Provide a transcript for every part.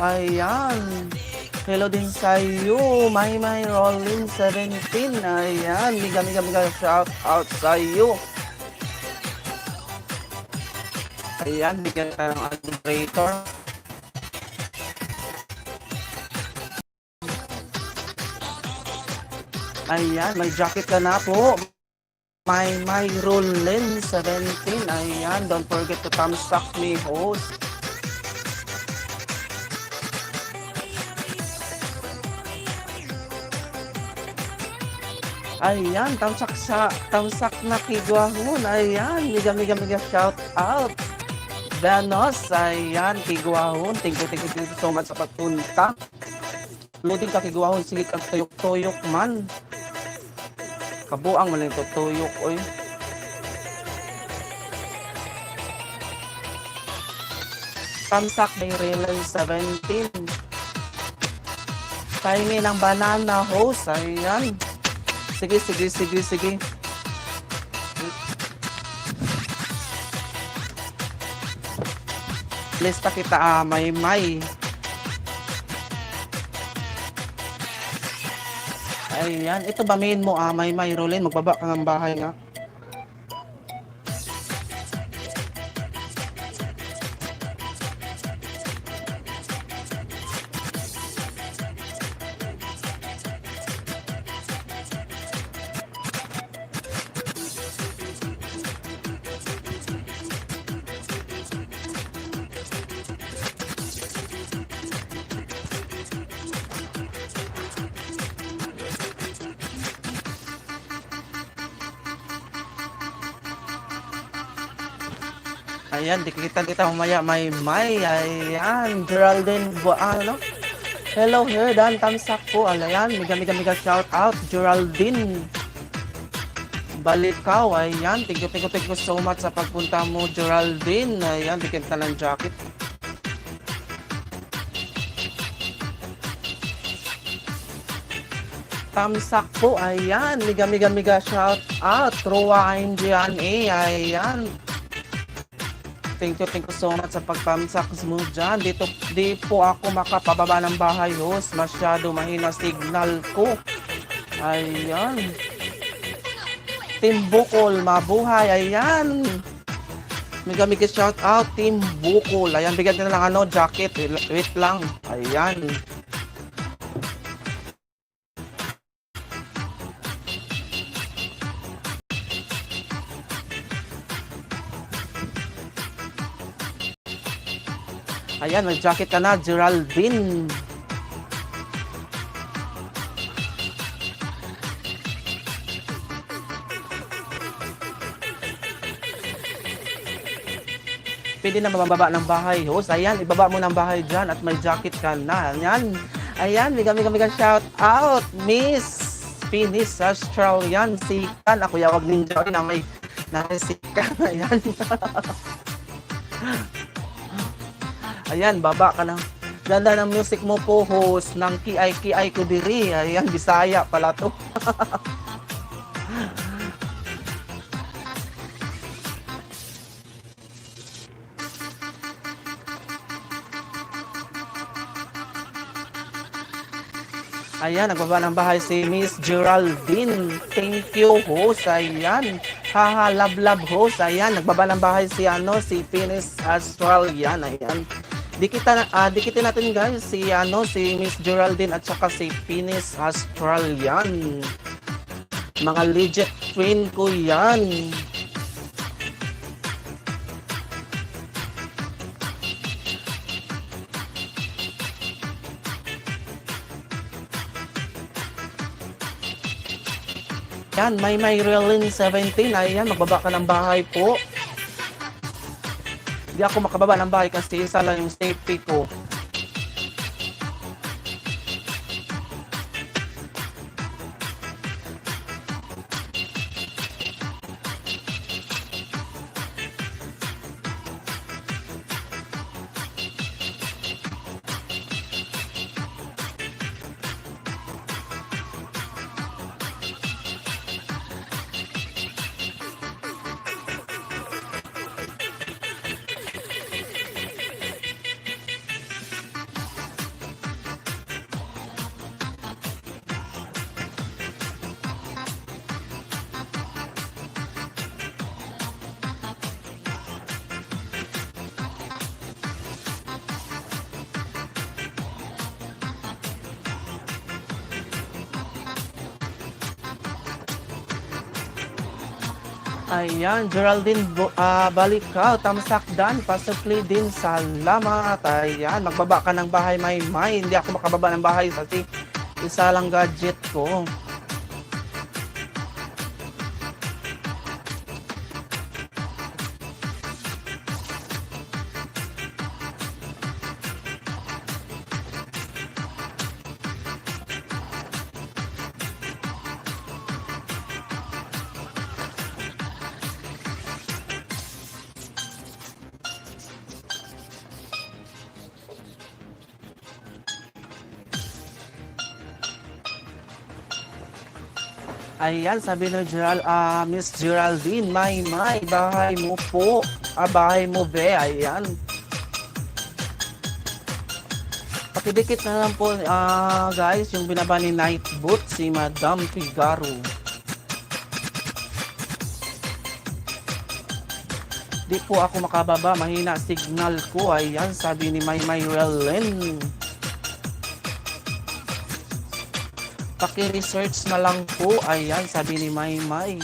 Ayan. Hello din sa iyo, May May Rolling 17. Ayan, mega mega mega shout out sa iyo. Ayan, bigyan tayo ng moderator. Ayan, may jacket ka na po. May Rolling 17. Ayan, don't forget to thumbs up me, host. Ayan, tamsak sa tamsak na kigwahon. Ayan, mega mega mega shout out. Venos, ayan, kigwahon. Thank you, thank you, thank you so much sa pagpunta. Loading ka kigwahon, sige kag tuyok-tuyok man. Kabuang man lang ito, tuyok, oy. Tamsak may Relay 17. Pahingi ng banana host, ayan. Sige, sige, sige, sige. Lista kita, may may. Ayan, ito ba main mo, may may Rolin, magbaba ka ng bahay nga. Ayan, dikitan kita mamaya may may. Ayan, Geraldine Buano. Hello, Herdan, tamsak po. Alayan, mega mega mega shout out, Geraldine. Balikaw, ayan. Thank you, thank you, thank you so much sa pagpunta mo, Geraldine. Ayan, bigyan kita ng jacket. Tamsak po, ayan. Mega mega mega shout out. Roa MGNA, ayan. Thank you so much sa pagtamsak mo dyan. Dito, di po ako makapababa ng bahay, host. Masyado mahina signal ko. Ayan. Team Bukol, mabuhay. Ayan. Mega mega shout out, Team Bukol. Ayan, bigyan nila ng ano, jacket. Wait lang. Ayan. Ayan, may jacket ka na, Geraldine. Pwede na mababa ng bahay, host. Ayan, ibaba mo ng bahay dyan at may jacket ka na. Ayan. Ayan, mega mega mega shout out, Miss Finis Australian. Sikan. Ako yawag ninja na may nasikan. Ayan. Ayan, baba ka na. Ganda ng music mo po, host, ng Kiay Kiay ko diri. Ayan, Bisaya pala to. Ayan, nagbaba ng bahay si Miss Geraldine. Thank you, host. Ayan. Haha, love, love, host. Ayan, nagbaba ng bahay si, ano, si Finis Australian. Ayan. Dikitin natin guys si ano si Miss Geraldine at saka si Finis Australian. Mga legit twin ko 'yan. Yan, may Relin 17. Ayan, magbaba ka ng bahay po. Hindi ako makababa ng bahay kasi isa lang yung safety ko. Ayan, Geraldine Balikaw, tamsak dan, pasukli din, salamat. Ayan, magbaba ka ng bahay, may may. Hindi ako makababa ng bahay kasi isa lang gadget ko. Ayan, sabi ni Miss Geraldine, may may, bahay mo po. Ah, bahay mo be, ayan. Pakidikit na lang po, guys, yung binaba ni Nightboot, si Madam Figaro. Di po ako makababa, mahina signal ko. Ayan, sabi ni May May Relen. Paki-research na lang po. Ayan, sabi ni May May.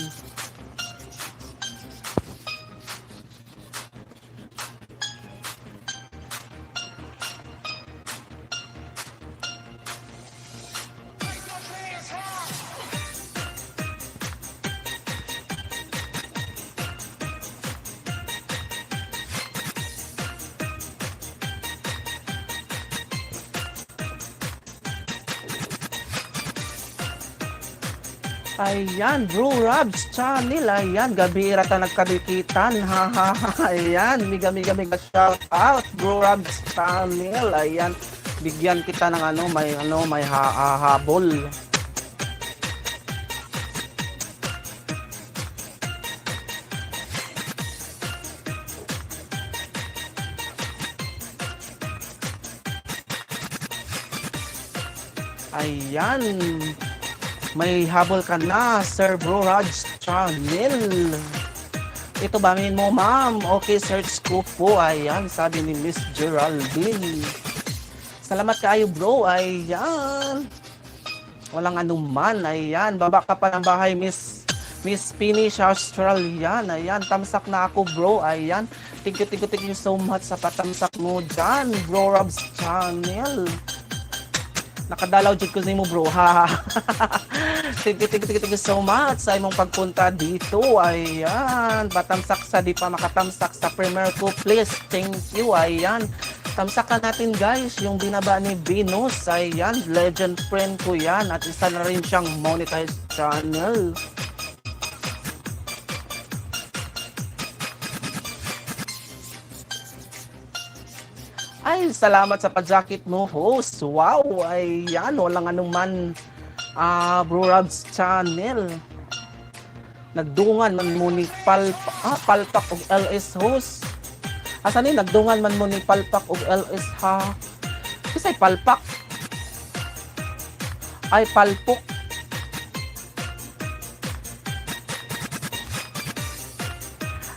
Ayan, Bro Robs Channel. Ayan, gabi rata nagkadikitan. Ha ha ha. Ayan, miga miga miga shout out Bro Robs Channel. Ayan, bigyan kita ng ano, may habol. Ayan. May habol ka na, Sir Bro Raj Channel. Ito ba main mo, ma'am? Okay, search ko po. Ayan, sabi ni Miss Geraldine. Salamat kaayo, bro. Ayan. Walang anuman. Ayan, baba ka pa ng bahay, Miss Finish Australian. Ayan, tamsak na ako, bro. Ayan. Thank you, thank you, thank you so much sa patamsak mo dyan, Bro Rob's Channel. Nakadalaw jud ko nimo, bro, ha. Thank you, thank you, thank you, thank you so much sa imong pagpunta dito. Ayan, patamsak sa di pa makatamsak sa premiere ko, please. Thank you. Ayan. Tamsakan natin, guys, yung binaba ni Venus. Ayan, legend friend ko yan at isa na rin siyang monetized channel. Ay, salamat sa pa-jacket mo, host. Wow, ayan, walang anuman, Bro Rob's Channel. Nagdungan man mo ni Palpak og LS, host. Asa ni nagdungan man mo ni Palpak og LS, ha? Kisay Palpak? Ay, Palpok.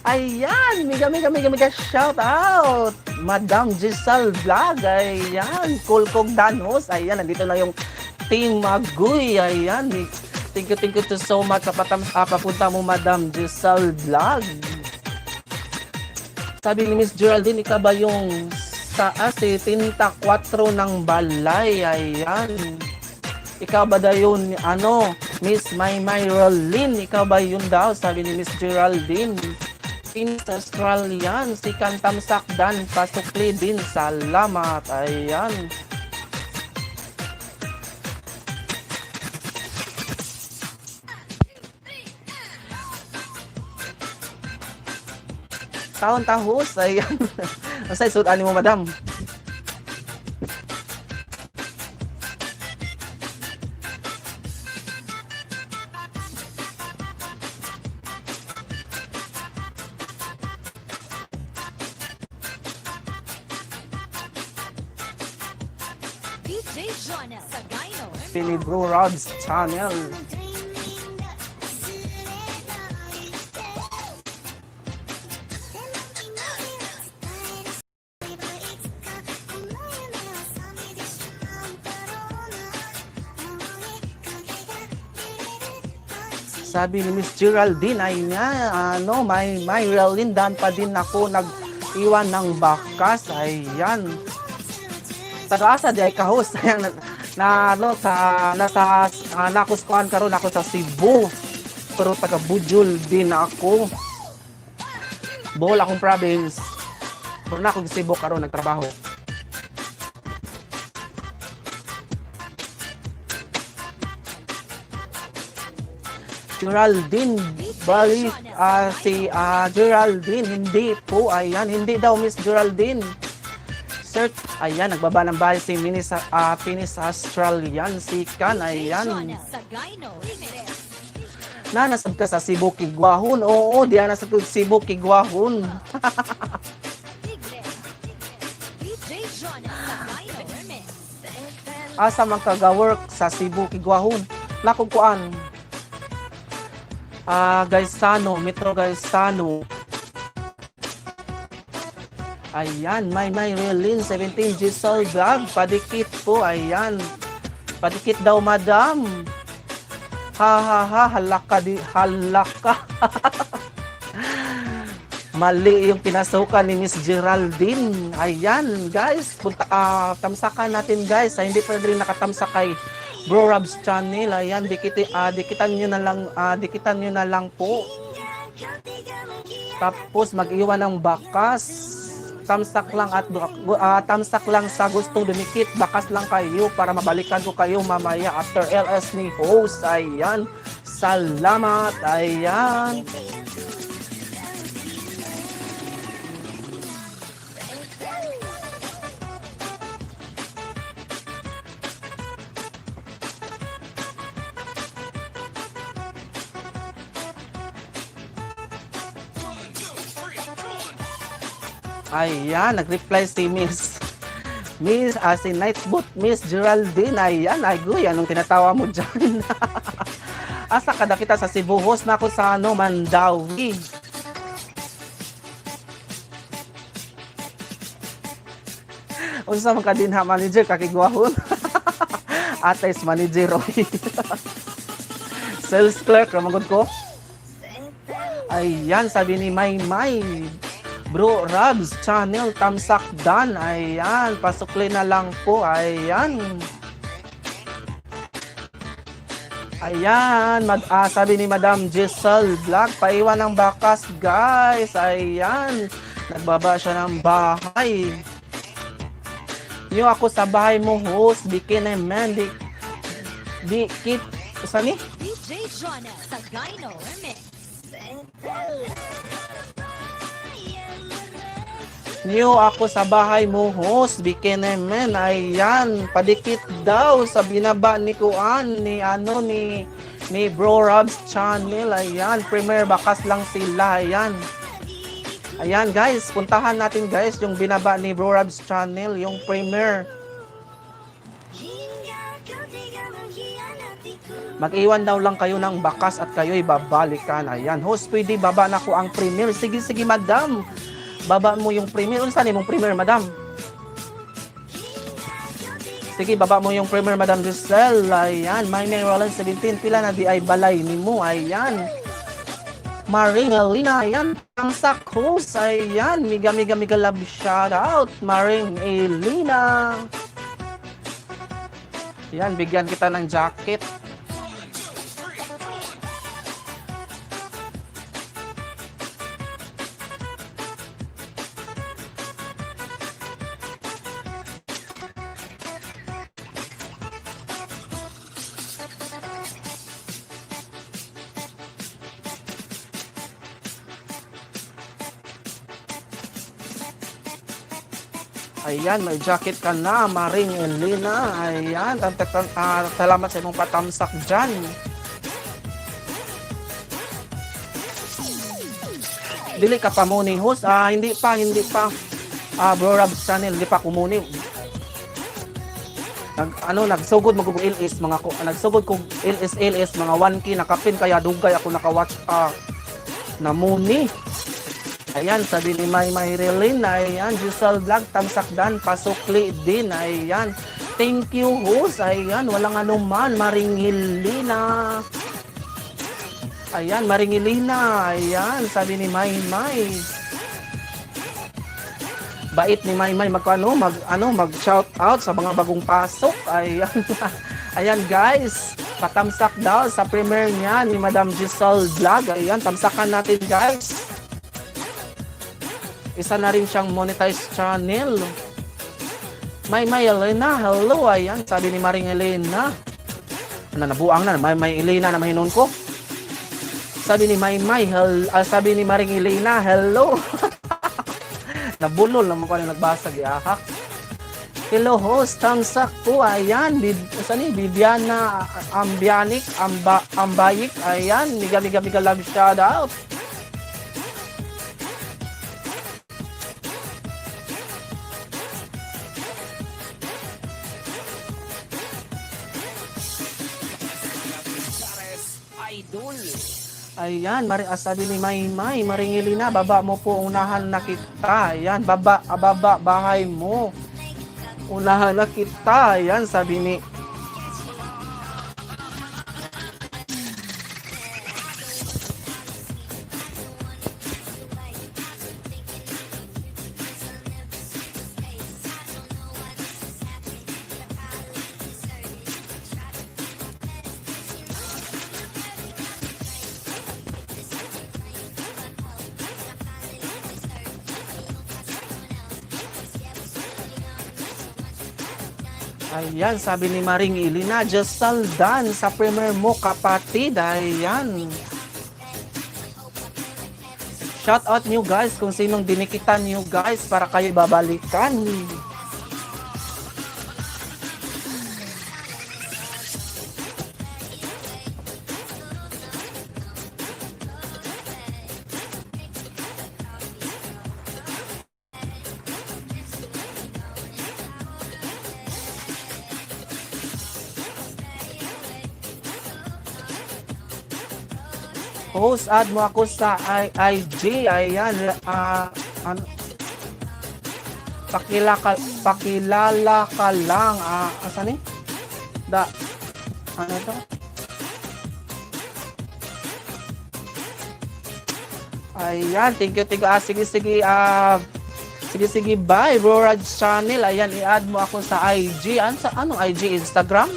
Ayan, mega mega mega mega shout out. Madam Giselle Vlog. Ayan, Kulkog Danos. Ayan, nandito na yung Team Maguy. Ayan, thank you to so much sa papunta mo, Madam Giselle Vlog. Sabi ni Miss Geraldine, ikaw ba yung sa si Tinta 4 ng Balay? Ayan. Ikaw ba daw yun, ano, Miss May Rolin? Ikaw ba yun daw? Sabi ni Miss Geraldine. Pins Australian, si Kantamsak Dan, pasukli din, salamat. Ayan. Taon tahos, ayan. Asa isud ani mo, madam? DJ Jonel Sagaino. Pili Bro Rob's Channel. Sabi ni Miss Geraldine ay nga, ano, may relindan pa din ako nag-iwan ng bakas. Ayan. Taga-asa di ay kahos. Ayan, na ano, sa, nasa, nakuskuhan karon ako sa Cebu. Pero taga Bujol din ako. Bohol akong province. Pero na ako Cebu karon nagtrabaho. Geraldine Bali, si Geraldine, hindi po, ayan, hindi daw Miss Geraldine. Sir, ayan, nagbaba ng bahay si Minis, Pinis Australian, si Kan, ayan. Jonel Sagaino Remix. Nanasab ka sa Cebu, Kigwahon. Oo, diyan na sa Cebu, Kigwahon. Tigre. DJ Jonel Sagaino Remix. Asa man kaga-work sa Cebu, Kigwahon. Nakukuan. Gaisano, Metro Gaisano. Ayan, may Relin 17 Giselle Vlog. Padikit po, ayan. Padikit daw, madam. Ha ha ha, halaka di, halaka. Mali yung pinasukan ni Miss Geraldine. Ayan, guys. Punta, tamsakan natin, guys. Ay, hindi pa rin nakatamsak kay Bro Rob's channel. Ayan, dikitan nyo na lang, dikitan nyo na lang po. Tapos mag-iwan ng bakas. Tamsak lang at tamsak lang sa gustong dumikit. Bakas lang kayo para mabalikan ko kayo mamaya after LS ni host. Ayan. Salamat. Ayan. Ayan, nag-reply si Miss Miss, si Nightboot, Miss Geraldine. Ayan, ay guy, anong tinatawa mo dyan? Asa kada kita sa Cebu, host na ako sa ano, Mandawi. Unsa man ka din ha, manager, kakigwahon. Ate is manager, oy. Sales clerk, ramagod ko. Ayan, sabi ni May May. Bro Rabs Channel, Tamsak Dan. Ayan, pasukli na lang po. Ayan. Ayan, sabi ni Madam Giselle Black, paiwan ng bakas, guys. Ayan, nagbaba siya ng bahay. Yung ako sa bahay mo, host, bikin man, di, di, kit, saan ni? DJ Jonel Sagaino Remix. New ako sa bahay mo, host, bikin man. Ayan, padikit daw sa binaba ni Kuan, ni ano, ni Bro Rob's channel. Ayan, premier bakas lang sila. Ayan. Ayan guys, puntahan natin guys yung binaba ni Bro Rob's channel, yung premier. Mag-iwan daw lang kayo ng bakas at kayo'y babalikan. Ayan, host, pwede baba na ko ang premier. Sige, sige, madam. Baba mo yung premier. Unsa ni mong premier, madam? Sige, baba mo yung premier, Madam Giselle. Ayan, my name Roland 17. Pila na di ay balay nimo. Ayan. Maring Elena, ayan. Tamsak host. Ayan, miga miga miga love shout out. Maring Elena. Ayan, bigyan kita ng jacket. Ayan, may jacket ka na, Maring Elena. Ayan, salamat sa imong patamsak dyan. Dili ka pa muni, host. Hindi pa, hindi pa. Bro Rob's channel, hindi pa kumuni. Nagsugod mag LS mga ko, nagsugod kog LS LS mga 1K nakapin kaya dugay ako naka-watch namuni. Ayan, sabi ni May Mayrelin, ayan, Giselle Vlog, tamsakdan, pasukli din, ayan. Thank you, host, ayan, walang anuman, Maring Helena. Ayan, Maringilina. Ayan, sabi ni May May. Bait ni May May mag ano, mag ano, mag shout out sa mga bagong pasok. Ayan. Ayan guys, patamsak daw sa premiere niya ni Madam Giselle Vlog. Ayan, tamsakan natin, guys. Isa na rin siyang monetized channel. May May Elena, hello. Ayan, sabi ni Maring Elena. Ano, nabuang na. May May Elena na mahinon ko. Sabi ni May May, sabi ni Maring Elena, hello. Nabulol naman ko na nagbasa, giahak. Hello host, tamsak po. Ayan, saan ni? Bibiana Ambianik, Ambayik. Ayan, miga miga miga love shout out. Idol. Ayan, sabi ni May May, Maring Elena, baba mo po, unahan na kita. Ayan, baba, baba, bahay mo. Unahan na kita. Ayan, sabi ni Ayan, sabi ni Maring Elena, Giselle Dan sa premiere mo, kapatid. Ayan. Shout out nyo guys kung sinong dinikitan nyo guys para kayo babalikan. Host, add mo ako sa IG. Ayan. Ano, pakilala ka lang. Asan eh? Da, ano to? Ayan, thank you, thank you. Sige, sige. Sige, sige, bye. Bro Raj Channel. Ayan, i-add mo ako sa IG. Sa, anong IG? Instagram?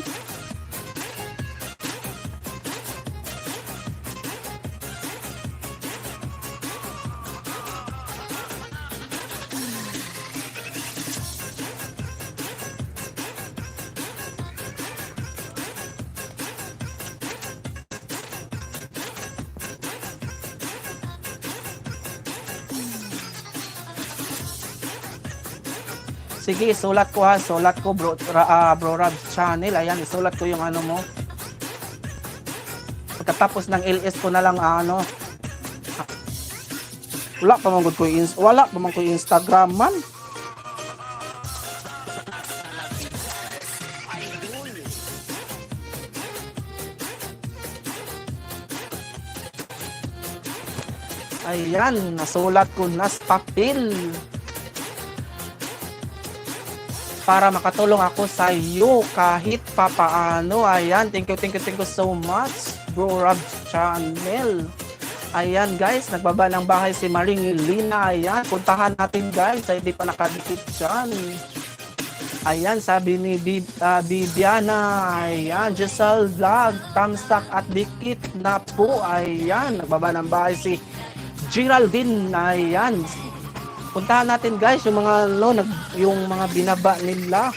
Sige, sulat ko ha. Sulat ko, bro, bro Rab Channel. Ayan, isulat ko yung ano mo. Pagkatapos ng LS ko na lang, ano. Wala pa man ko Instagram man. Ayan, nasulat ko na sa papel para makatulong ako sa iyo kahit papaano. Ayan, thank you, thank you, thank you so much, Bro Rob Channel. Ayan guys, nagbaba ng bahay si Maring Lina. Ayan, puntahan natin guys, ay di pa nakadikit dyan. Ayan, sabi ni Bibiana. Ayan, Giselle Vlog, tamsak at dikit na po. Ayan, nagbaba ng bahay si Geraldine. Ayan, puntahan natin guys yung mga ano, yung mga binaba nila.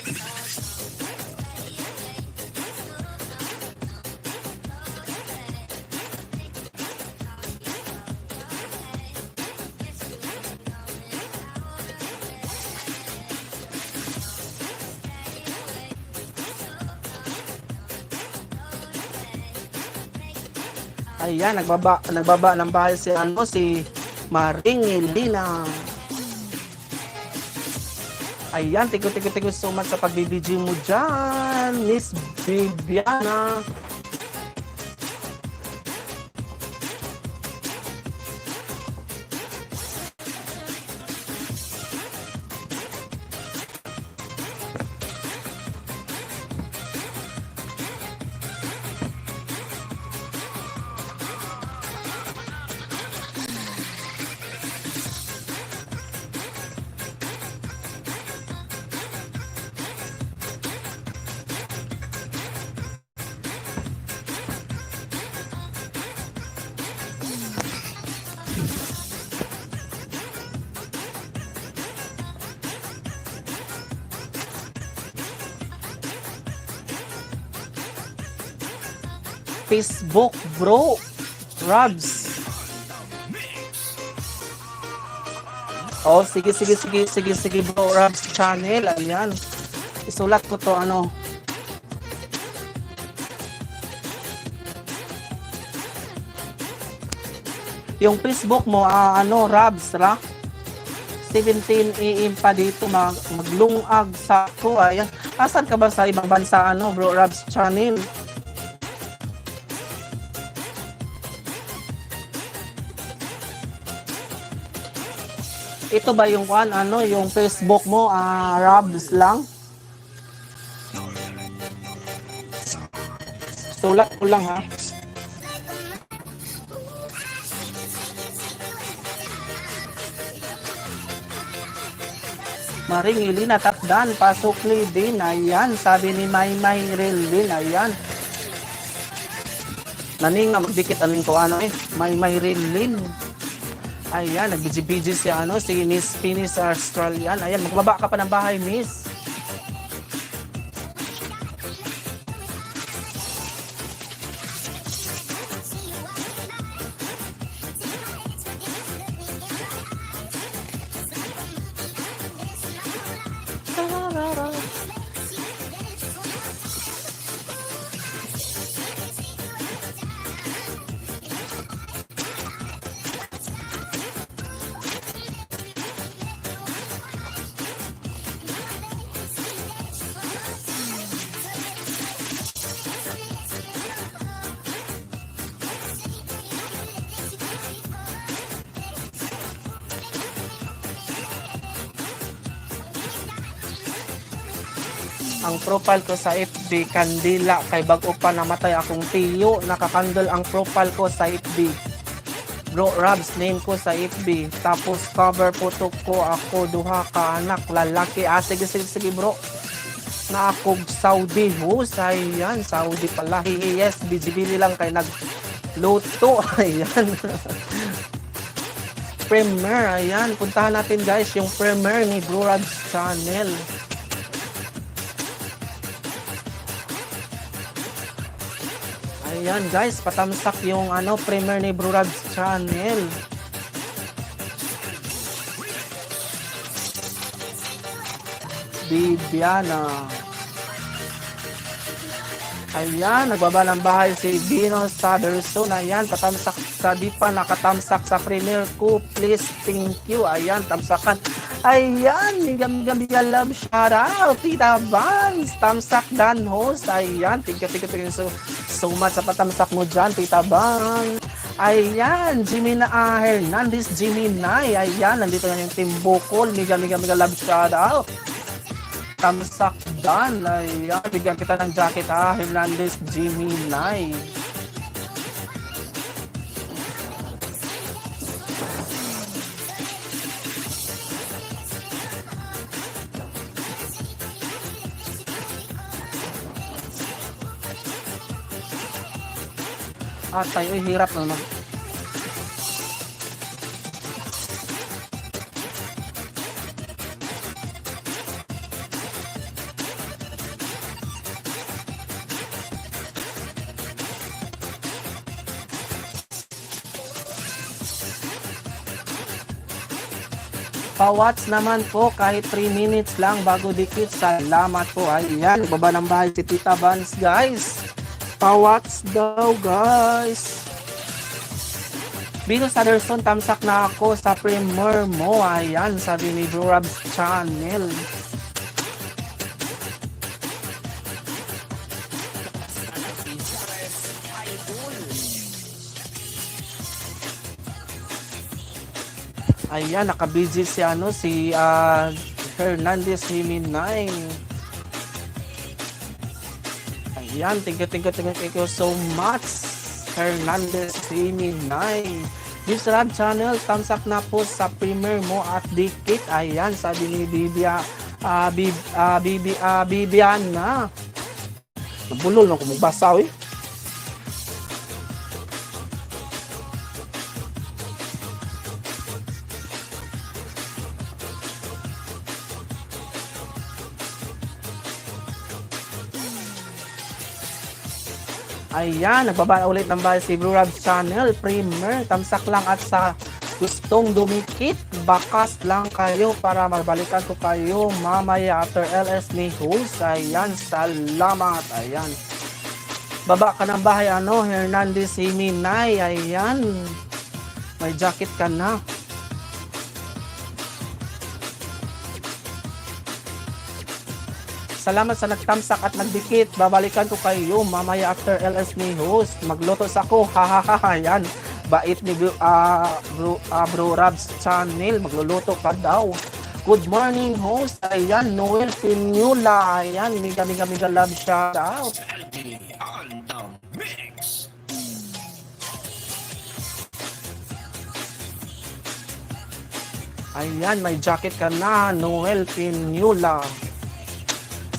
Ayan, nagbaba ng bahay si ano, si Maring Elena. Ayan, thank you, thank you, thank you so much sa pagbibidyo mo dyan, Miss Bibiana. Facebook, bro? Rabs. Oh, sige, sige, sige, sige, sige, bro. Rabs Channel. Ayan. Isulat ko to, ano. Yung Facebook mo, ano, Rabs, ra? 17 AM pa dito, maglungag sa ko. Ayan. Asan ka ba sa ibang bansa, ano, bro, Rabs Channel? Ito ba yung one, ano, yung Facebook mo, Rabs lang? Sulat ko lang, ha? Maring Elena Takdan, pasukli din. Ayan, sabi ni Maymay Relin. Ayan. Naning nga magdikit aning ko ano eh. Maymay Relin. Ayan, nagbiji-biji si ano, si Miss Pinis Australian. Ayan, magbaba ka pa ng bahay, Miss. Ang profile ko sa FB, kandila, kay bag-o pa namatay akong tiyo, nakakandol ang profile ko sa FB. Bro Rabs, name ko sa FB. Tapos cover photo ko ako duha ka anak lalaki. Ah, sige, sige, sige, bro. Na akog Saudi. Ayan, Saudi pala. Yes, BGB lang kay nagluto. Ayan. Premiere, ayan. Puntahan natin, guys, yung premiere ni Bro Rabs Channel. Ayan guys, patamsak yung ano premiere ni Bro Rabs Channel. Bibiana. Ayan, nagbaba ng bahay si Vino Saderson. Ayan, patamsak sa di pa nakatamsak sa premiere ko. Please, thank you. Ayan, tamsakan. Ayan, mega mega mega love shout out. Tita Vance, tamsak dan host. Ayan, thank you, thank you, thank you so, so much sa patamsak mo dyan, Tita Vance. Ayan, Jimmy na Hernandez, Jimmy Nay. Ayan, nandito na yung Team Bukol. Mega mega mega love shout out. Tamsak dan. Ayan, bigyan kita ng jacket ha, Hernandez, Jimmy Nay. Ah, tayo ay hirap na mag. Pa-watch naman po kahit 3 minutes lang bago dikit. Salamat po. Ayan, baba ng bahay si Tita Vance, guys. Pa-watch daw, guys. Venus Anderson, tamsak na ako sa premiere mo. Ayan, sabi ni Bro Rabs Channel. Ayan, naka-busy si ano si Hernandez Jimenez. Ayan, thank you, thank you, thank you, thank you so much, Hernandez Jimenez. This Rab Channel, tamsak na po sa premiere mo at dikit. Ayan, sabi ni Bibia, Bib, Bibi, Bibiana. Nabulol na kumugbasa, eh. Ayan, nagbaba ulit ng bahay si Blue Rab Channel. Primer, tamsak lang at sa gustong dumikit, bakas lang kayo para mabalikan ko kayo mamaya after LS ni Hus. Ayan, salamat. Ayan. Baba ka ng bahay, ano, Hernandez Himinay. Ayan. May jacket ka na. Salamat sa nagtamsak at nagdikit. Babalikan ko kayo mamaya after LS ni host. Magluto sa ko. Ha ha ha ha. Yan. Bait ni Bro Rabs Channel. Magluluto pa daw. Good morning, host. Ayan, Noel Pinula. Ayan, mega mega mega love shout out. On the mix. Ayan, may jacket ka na, Noel Pinula.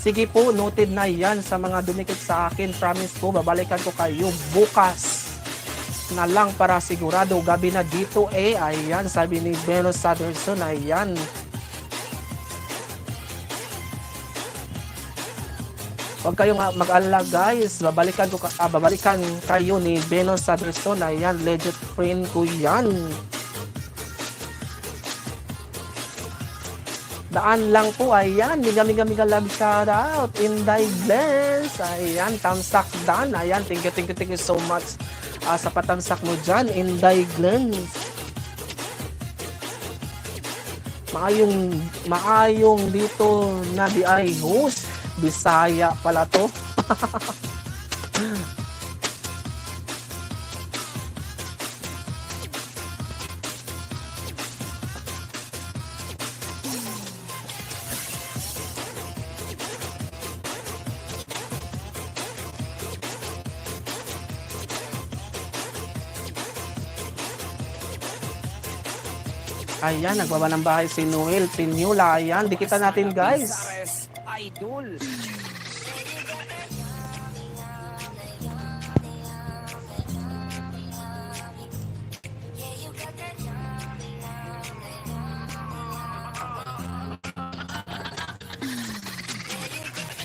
Sige po, noted na yan sa mga dumikit sa akin. Promise ko, babalikan ko kayo bukas na lang para sigurado gabi na dito eh. Ayan, sabi ni Beno Saderson. Ayan. Huwag kayong mag-alala, guys. Babalikan kayo ni Beno Saderson. Ayan, legit friend ko yan. Daan lang po, ayan. Mega, mega, mega love shout out. Inday Bless. Ayan, tamsak dan. Ayan, thank you, thank you, thank you so much sa patamsak mo dyan, Inday Glens. Maayong, maayong dito na di ay host. Bisaya pala to. Ayan, nagbaba ng bahay si Noel Pinyula. Ayan, dikitan natin, guys. Pizares, Idol.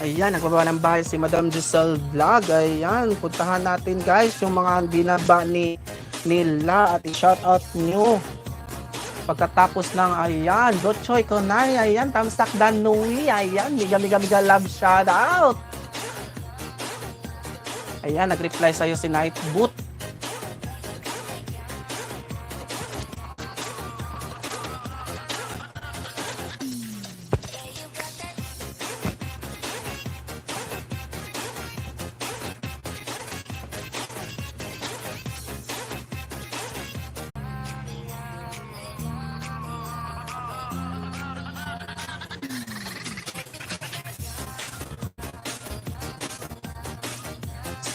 Ayan, nagbaba ng bahay si Madam Giselle Vlog. Ayan, puntahan natin, guys, yung mga binaba ni nila at i-shout out nyo. Pagkatapos ng ayan, Dochoy Konay, ayan, Tamsak Danui, ayan, miga miga miga love shout out. Ayan, nag-reply sa'yo si Night Boot.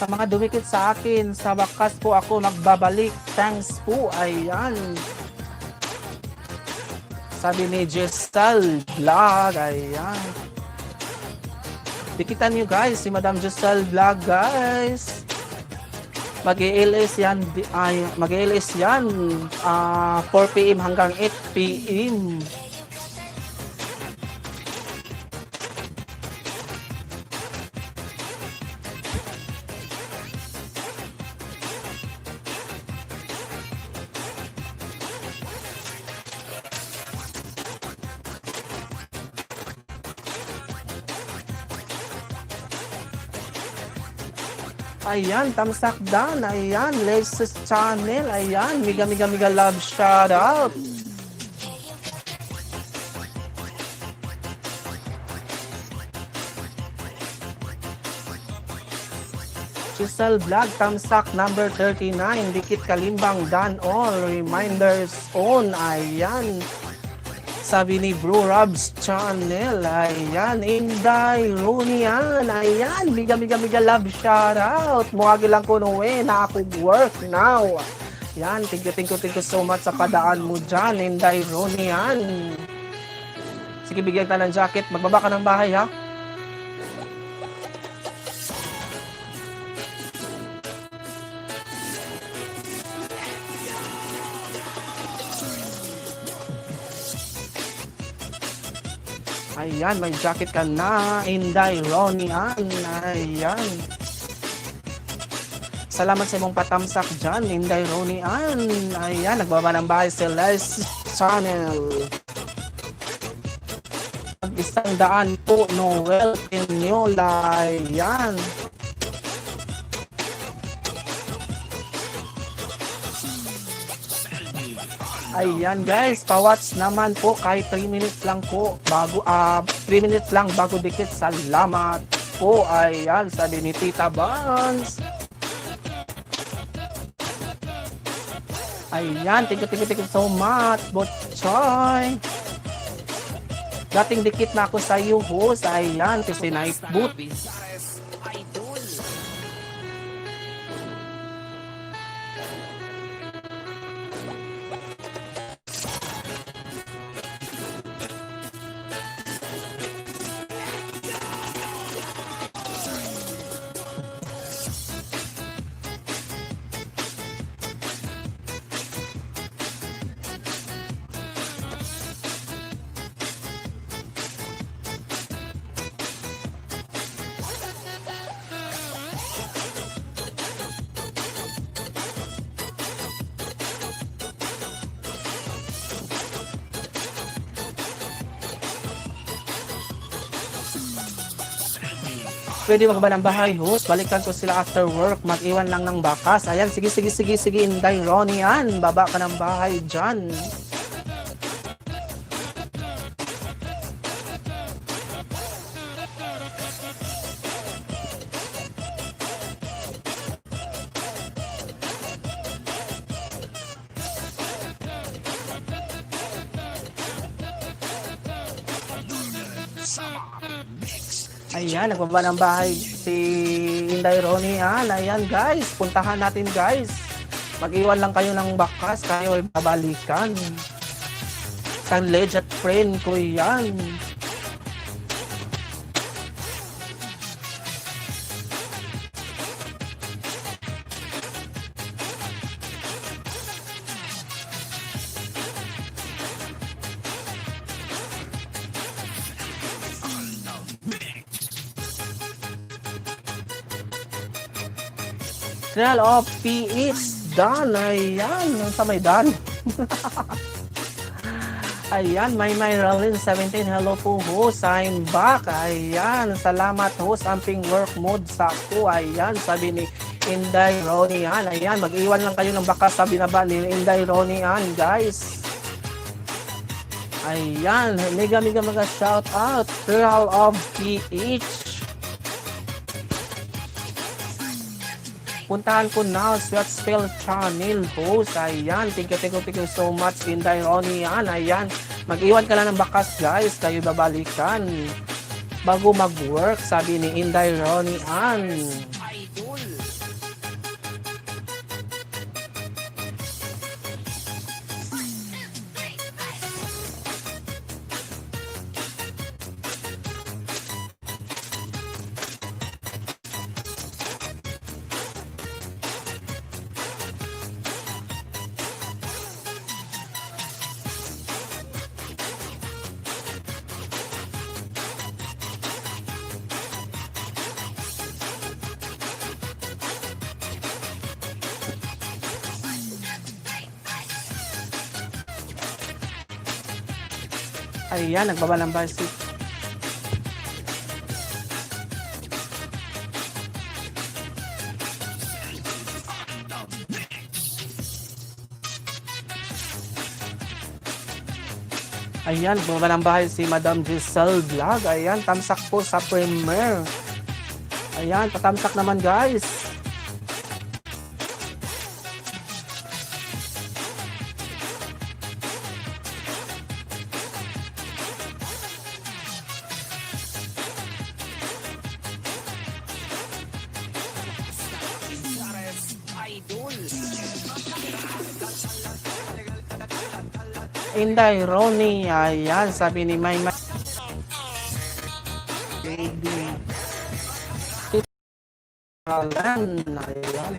Sa mga dumikit sa akin, sa wakas po ako magbabalik. Thanks po, ayan. Sabi ni Giselle Vlog, ayan. Dikitan niyo, guys, si Madam Giselle Vlog, guys. Mag-LS yan, ay, mag-LS yan, 4 p.m. hanggang 8 p.m. Ayan, tamsak dan. Ayan, Lesis Channel. Ayan, mega mega mega love shout out. Giselle Vlog, Tamsak number 39, Dikit Kalimbang, done all, reminders on, ayan. Sabi ni Bro Robs Channel, ayan, Inday Ronian, ayan, miga miga miga love shout out. Muagi lang ko no eh, na ako work now. Yan, thank you, thank you, thank you so much sa padaan mo dyan, Inday Ronian. Sige, bigyan ka ng jacket. Magbaba ka ng bahay, ha? Ayan, may jacket ka na, Inday Ronian. Ayan. Salamat sa imong patamsak dyan, Inday Ronnie Ann. Ayan, nagbaba ng bahay si Les Channel. 100 po, Noel Pinyola. Ayan. Ayan guys, pa-watch naman po kahit 3 minutes lang po bago 3 minutes lang bago dikit. Salamat po. Ayan, sabi ni Tita Bans. Ayan, thank you, thank you, thank you so much, Botchoy. Dating dikit na ako sa iyo, host. Ayan, kasi night boot. Bizares Idol. Pwede ba ng bahay, host? Balikan ko sila after work. Mag-iwan lang ng bakas. Ayan, sige, sige, sige, sige. Inday Ronnie yan. Baba ka ng bahay dyan. Ayan, nagbaba ng bahay si Inday Ronnie Ann. Ayan, guys. Puntahan natin, guys. Mag-iwan lang kayo ng bakas. Kayo ay babalikan. Isang legit friend ko yan. Trail of PH. Done. Ayan. Sa may done. Ayan, may Rolin 17. Hello po, host. I'm back. Ayan, salamat, host. Amping work mode sa ako. Ayan, sabi ni Inday Ronnie Ann. Ayan, mag-iwan lang kayo ng bakas sa binaba ni Inday Ronnie Ann, guys. Ayan, mega mega mega shout out. Trail of PH. Puntahan ko now, Sweatspell Channel host. Ayan, thank you, thank you, thank you so much, Inday Ronnie Ann. Ayan, mag-iwan ka lang ng bakas, guys. Kayo babalikan bago mag-work, sabi ni Inday Ronnie Ann. Idol. Ayan, nagbaba ng bahay si. Ayan, bumaba ng bahay si Madam Giselle Vlog. Ayan, tamsak po sa premiere. Ayan, patamsak naman, guys. Bizares Idol. Inday Ronnie, ayan, sabi ni May May. Baby. Ayan, ayan.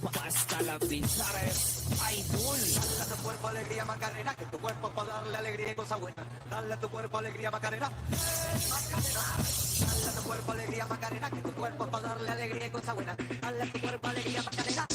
Basta la Bizares Idol. Cuerpo para darle alegría y cosa buena. Dale a tu cuerpo alegría, Macarena. Macarena. Dale a tu cuerpo alegría, Macarena, que tu cuerpo para darle alegría y cosa buena. Dale a tu cuerpo alegría, Macarena.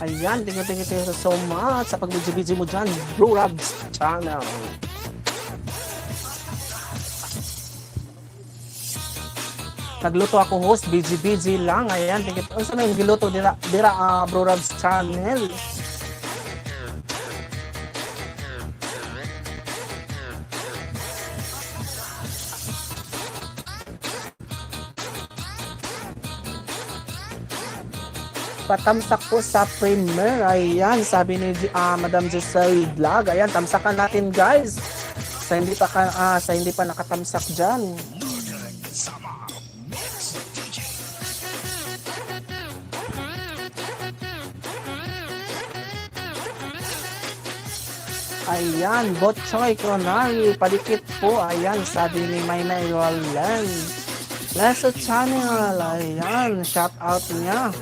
Ayan, thank you so much sa pag-busy mo dyan, Bro Rabs Channel. Nagluto ako, host, busy-busy lang. Ayan, thank you. Ano na yung giluto dira, dira Bro Rabs Channel? Patamsak po sa premiere. Ayan, sabi ni Madam Giselle Vlog. Ayan, tamsakan natin, guys. Sa hindi pa nakatamsak diyan. Mix DJ. Ayan, Botchoy Cronari, padikit po. Ayan, sabi ni Maynay Roland. Leso Channel, ayan, shout out niya.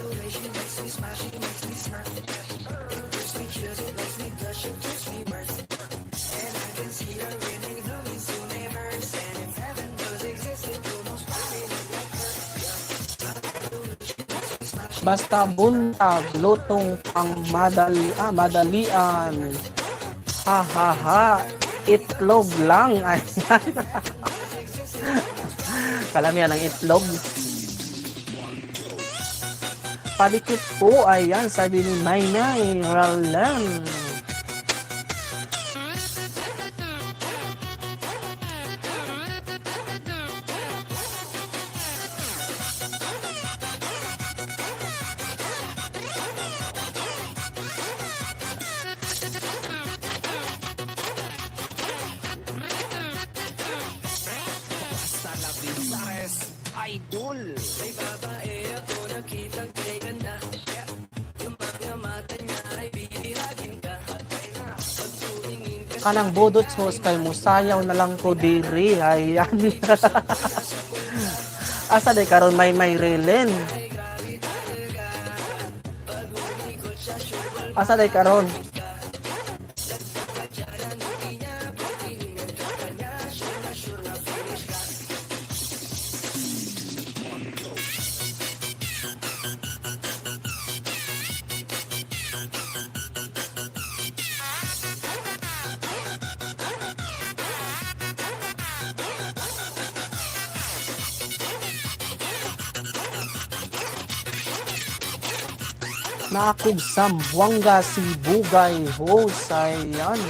Basta buntag, lutong pang madalian. Ha ha ha. Itlog lang. Ayan. Kalamihan ng itlog. Palikit po. Ayan, sabi ni Maynay Ralan. Basta la Bizares Idol. May babae ako nakitang kay ganda. Yung mga mata niya ay bibihagin ka. Pag tumingin ka Kanang budot host kay musayaw na lang ko diri. Ayan. Asa day karon may relin? Asa day karon? Naakog Sambuanga si Bugay host. Ayan.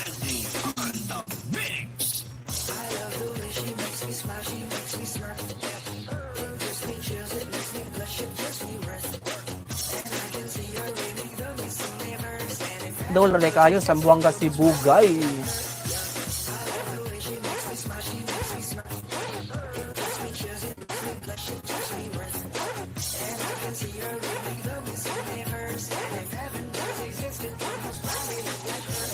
Andy on the mix. I love the way she makes me smile, she makes me smirk. It gives me chills, it makes me blush, it gives me worth. And I can see her winning the Miss Universe. And if Dol na kayo Sambuanga si Bugay. I love the way she makes me smile, she makes me smirk. It gives me chills, it makes me blush, it gives me worth. And I can see her winning the Miss Universe. And if heaven does exist, it would most probably look like her.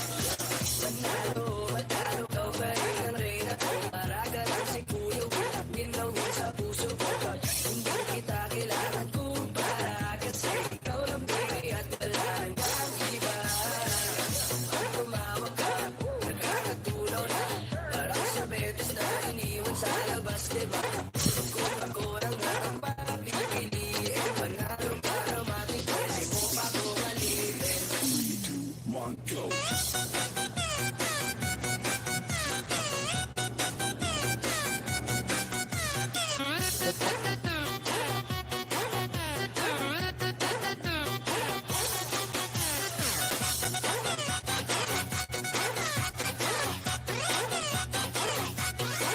Manalo, matalo, ikaw pa rin ang reyna ko. Para ka lang si Kuyo, ginawin sa puso ko. Hindi kita kailangan kumpara kasi ikaw lang, baby, at wala nang iba. Pag tumawag ka, nakakatulaw na. Parang sorbetes na iniwan sa labas, diba? Kung ako lang ang papipiliin, panalo para matik, pwede mo pa ako malitin. 1, go.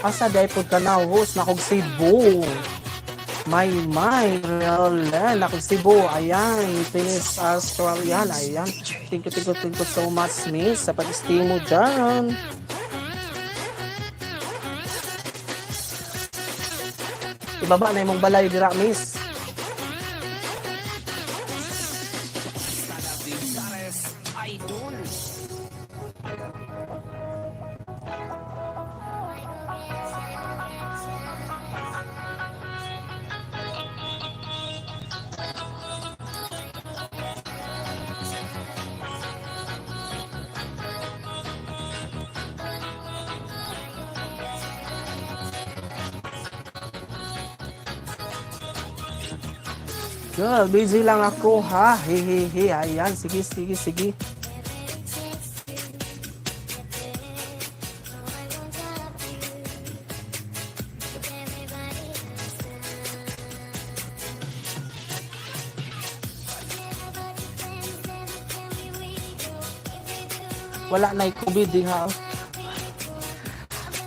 Asa day pud ka na, host? Nakog Cebu. May Roland. Nakog Cebu. Ayan, Finish Australian. Ayan. Thank you, thank you, thank you so much, miss, sa pag-stay mo dyan. Ibaba na imong balay dira, miss. Girl, busy lang ako ha. Hehehe. Ayan, sige, sige, sige. Wala na COVID di ha.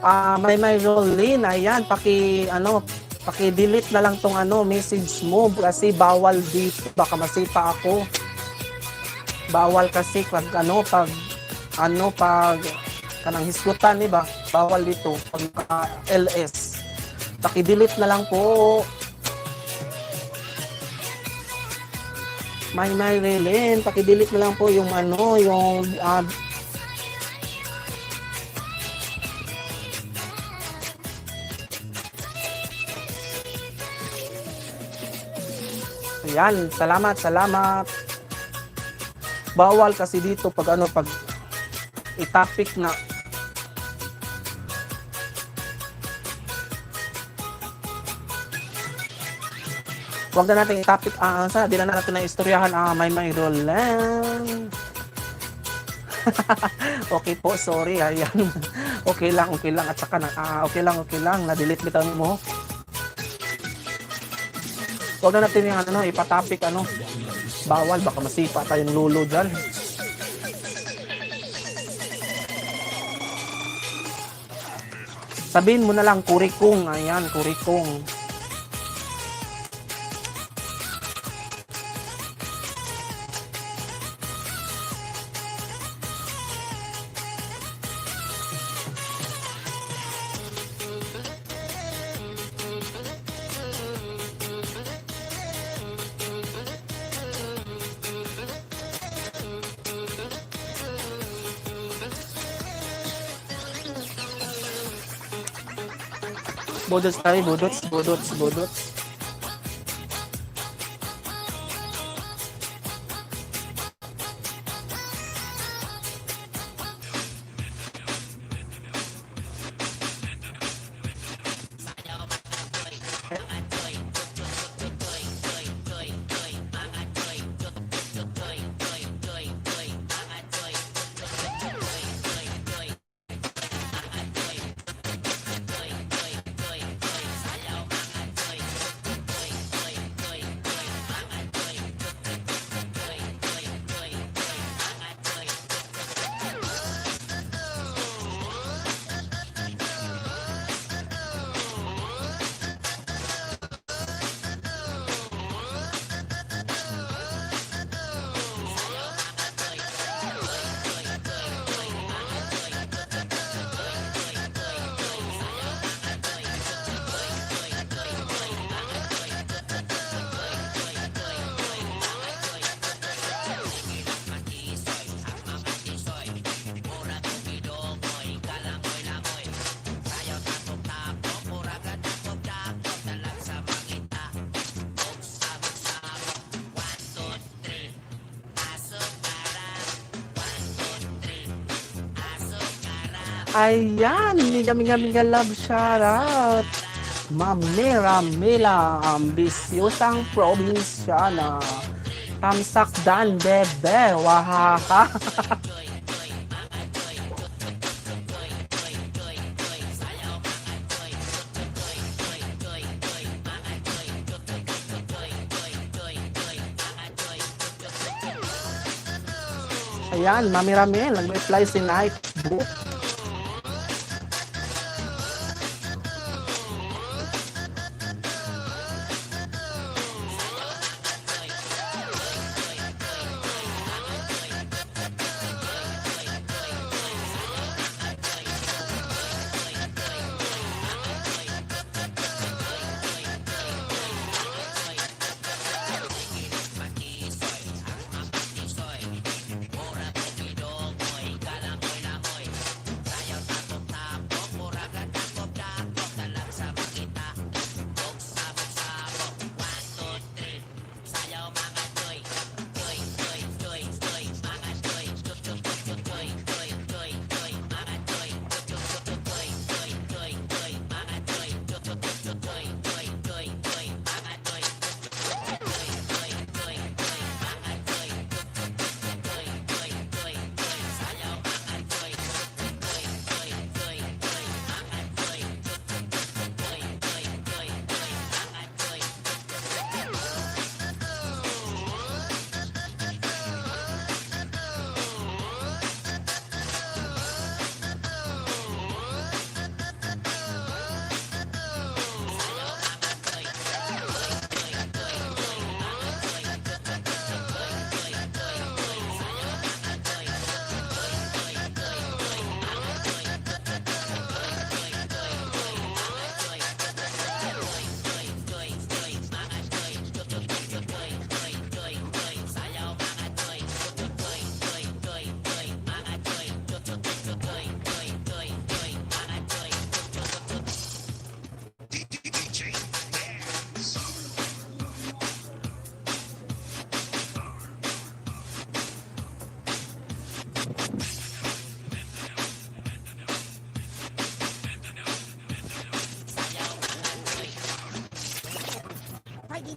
Ah, may Rolin, ayan, paki ano, paki-delete na lang tong ano message mo kasi bawal dito, baka masipa ako. Bawal kasi pag ano, pag kanang hisgutan, di ba? Bawal dito pag LS. Paki-delete na lang po. May Relin, paki-delete na lang po yung ano, yung ayan, salamat, salamat. Bawal kasi dito pag ano, pag itapik na. Huwag na natin itapik, sana di na natin na istoryahan, may Roland. Okay po, sorry, ayan. Okay lang, okay lang. At saka, na, okay lang, okay lang. Na-delete bitaw mo. Huwag na natin yung ano, ipatapik, ano. Bawal, baka masipa tayong lulo dyan. Sabihin mo na lang, kurikong. Ayan, kurikong. Budots tayo, budots, budots, budots. Ayan, mega mega mega love shoutout. Ma'am Mera Mela, ambisyosang probinsyana. Tamsak dan bebe, wahaha. Ayan, Mami Ramel, nag-reply si Night Book.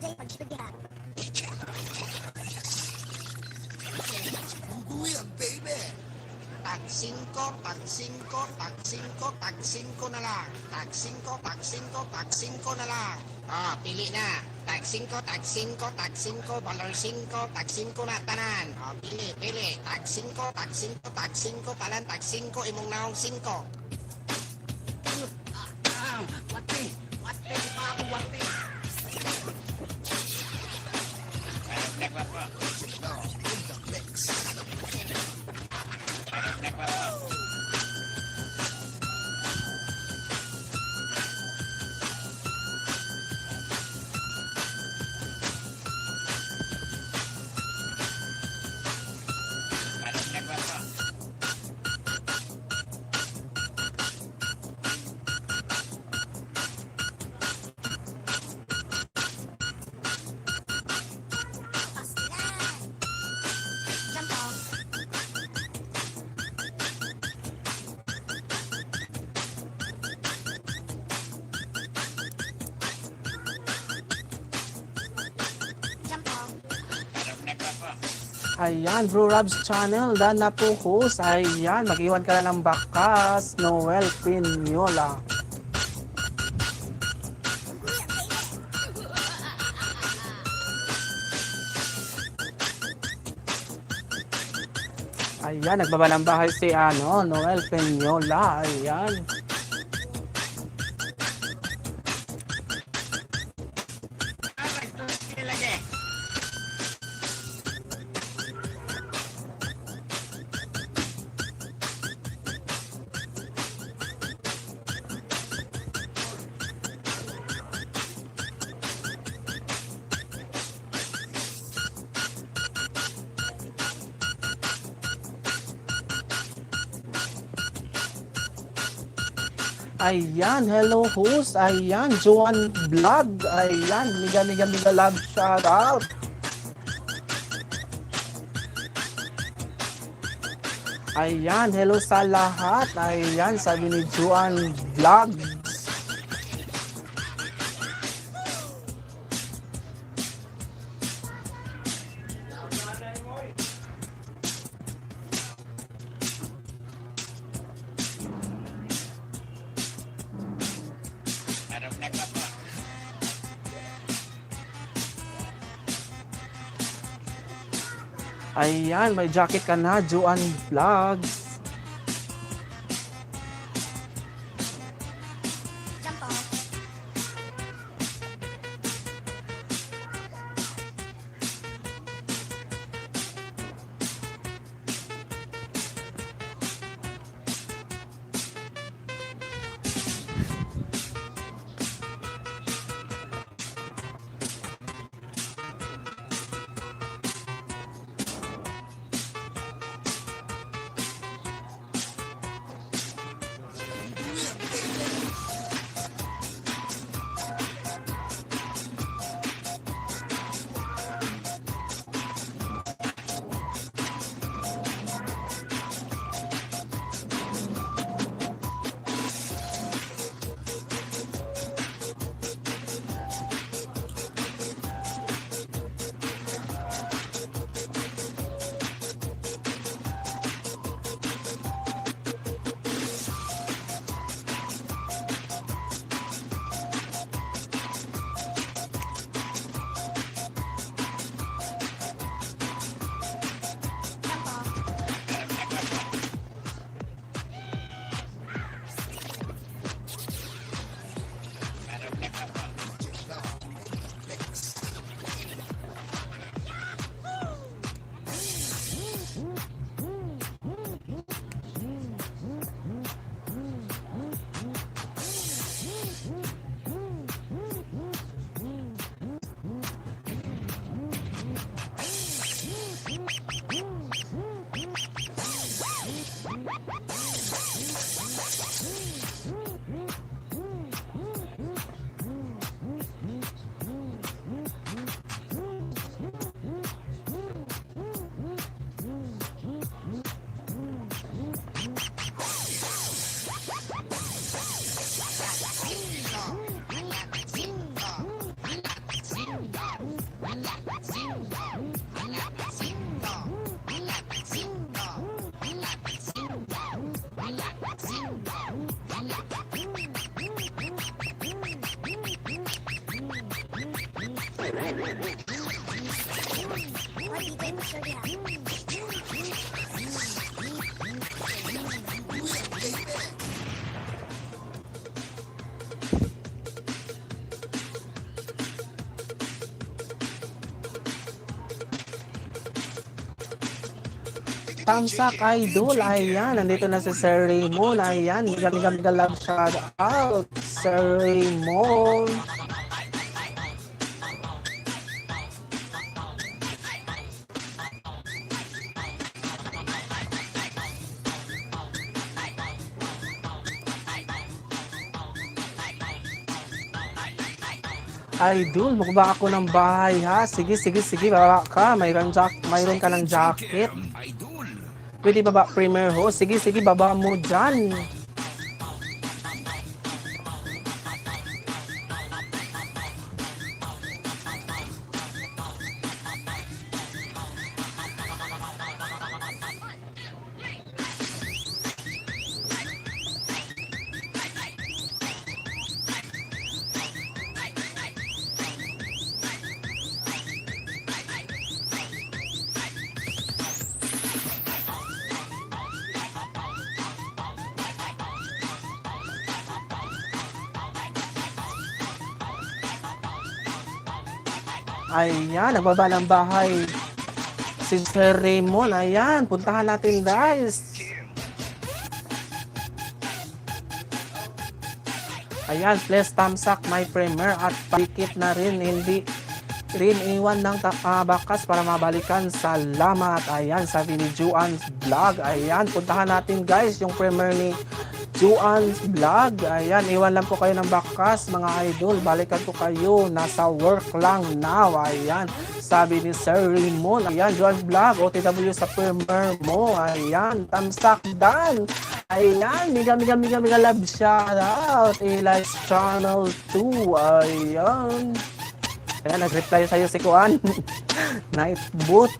Buyan, baby. Tag 5, tag 5, tag 5, tag 5 na lang. Tag 5, tag 5, tag 5 na lang. Ah, pili na. Tag 5, tag 5, tag 5, valor 5, tag 5 na tanan. Ah, pili, pili. Tag 5, tag 5, tag 5, tanan tag 5, imong naong 5. Ah, wate, wate, pa ako, wate. Ayan, Bro Rob's Channel, done na po host. Ayan, mag-iwan ka na ng bakas, Noel Pinola. Ayan, nagbaba ng bahay si ano, Noel Pinola. Ayan. Ayan, hello host. Ayan, Joan Vlog. Ayan, mega mega mega love shout out. Ayan, hello sa lahat. Ayan, sabi ni Joan Vlog. Ayan, may jacket ka na, Joan Vlogs. Tamsak Idol, ayan, nandito na si Sir Raymond, ayan, mega mega mega love shout out, Sir Raymond. Idol, magbaba ako ng bahay ha. Sige, sige, sige, baba ka. Mayroon ka ng jacket. Idol. Pwede baba premier host. Sige, sige, baba mo dyan. Ayan, nagbaba ng bahay si Sir Raymond. Ayan, puntahan natin, guys. Ayan, please tamsak my premier at paikit na rin. Hindi rin iwan ng bakas para mabalikan. Salamat. Ayan, sabi ni Juan's Vlog. Ayan, puntahan natin, guys, yung premier ni Juan's Vlog. Ayan, iwan lang po kayo ng bakas, mga idol. Balikan ko kayo. Nasa work lang now. Ayan, sabi ni Sir Raymond. Ayan, Juan's Vlog, OTW sa premier mo. Ayan, tamsak dan. Ayan, mega mega mega mega love shout out. Eli's Channel 2. Ayan. Ayan, nag-reply sa'yo si Kuan. Night boot.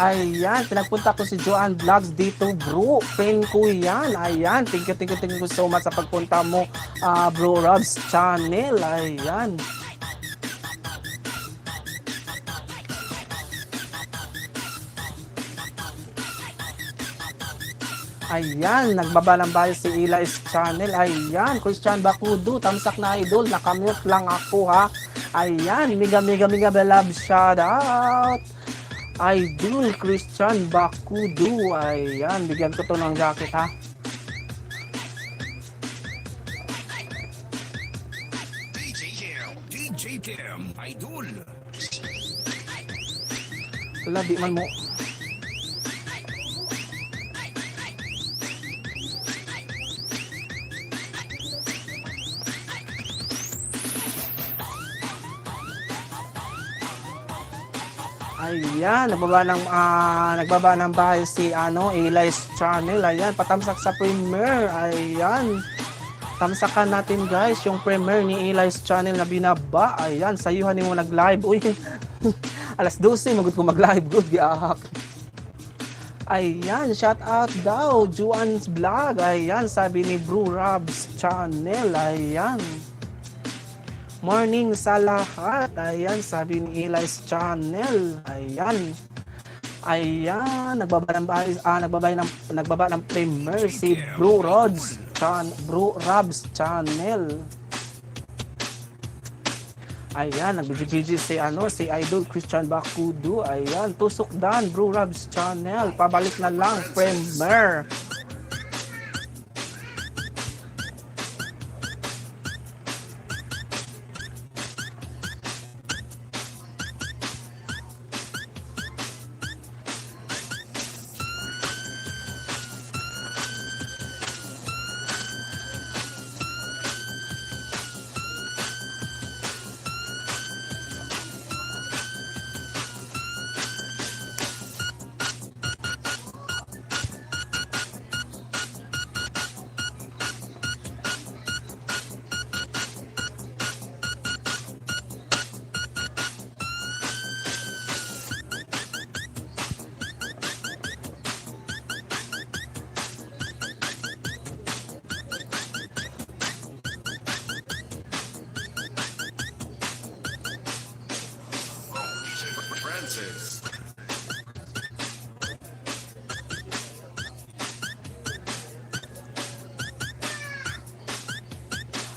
Ayan, pinagpunta ko si Joanne Vlogs dito, bro. Friend ko yan. Ayan, thank you, thank you, thank you so much sa pagpunta mo, Bro Rob's Channel. Ayan. Ayan, nagbaba ng bahay si Eli's Channel. Ayan, Christian Bakudo, tamsak na idol. Nakamute lang ako ha. Ayan, mega mega mega love shout out. Idol Christian Bakudo. Ayan, bigyan ko to ng jacket ha. DJ Kim. DJ Kim. Idol. Wala, di man mo. Ayan, nagbaba ng bahay si ano, Eli's Channel. Ayan, patamsak sa premiere. Ayan. Tamsakan natin, guys, yung premiere ni Eli's Channel na binaba. Ayan, sayuhan nimo nag-live. Uy. Alas 12 magud ko mag-live good giahak. Ayan, shout out daw, Juan's Vlog. Ayan, sabi ni Bro Rob's Channel. Ayan. Morning sa lahat. Ayan, sabi ni Eli's Channel. Ayan. Ayan, nagbaba ng premiere si Bro Rob's Channel. Ayan, nag-BG si ano, si Idol Christian Bakudo. Ayan, tusok dan Bro Rob's Channel. Pabalik na lang premiere.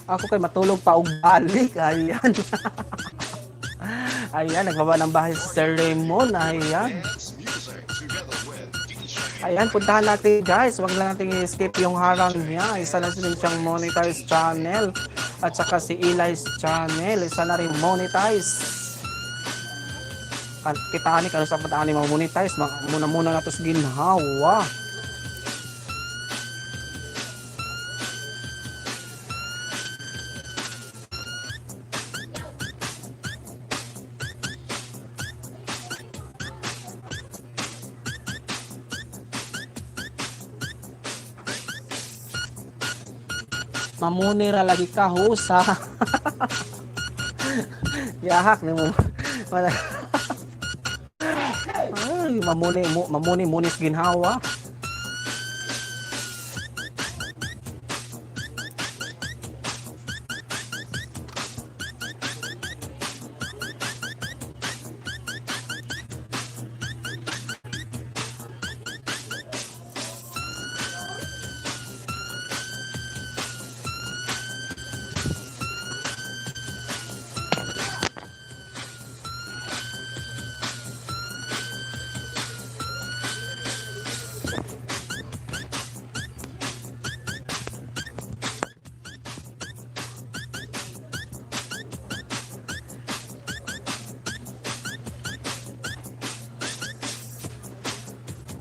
Ako kay matulog pa og balik. Ayan. Ayan, nagbaba ng bahay si Sir Raymond. Ayan. Dance music together with DJ Ayan, puntahan natin, guys. Huwag lang natin i-skip yung harang niya. Isa na din siyang monetize channel. At saka si Eli's channel. Isa na rin monetize. Kita ani kano sa pataan ni monetize. Muna-muna na to sa ginhawa. Mamuni ra lagi ka husa. Yahak ni mo. Wala. Ay, mamuni mo, mamuni munis ginhawa.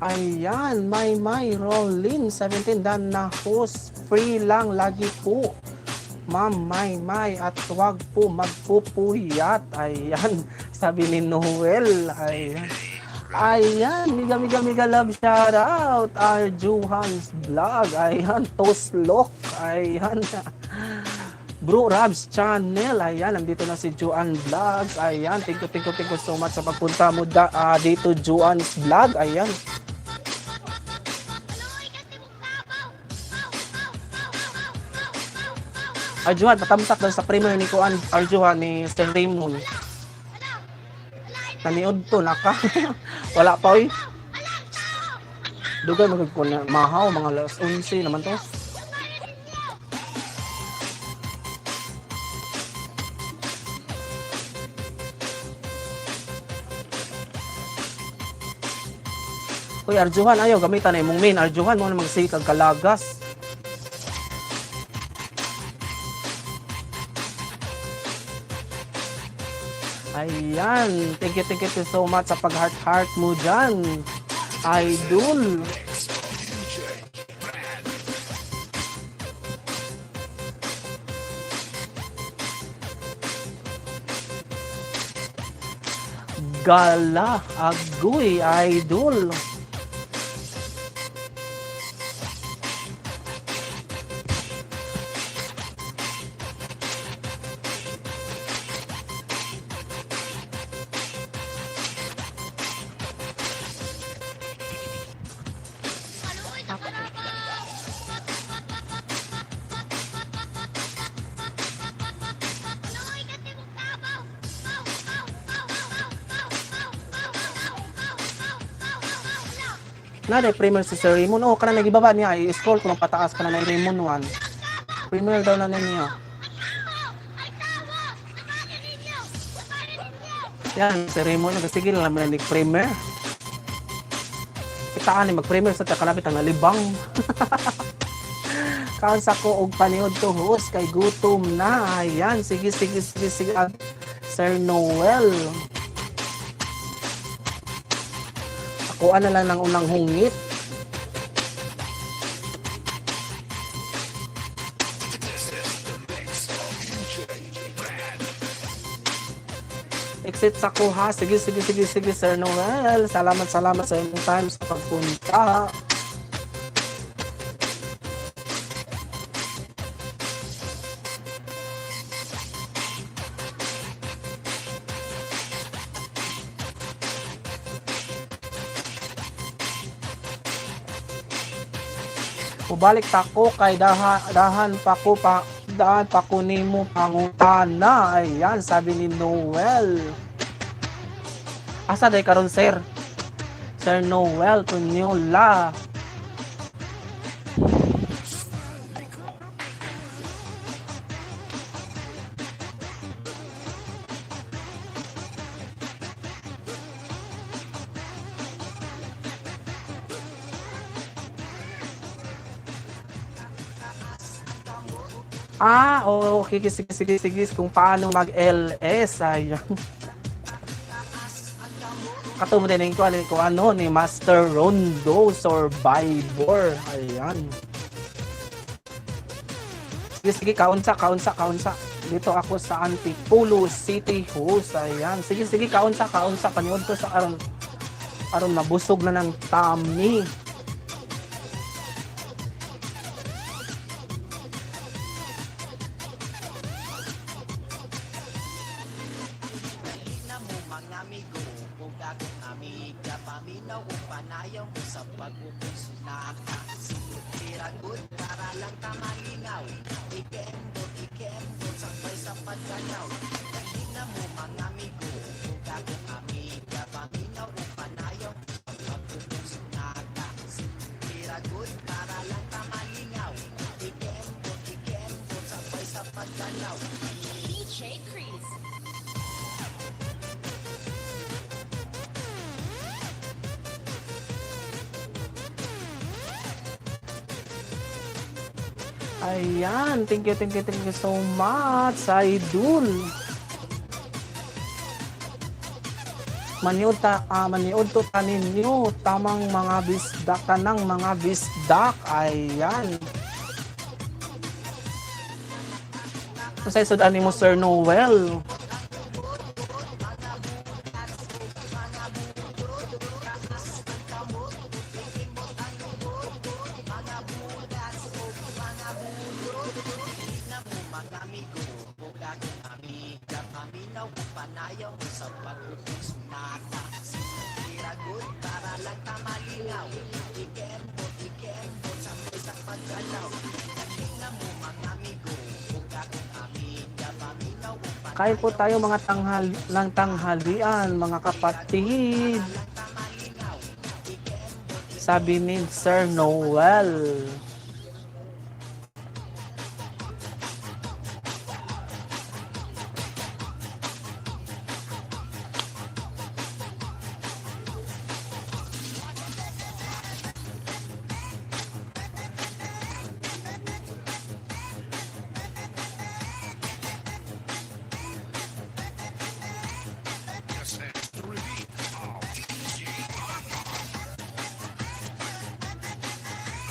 Ayan, may Rolin 17 dan na host. Free lang lagi po. Ma'am, may at wag po magpupuyat. Ayan, sabi ni Noel. Ayan. Ayan, miga miga miga love shout out. Arjuhan's vlog. Ayan, Toslok. Ayan. Bro Rabs Channel. Ayan, nandito na si Juan Vlogs. Ayan, thank you, thank you, thank you so much sa pagpunta mo dito, Juan's Vlog. Ayan. Arjuhan, patamsak daw sa premier ni Kuan, Arjuhan ni Sir Raymond. Naniod to, naka. Wala pa, oy. Dugay magud ko na mahaw, mga alas 11 naman to. Uy, Arjuhan, ayaw, gamitan na imong main. Arjuhan, mo na magsikag kalagas. Ayan, thank you so much sa pag-heart-heart mo dyan. Idol. Mix of DJ Brad. Gala, agoy, idol. Na, day premier si Sir Raymond. Oh, kana nagibaba niya. I-scroll ko ng pataas kana na Raymond 1. Premier daw na niya. Yan, si Raymond. Nagasigil lang naman ni premier. Kitaan ni mag-premier sa takalapit ang nalibang. Kaon sa ko og paniod to host kay gutom na. Ayan, sige sige sige sige. Sir Noel. Ako na lang ng unang hungit. This is the mix of DJ Brad. Exit sa kuha. Sige, sige, sige, sige, Sir Noel. Salamat, salamat sa imong time sa pagpunta. Mubalik ta ko kay dahan pa ko pa dahan pa ko nimo pangutana. Ayan, sabi ni Noel. Asa day karon, sir? Sir Noel Tunyola. Ah, oo, okay, sige, sige, sige, kung paano mag-LS, ayan. Katumo din ko, alin ko ano, ni Master Rondo Survivor. Ayan. Sige, sige, kaunsa, kaunsa, kaunsa. Dito ako sa Antipolo City Host. Ayan. Sige, sige, kaunsa, kaunsa. Paniod ko sa aron aron mabusog na ng tummy. Dali na mo mga amigo ug akong amiga, paminaw ug panayaw mo sa pag-upos naka. Tira good para lang ta malingaw. Ikembot, ikembot, sabay sa pagkanaw. Dali na mo mga amigo ug akong amiga, paminaw ug panayaw mo sa pag-upos naka. Tira good para lang ta malingaw. Ikembot, ikembot, sabay sa pagkanaw. DJ Chris. Ayan, thank you, thank you, thank you so much, Idol. Maniod ta, maniod to ta ninyo, tamang mga bisdak tanang mga bisdak. Ayan. Unsay sud ani mo, Sir Noel? Na mo mga amigo ug akong amiga, paminaw ug panayaw mo sa pag-upos naka. Tira good para lang ta malingaw. Ikembot, ikembot, sabay sa pagkalaw. Dali na mo mga amigo ug akong amiga, paminaw ug Kain po tayo mga tanghal ng tanghalian, mga kapatid. Sabi ni Sir Noel. This is the repeat of DJ Arman.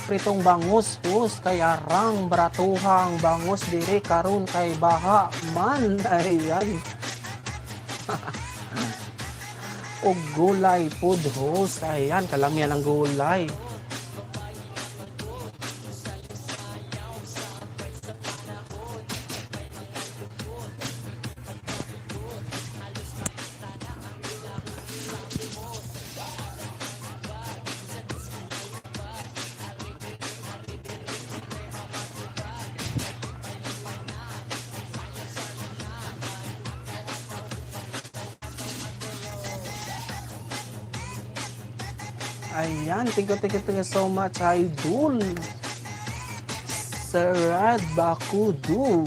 Pritong bangus hus kay arang bratuhang bangus diri karon kay baha man. Ayan. Og gulay food host. Ayan, kalamian ang gulay. Ayan, thank you, thank you so much, Idol. Sarad Bakudu.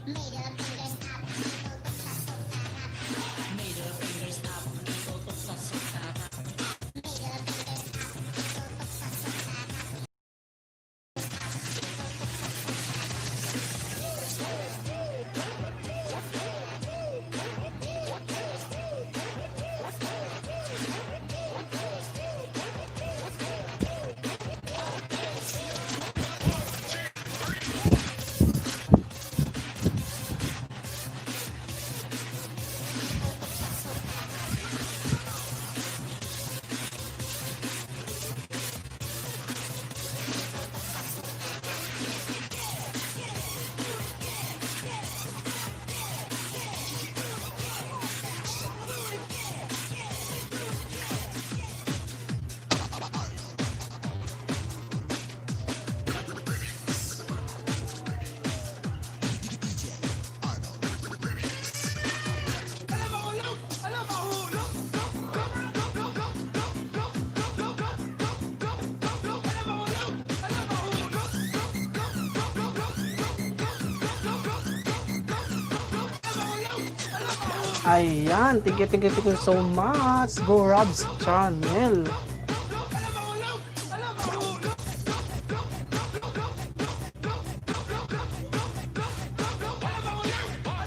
DJ Arman Idol. Ayan, thank you, thank you so much. Go Robs Channel. DJ Arnold on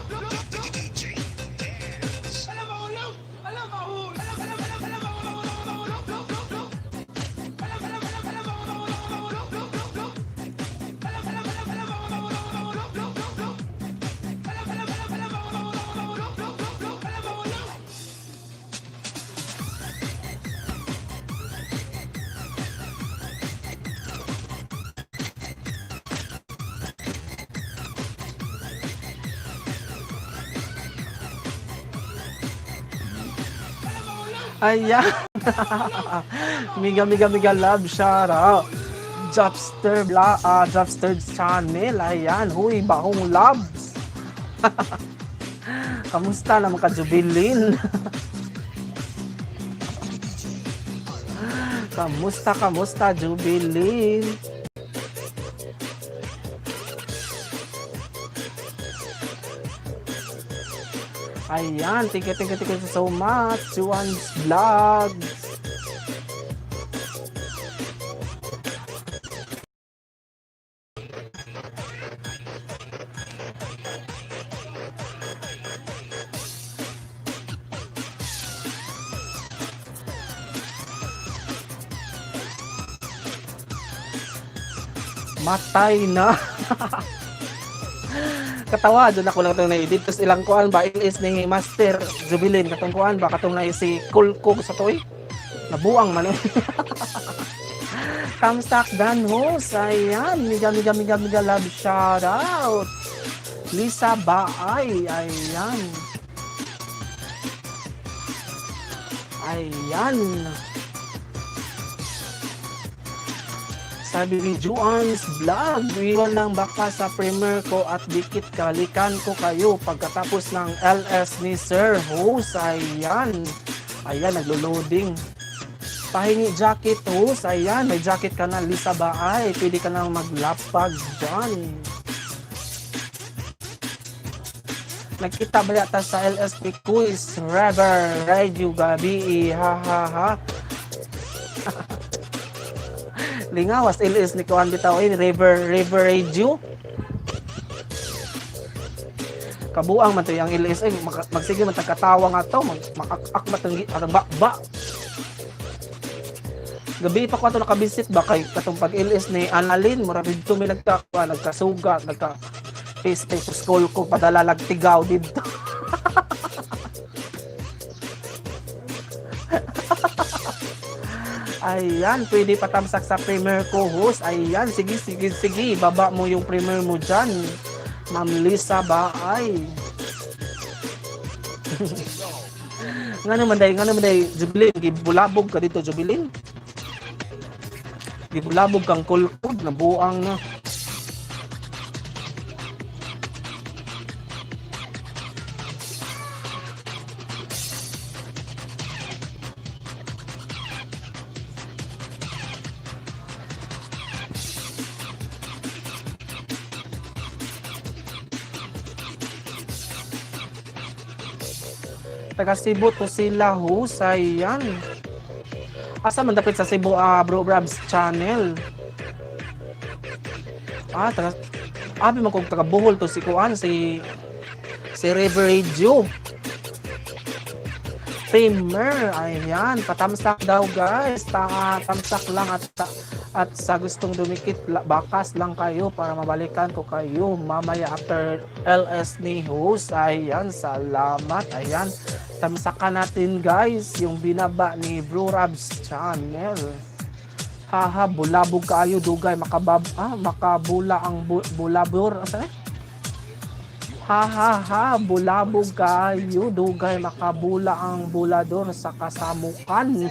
the mix. DJ Dance. Ayan. Miga, miga, miga love shout out. Jobster, bla, Jobster Channel. Ayan. Huy, bahong loves. Kamusta naman ka, Jubilin? Kamusta, kamusta, Jubilin? Ayan, thank you so much. Juan's Vlog. Matay na. Katawa dyan ako lang itong na-edit. Tapos ilang kuan ba, ilis ni Master Jubilin. Katong kuan ba, katong na si Kulko sa toy. Nabuang man. Kamsak Dan Host. Ayan. Miga, miga, miga, miga love shout out. Lisa Baay. Ayan. Ayan. Sabi ni Juan's Vlog, iwan lang baka sa primer ko at dikit kalikan ko kayo pagkatapos ng LS ni Sir Host. Ayan. Ayan, naglo-loading. Pahingi jacket, host. Ayan, may jacket ka na, Lisa Baay. Pwede ka nang maglapag dyan. Nagkita ba yata sa LSP Quiz? Rubber, Radio Gabi, ha ha ha. Lingawas LS ni Kuan bitaw eh, River Radio. Kabuang man to yung LS eh, magsige man tagkatawa nga to, makakak man tong atong bakba. Gabi pa ko ato nakabisit ba kay katong pag LS ni Annalyn, mura didto mi nagka nagkasugat, nagka face face school ko padala lagtigaw didto. Ayan, pwede patamsak sa primer ko, host. Ayan, sige, sige, sige. Baba mo yung primer mo dyan. Ma'am Lisa Baay. Nga naman day, Jubilin, gibulabog ka dito, Jubilin. Gibulabog kang kulkod, nabuang na. Taga Cebu to sila, host. Ayan. Asa man dapit sa Cebu, Bro Brabs Channel? Ah, taga abi man kog taga Bohol to si kuan, si River Radio. Primer, ayan, patamsak daw, guys. Tamsak lang at sa gustong dumikit, bakas lang kayo para mabalikan ko kayo mamaya after LS ni host. Ayan, salamat. Ayan, tamsakan natin, guys, yung binaba ni Bro Rabs Channel. Haha, bulabog kaayo, dugay makabula ang bulabor. Asa na? Ha ha ha, bulabog kayo, dugay makabula ang bulador sa kasamukan.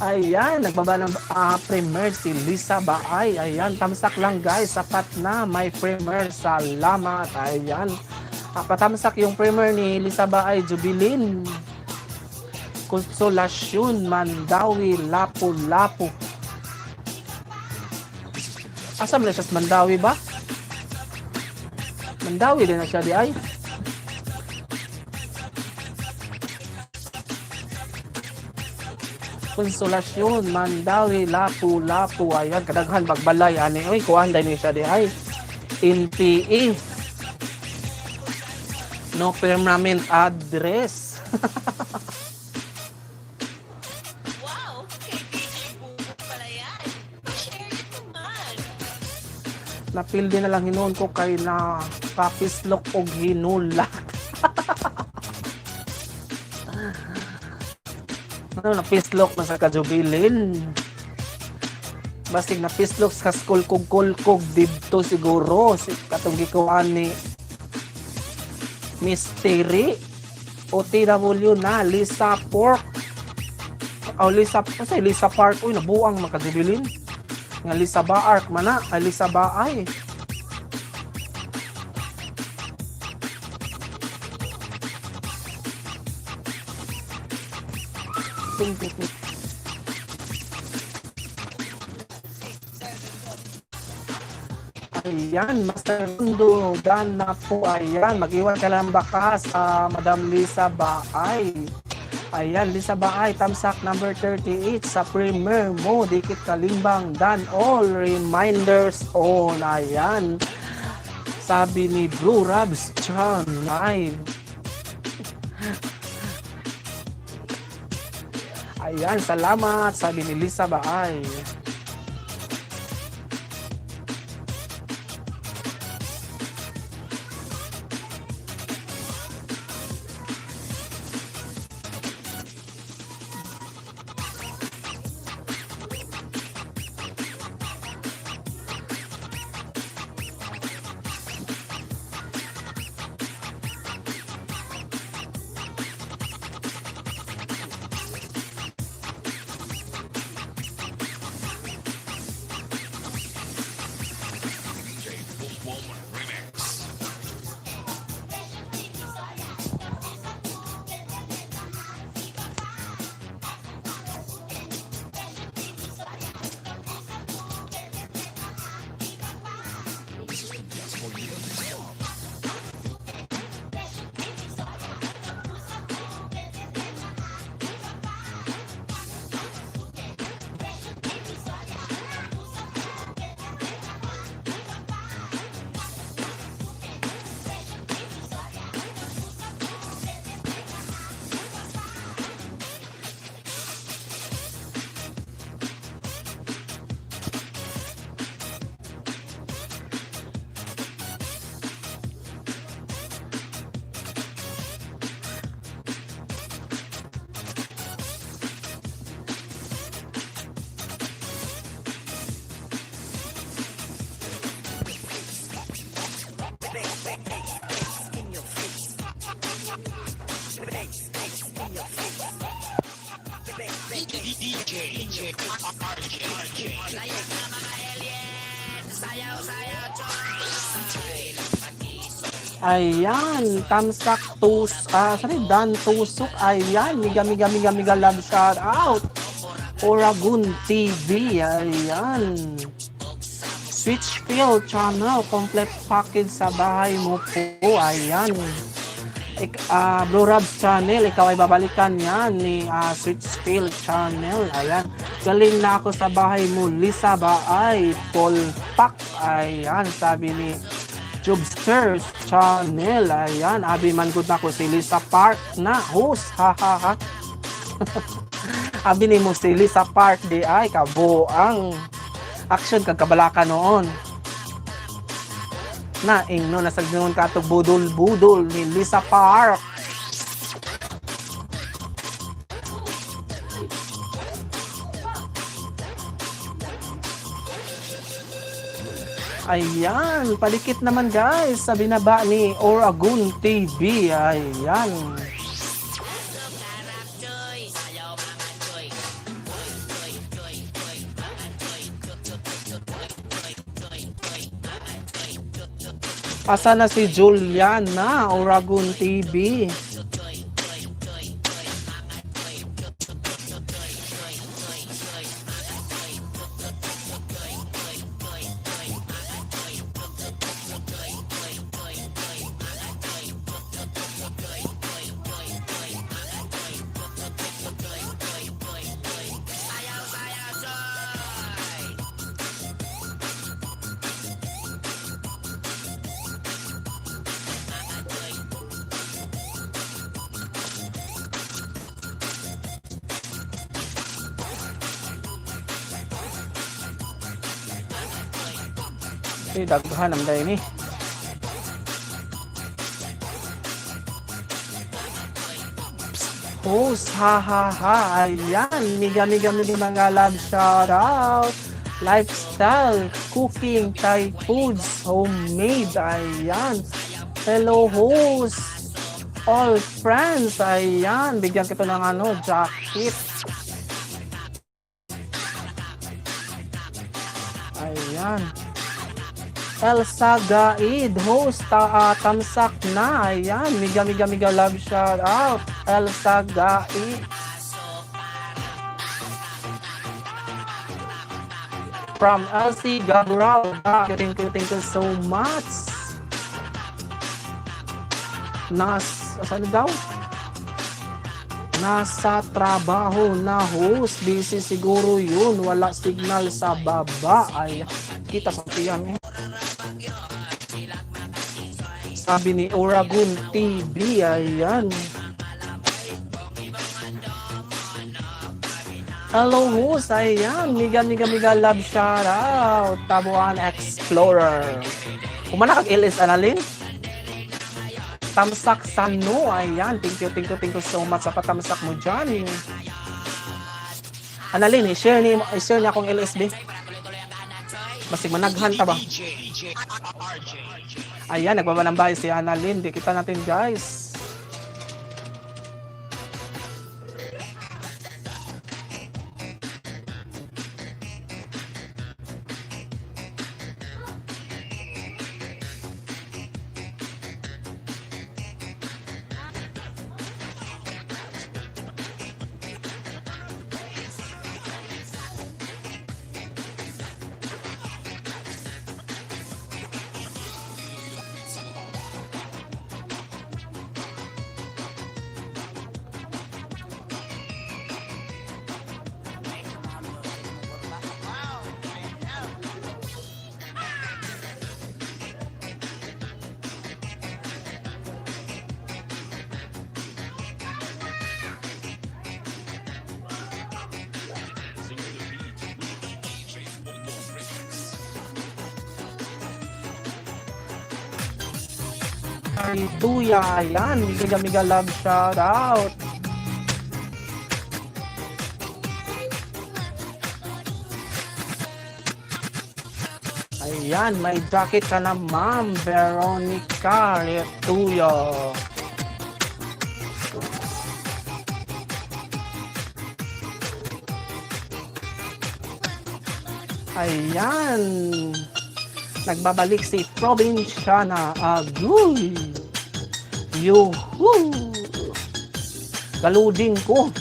Ayan, nagbaba ng primer si Lisa Baay. Ayan, tamsak lang, guys, sapat na may primer. Salamat. Ayan. Patamsak yung primer ni Lisa Baay Jubilin. Konsolasyon, Mandawi, Lapu-Lapu. Asa man na siya sa Mandawi ba? Mandawi din na siya di ay. Konsolasyon, Mandawi, Lapu-Lapu. Ayan, kadaghan bagbalay ani. Uy, kuan din siya di ay. NPE. No permanent address. Wow! Kay DJ Bubo pala yan. Pa-share it naman. Napildi na lang hinuon ko kay na kapislok og hinulak. Ano, napislok man sa kajubilin. Basig napislok sa kulkog-kulkog didto siguro si katong gikuan ni Mystery OTW na Lisa Pork. Oh, Lisa, ano, Lisa Park. Uy, nabuang makajubilin. Nga Lisa Baark man na, ay Lisa Baay. Ting, ting, ting. Ayan, Master Mundo, dan na po. Ayan, mag-iwan ka lang baka sa Madam Lisa Baay. Ayan, Lisa Baay, tamsak number 38 sa premier mo. Dikit kalimbang, dan all reminders on. Ayan, sabi ni Blue Rabs Chan Live. Ayan, salamat, sabi ni Lisa Baay. DJ Boom Boom Remix. This is the best for you. Stop. DJ RJ. Ayan, tamsak tus, sorry, Dan Tusok. Ayan, miga miga miga miga love shout out. Oragun TV, ayan. Switchfield Channel, complete package sa bahay mo po. Ayan. Blue Rabs Channel, ikaw ay babalikan yan ni Switchfield Channel. Ayan. Galing na ako sa bahay mo, Lisa Baay, Paul Pak. Ayan, sabi ni Jobsters Channel. Ayan, abi man gud nako si Lisa Park na host. Ha ha ha. Abi nimo si Lisa Park di ay kabuang action kag kabalaka noon. Na ingno na sa gnon katog budol-budol ni Lisa Park. Ayan, palikit naman guys sa binaba ni Oragon TV. Ayan. Asa na si Juliana Oragon TV? Eh, daghan ang day ni. Host, ha ha ha. Ayan, miga miga miga mga love shout out. Lifestyle, cooking, Thai foods, homemade. Ayan. Hello host. All friends. Ayan, bigyan kita ng ano, jacket. Ayan. Elsa Gaid, host, tamsak na. Ayan, miga miga miga love shout out. Elsa Gaid. From Elsie Gabriel. Thank you so much. Nas, saan daw? Nasa trabaho na host. Busy siguro yun. Wala signal sa baba. Ay, kita sa tiyan eh. Sabi ni Oragon TV. Ayan. Hello, host. Ayan. Miga, miga, miga. Love shout out. Tabuan Explorer. Kumana kag LS Analin? Tamsak Sano. Ayan. Thank you, thank you, thank you so much sa patamsak mo dyan. Analin, i-share niya akong LSB. Basig managhan ta ba? DJ RJ. Ayan, nagbaba ng bahay si Annalyn. Di kita natin, guys. Dancing to the beat with DJ Bongo Remix. Ay, Tuya, ayan. Miga, miga love shout out. Ayan, may jacket ka na, Ma'am Veronica Retuyo. Ayan. Nagbabalik si Provinciana Aguy. Yuhu! Galuding ko.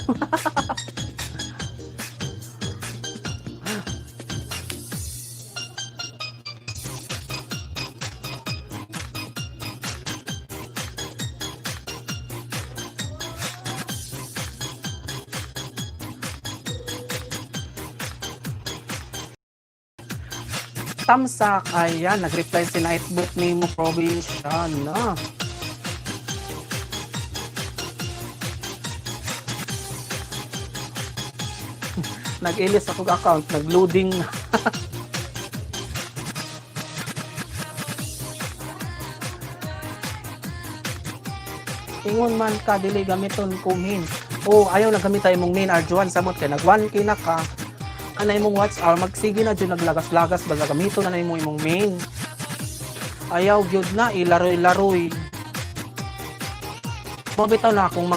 Tamsak, ayan, nag-reply si Nightbook ni mo probinsya na. Nag-ilis ako account, nag-loading. Ingon man ka dili gamiton ko main. Oh, ayaw na gamita imong main, Arjuan, samot kay nag 1K na ka. Ana imong watch hour magsige na jud naglagas-lagas baga gamiton na nimo imong main. Ayaw gyud na ilaroy-laroy. Mo bitaw na akong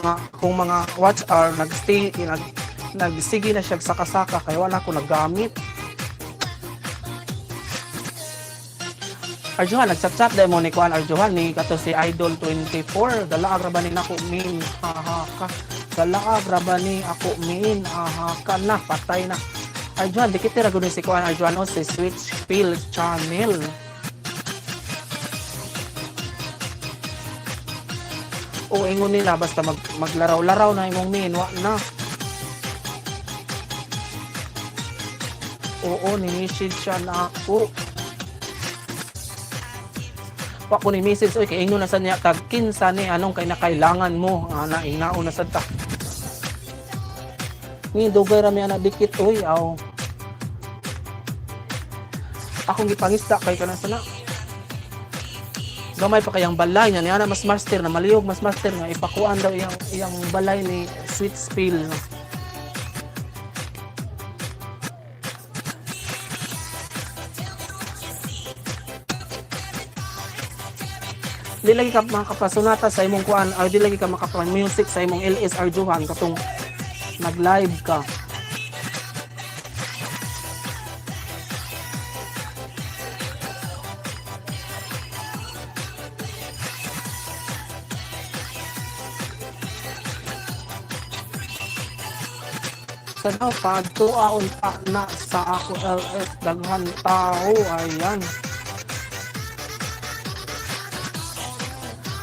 mga watch hour nagstay nagsige na siya saka-saka kay wala ko naggamit. Arjuhan, nagchat-chat dahil mo ni Kuan Arjuhan ni kato si Idol 24. Dalaag ra ba ni nako main? Aha ka. Dalaag ra ba ni ako main? Aha ka na, patay na. Arjuhan, dikit ra gud ni si Kuan Arjuhan o si Switch Phil Channel. O ingon nila basta maglaraw-laraw na imong main, wa na. Oo, ni-message siya na ako. Wa ko ni message oy kay ingnon na sa niya tag kinsa ni anong kay nakailangan mo ana ingnaon na sad ta. Ni dugay ra mi ana dikit oy aw. Akong gipangista kay kana sana. Gamay pa kayang balay niya ni ana mas master na maliyog mas master nga ipakuan daw iyang iyang balay ni Sweet Spill. Di lagi ka makapasunata sa imong kuan or di lagi ka makapa-music sa imong LS, Arjuhan, katong nag-live ka. Sa padtuaon pa na sa ako LS daghan tao, ayan.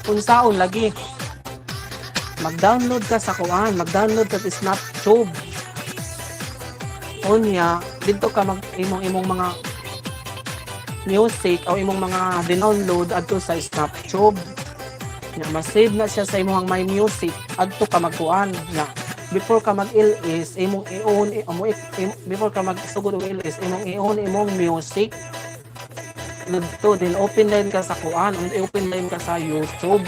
Unsaon lagi? Mag-download ka sa kuan, mag-download ka sa SnapTube. Unya, didto ka mag imong imong mga music o imong mga dinownload adto sa SnapTube. Nya ma-save na siya sa imong My Music, adto ka magkuan nya. Before ka mag-LS, imong i-on imo before ka magsugod og LS, imong i-on imong music didto din open line ka sa kuan, open line ka sa YouTube.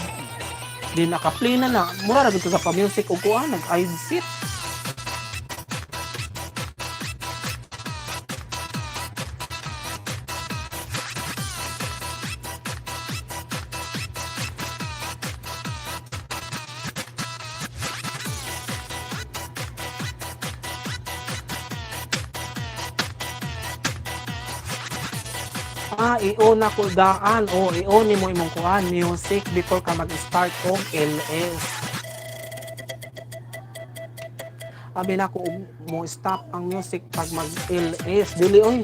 Di naka-play na na, mura ra gid ka sa pa-music og kuan, nag-exit. Ah, i-on na ko daan o i-on nimo imong kuan music before ka mag-start og LS. Abi na ko mo stop ang music pag mag-LS. Dili oy.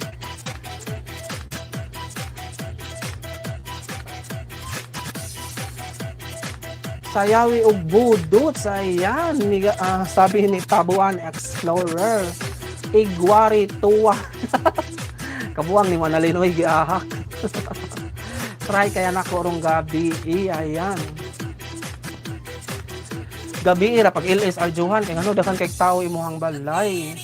Sayawi og budot ayan ni sabi ni Tabuan Explorer. Igwari tuwa. Kabuang ni Manalin oy giahak. Try kaya nako rong gabi eh, ayan. Gabi ra pag LS, Arjuhan, kay ngano daghan kay tao imuhang balay.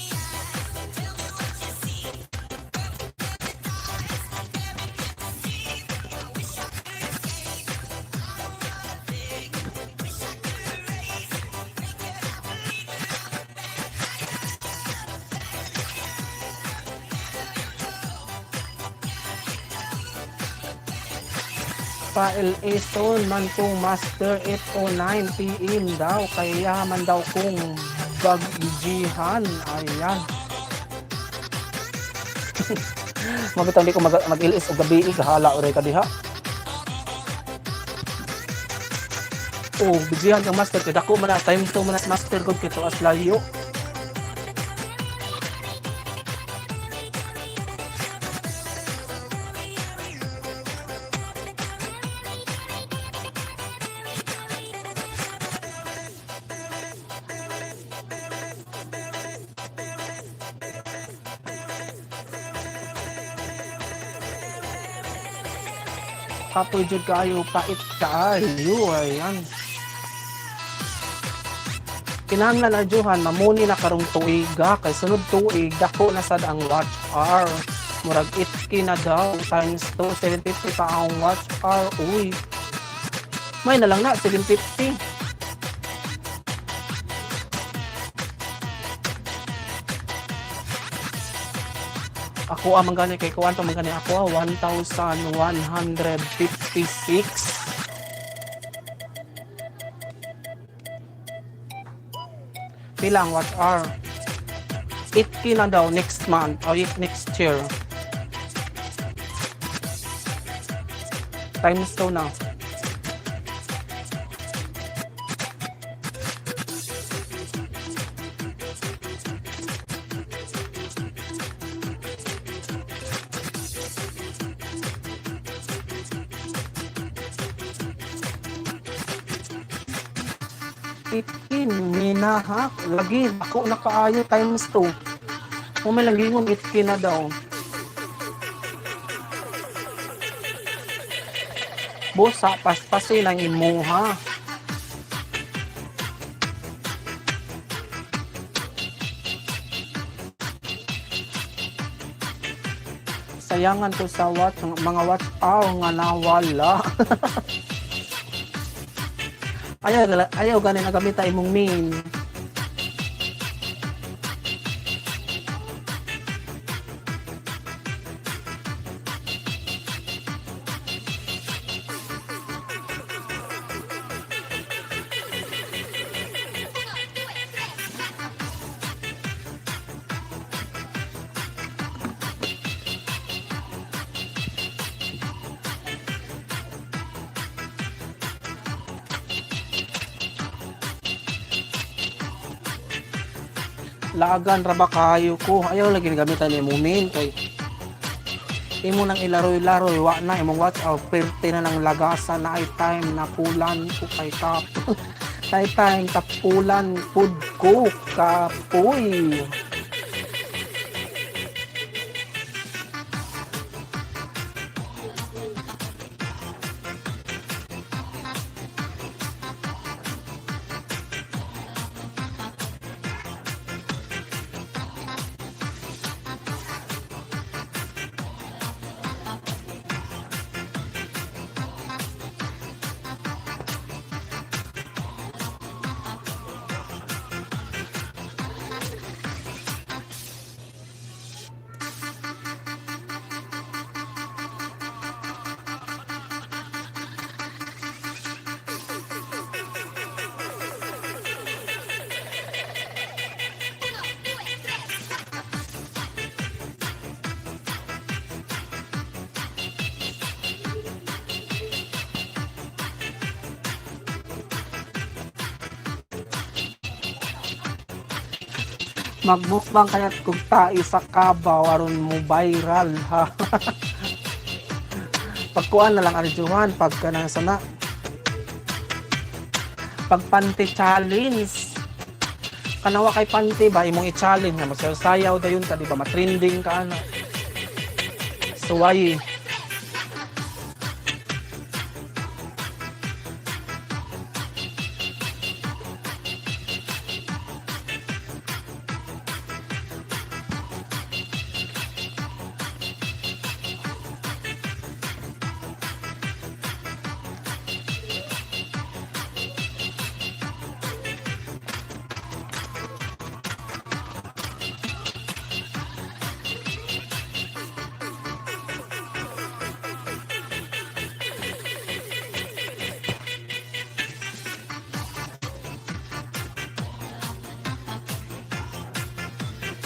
Pa-LA man kong master 8:09 PM daw kaya man daw kung bagjihan, ayan. Mabitaw hindi ko mag-LS og gabi, kahala oray ka diha. Oh, bijihan kang master kay dako man na time 2 man na master gud kay tuas layo. Kapoy jud kaayo, pait kaayo. Ayan. Kinahanglan, Arjuhan, mamuni na karong tuiga kay sunod tuig dako na sad ang watch hour. Murag 8K na daw times 2, 750 pa ang watch hour. Uy. May na lang na 750. Ako ang manggani kay kuan pa manggani ako 1,156. Pila ang watch hour? 8K na daw next month o next year. Times 2 na. 15 minahak lagi ako na kaayo times 2. Kung may lang ingon 8K na daw. Busa paspasin ang imuha. Sayangan ko sa watch, mga watch hour nga nawala. Ayaw, ayaw ganin ang gamita imong main. Laagan ra ba kayo ko? Ayaw lagi gamitan imong main kay imo nang ilaroy-laroy, wa na imong watch hour, perte na ng lagasan na ay time na pulan ko kay kap. Tay time tapulan pud ko kapoy. Magmukbang kaya't kung tayo sa kabaw aron mo viral ha. Pagkuan na lang, Arjuhan, pagka nang sana. Pagpanty challenge. Kanawa kay panty ba imong i-challenge nga magsayaw dayon ka, di ba matrending ka ana. Suway.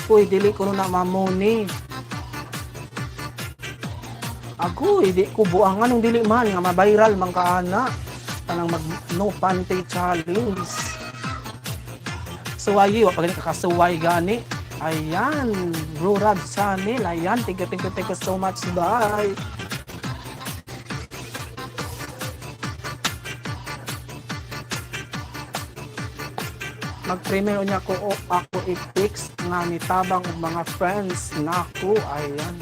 Uy, dili ko na mamuni. Agoy, di ko buangan nung dili man nga ma-viral man kaana. Tanang mag no panty challenge. Suwayi, wa pa gani kakasuway gani. Ayan, Bro Rab Channel. Ayan, thank you, thank you, thank you so much. Bye. Mag-premiere niya ko o ako i-fix nga nitabang og mga friends nako. Ayan.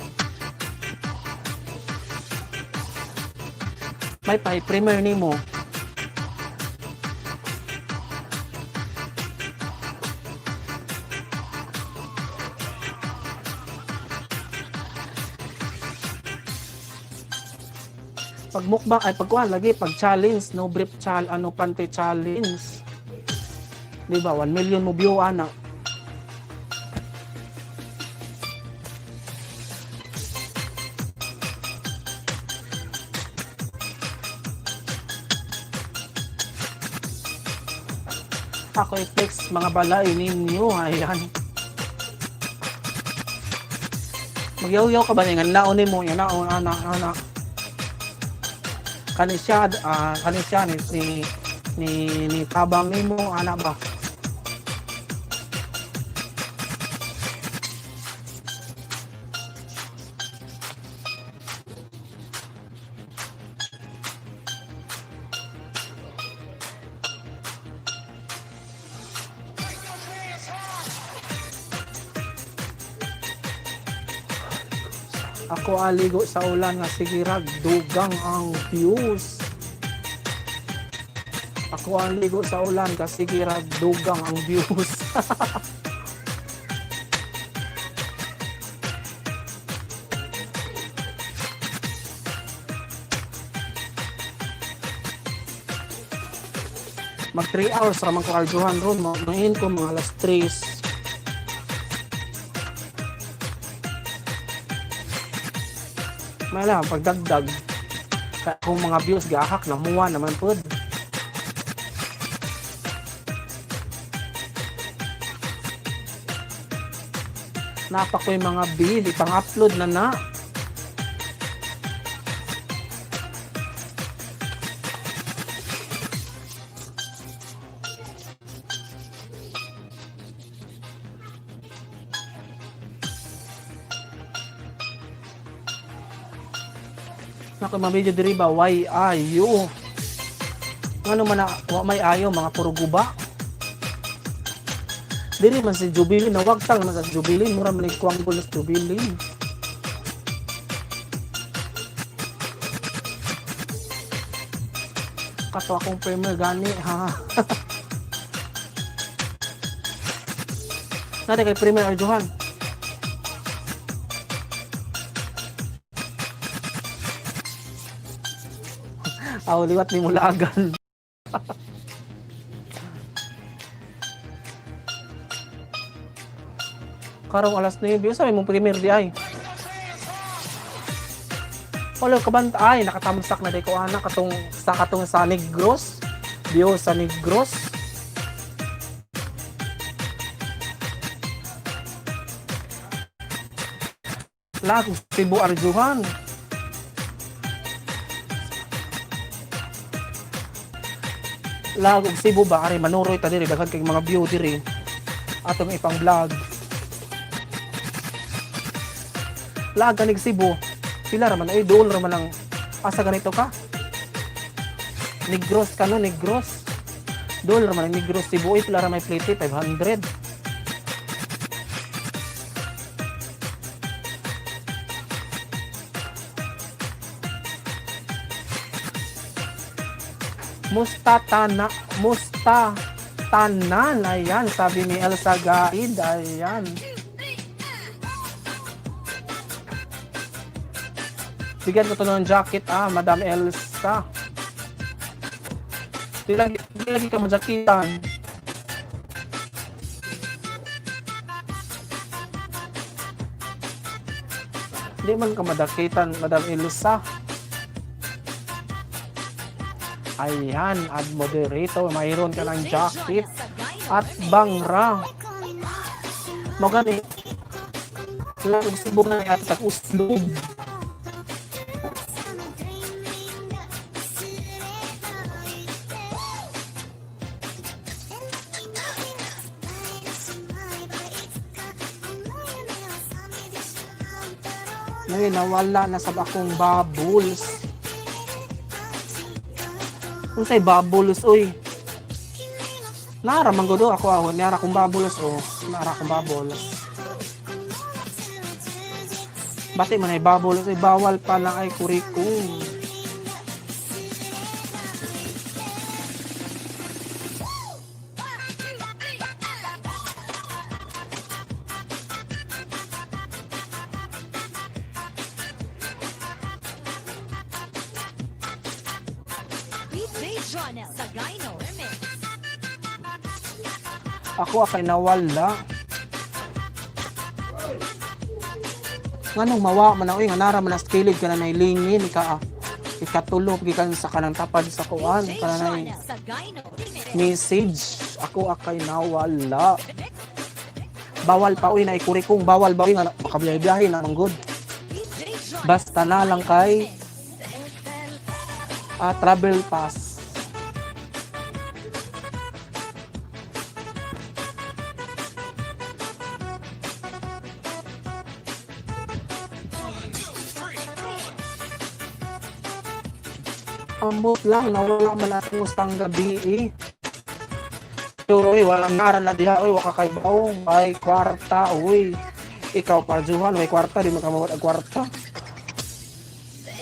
May pay premier nimo. Pag mukbang ay pagkuan lagi pag challenge, no brief chal ano pante challenge. Di ba? 1 million mo view ana. Ako i-flex mga balay ninyo. Ayan. Magyaw-yaw ka ba nga naon nimo yan naon ana ana. Kani siya kani siya ni si ni ni tabang nimo ana ba? Ako aligo sa ulan nga sige rag dugang ang views. Ako aligo sa ulan kasi sige rag dugang ang views. Mag 3 hours ra man ko aljuhan ron, main ko mga alas 3. May lang pagdagdag. Kaya kung mga views gahak namuha naman pud. Napa ko yung mga bill, ipang-upload na na. Nako mga video diri ba why ayo? Ngano man na wa may ayo mga puro guba. Diri man si Jubilee nawagtang man sa Jubilee mura man ni kuwang sa Jubilee. Kato akong premier gani ha. Nade kay premier Arjohan. Aw liwat ni mulagan. Karong alas 9, sa may mong premier di ay. Wala kabanta ay nakatamsak na di ko ana katong sa Negros. Dio sa Negros. Lag Cebu Arjuhan. Lag og Cebu ba ari manuroy ta diri daghan kay mga view diri. Atong ipang vlog. Lag ganig Cebu. Pila ra man ay dool ra man ang asa ganito ka? Negros ka no, Negros. Dool ra man ang Negros Cebu ay pila ra may plate 500. Musta tana, musta tanan, ayan, sabi ni Elsa Gaid, ayan. Bigyan ko to ng jacket, Madam Elsa. Di lagi ka majakitan. Di man ka madakitan, Madam Elsa. Ayan, ad moderator, mayroon ka ng jacket at bangra. Magani, lang Cebu na at sa uslog. Ngayon, nawala na sa akong bubbles. Unsay bubbles, oy? Nara man gud ako ahon, nara akong bubbles oh. Nara akong bubbles. Bati man ay bubbles, ay bawal pa lang ay kurikum. Jonel Sagayno Remix. Ako akay nawala. Nganong mawa man na oy, nga nara man nas kilid ka na nailingin ka ah. Ikatulo gikan sa kanang tapad sa kuan DJ kana nay Jonel Sagayno Remix. message. Ako akay nawala. Bawal pa uy na ikurikong bawal ba uy nga makabiyahe-biyahe na manggod. DJ Jonel Basta na lang kay Remix. Travel pass. Ambot lang, nawala man ako sa gabi eh. Pero uy, walang ngaran na diha, uy, waka kay baong, may kwarta, uy. Ikaw pa, Juhan, may kwarta, di makamawat ang kwarta.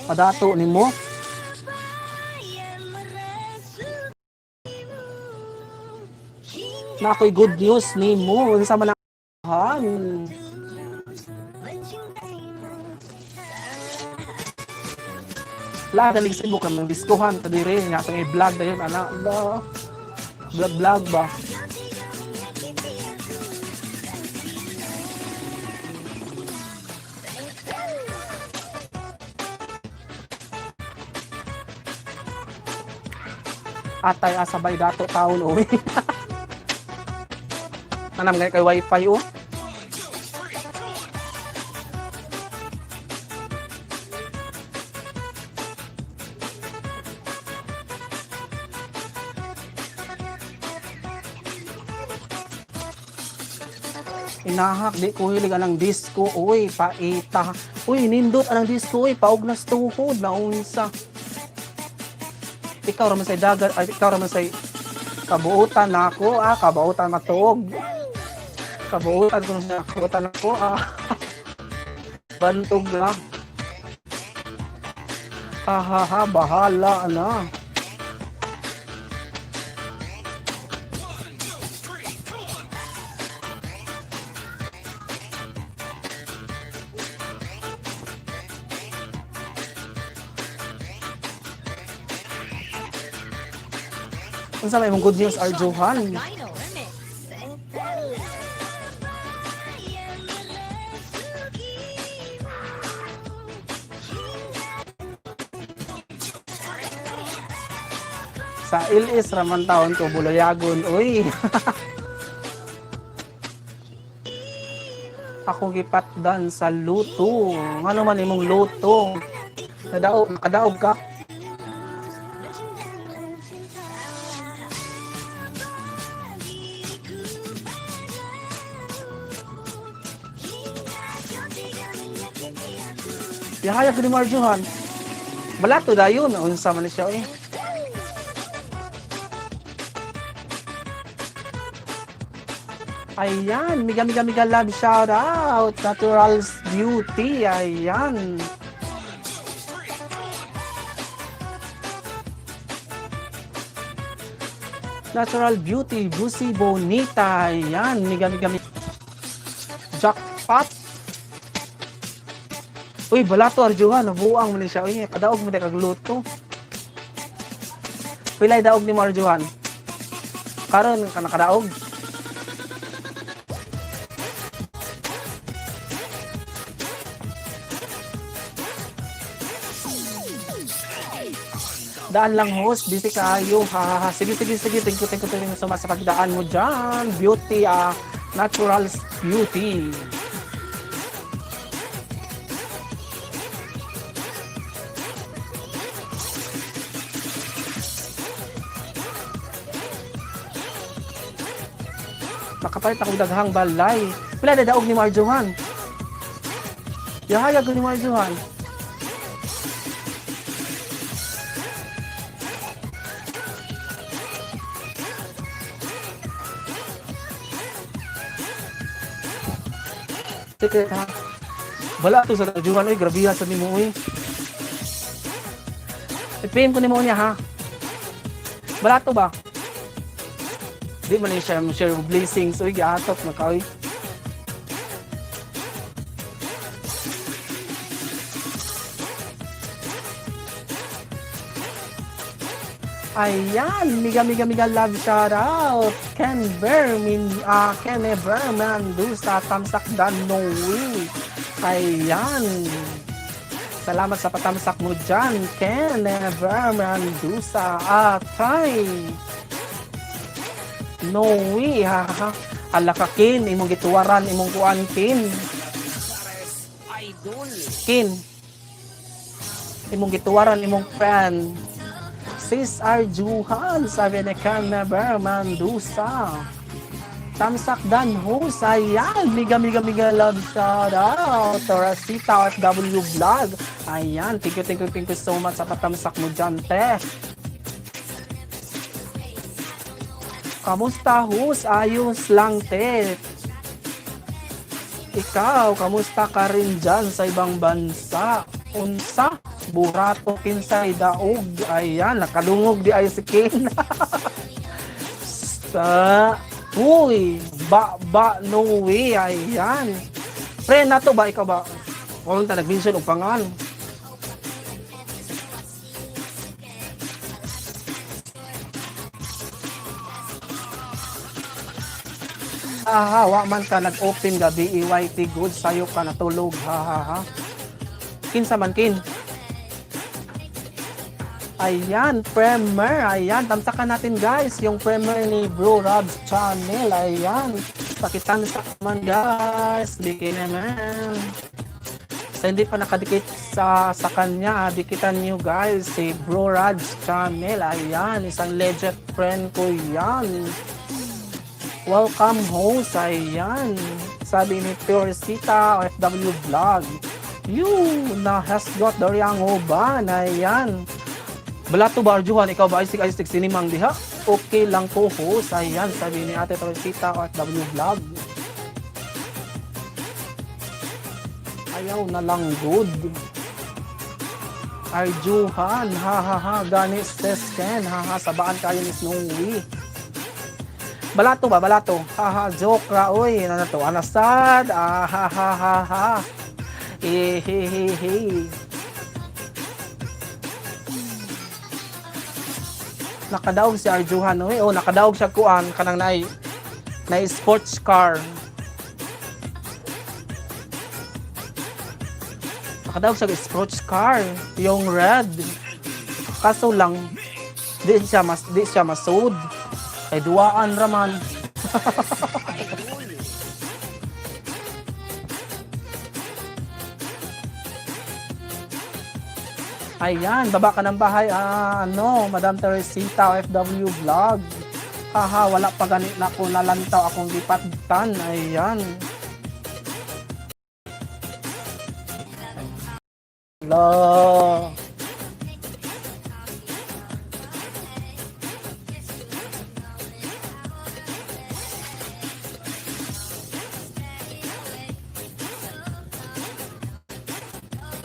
Padato ni mo. Na ako'y good news ni mo. Unsa man ang han. Lahat na Cebu ka ng diskuhan ta dire nga atong i-vlog dayon ana. La. Vlog vlog ba? Atay asabay dato taon uwi. Anam gani kay wifi oh. Inahak di ko hilig anang disco uy, paita. Uy, nindot anang disco uy, paugnas tuhod naunsa. Ikaw ra man say dagat, ay, ikaw ra man say kabuutan nako ah, kabuutan matuog. Kabuutan kung sa kabuutan ako ah. Bantog na. Ha ha ha, bahala na. Unsa may imong good news, Arjohan? Sagayno Remix. Sa LS raman taon ko bulayagon, uy. Ako gipatdan sa luto. Ngano man imong luto? Nadaog, nakadaog ka? Yahaya ko ni Marjohan. Balato dayon unsa man siya eh. Ayan, mega mega mega love shout out. Naturals Beauty. Ayan. Natural Beauty, Busi Bonita. Ayan, mega mega mega. Jackpot. Uy, balato Arjuhan, nabuang mo ni siya. Uy, kadaog mo na kagluto. Pilay daog ni mo Arjuhan. Karon ka nakadaog. Daan lang host, busy kayo. Ha, ha, ha. Sige, sige, sige. Thank you, thank you, thank you so much sa pagdaan mo dyan. Beauty, naturals beauty. Nakapalit akong daghang balay. Pila na daog ni Marjohan. Yahayag ni Marjohan. Secret ha. Wala to sa Marjohan. Uy, grabe sa nimo uy. I-PM ko nimo niya ha. Wala to ba? Di man ni siya share blessings uy giatok na ka uy. Ayan, miga miga miga love shout out. Ken Bermin, Ken Berman, Dusa, Tamsak Dan Noe. Ayan. Salamat sa patamsak mo dyan, Ken Berman, Dusa, Atay. Noe, ha ha. Ala ka, Ken, imong gituwaran, imong kuan, Ken. Ken. Imong gituwaran, imong friend. Sis Arjuhan, sabi ni Ken Berman, Dusa. Tamsak Dan Host, ayan, miga miga miga love shout out, Torasita OFW Vlog, ayan, thank you, thank you, thank you so much sa patamsak mo dyan, te. Kamusta, host? Ayos lang, te. Ikaw, kamusta ka rin dyan sa ibang bansa? Unsa? Burato kinsay daog. Ayan, nakadungog di ay si Ken. Sa Uy, ba ba no way. Ayan. Pre, nato ba ikaw ba? Wala ta nag-mention og pangan. Aha, wa man ka nag-open gabi EYT good sayo ka natulog, ha ha ha. Kinsa man kin? Ayan, premier. Ayan, tamsakan natin guys yung premier ni Bro Rob's channel. Ayan, pakitamsak man guys. Bigyan naman. Sa hindi pa nakadikit sa kanya, dikitan nyo guys si Bro Rob's channel. Ayan, isang legit friend ko yan. Welcome host. Ayan, sabi ni Teresita OFW Vlog. You na has got the yang uban. Ayan. Balato ba Arjuhan? Ikaw ba isig isig sinimang diha? Okay lang ko host. Ayan, sabi ni Ate Teresita OFW Vlog. Ayaw na lang good. Arjuhan, ha ha ha, gani sis Ken, ha ha, sabaan kayo ni Snowy. Balato ba, balato? Ha ha, joke ra, oy, ano na to, anasad, ah ha ha ha ha. Eh, he he he. Nakadaog si Arjuhan, oy, oh, nakadaog siya kuan, kanang naay sports car. Nakadaog siya sports car, yung red. Kaso lang, di siya masud. Kay duwaan raman. Ayan, baba ka ng bahay. Ano, Madam Teresita, OFW Vlog. Haha, wala pa gani na ko nalantaw akong gipattan. Ayan. Lo.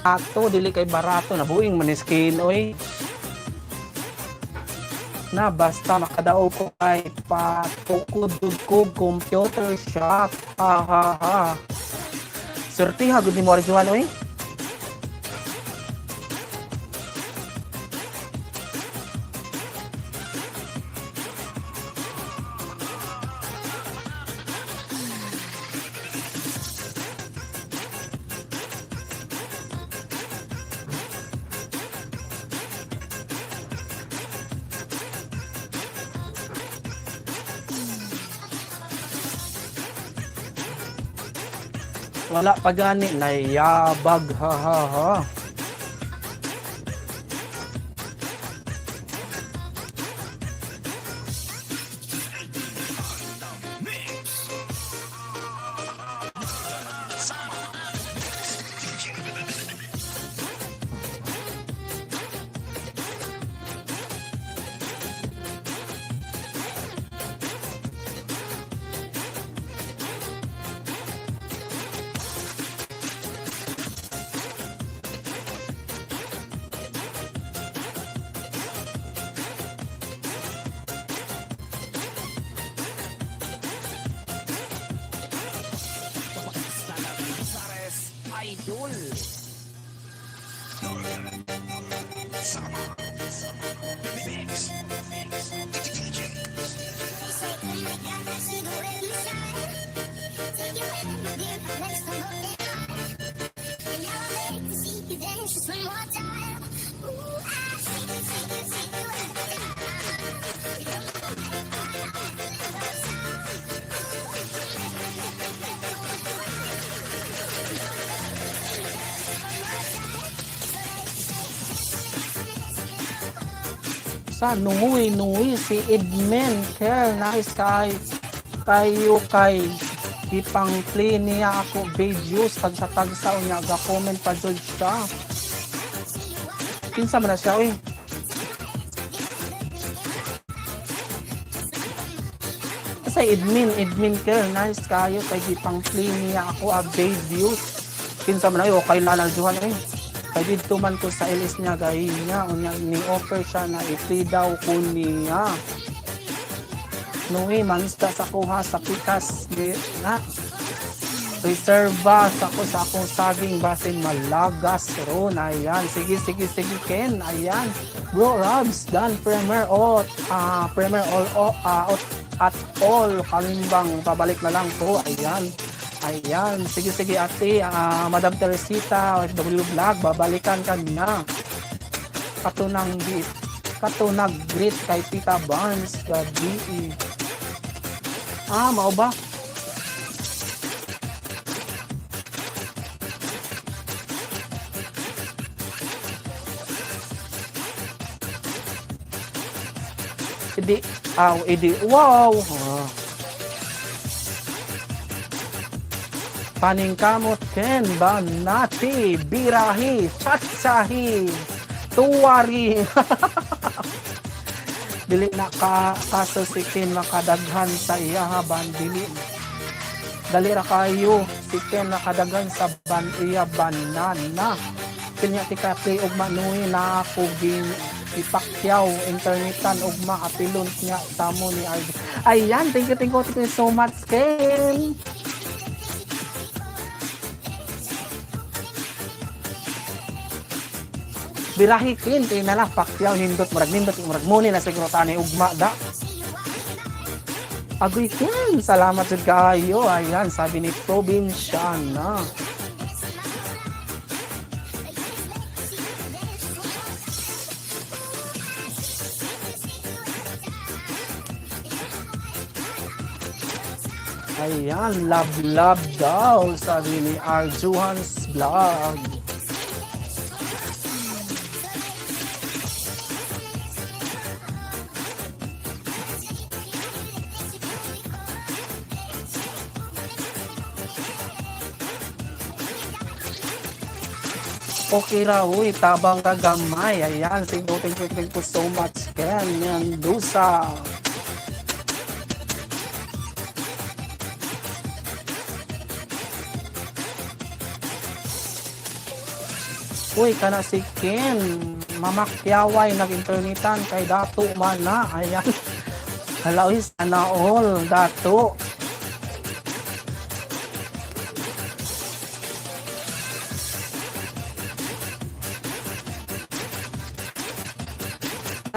Ato, dili kay barato nabuing maniskin oy. Na basta makadaog ko kay patukod jud ko computer shop. Ha ha ha. Surtiha gud nimo Arjuan oy. Wala pa gani nayabag, ha ha ha. Idol. Mix. DJ. Sa Nuwi Nuwi si Edmen Kel, nice kay kayo kay ipang play niya ako videos tagsa-tagsa, unya ga comment pa jud siya. Kinsa man na siya, oy? Sa Edmin Edmin Kel, nice kayo kay gipang play niya ako a videos. Kinsa man ay, okay na lang juhan eh. Kay didto man ko sa LS niya gay niya, unya ni offer siya na i-free daw ko niya. Nuwi, mangista sa kuha sa pikas di na reserva sa ko sa akong saging basin malagas ron. Ayan, sige sige sige Ken, ayan, bro Robs dan premier all, premier all, all, at all kalimbang, pabalik na lang po. Ayan, ayan, sige sige ate, Madam Teresita OFW Vlog, babalikan ka na. Katunang git katunag greet kay Tita Barnes gabi. Mao ba? Idi, aw, idi, wow. Paningkamot Ken, Banati, Birahi, Chatsahi, Tuwari. Dili na ka kaso si Ken makadaghan sa iya ban dili. Dali ra kayo si Ken nakadaghan sa ban iya banana. Kinya ti kape ugma nuhi na ako gin ipakyaw internetan ugma apilon niya tamo ni RJ. Ayan, thank you, thank you, thank you so much, Ken. Birahi Ken, kay na lang pakyaw nindot murag nindot murag muni na siguro tani ugma da. Agoy Ken, salamat jud kaayo. Ayan, sabi ni Probinsyana. Ayan, love love daw, sabi ni Arjuhan's Vlog. Okay ra, uy, tabang kagamay. Ayan, thank you, thank you, thank you so much, Ken Mendoza. Uy, kana si Ken, mamakyaway nag-internetan kay dato man na. Ayan. Hala, uy, sana all, dato.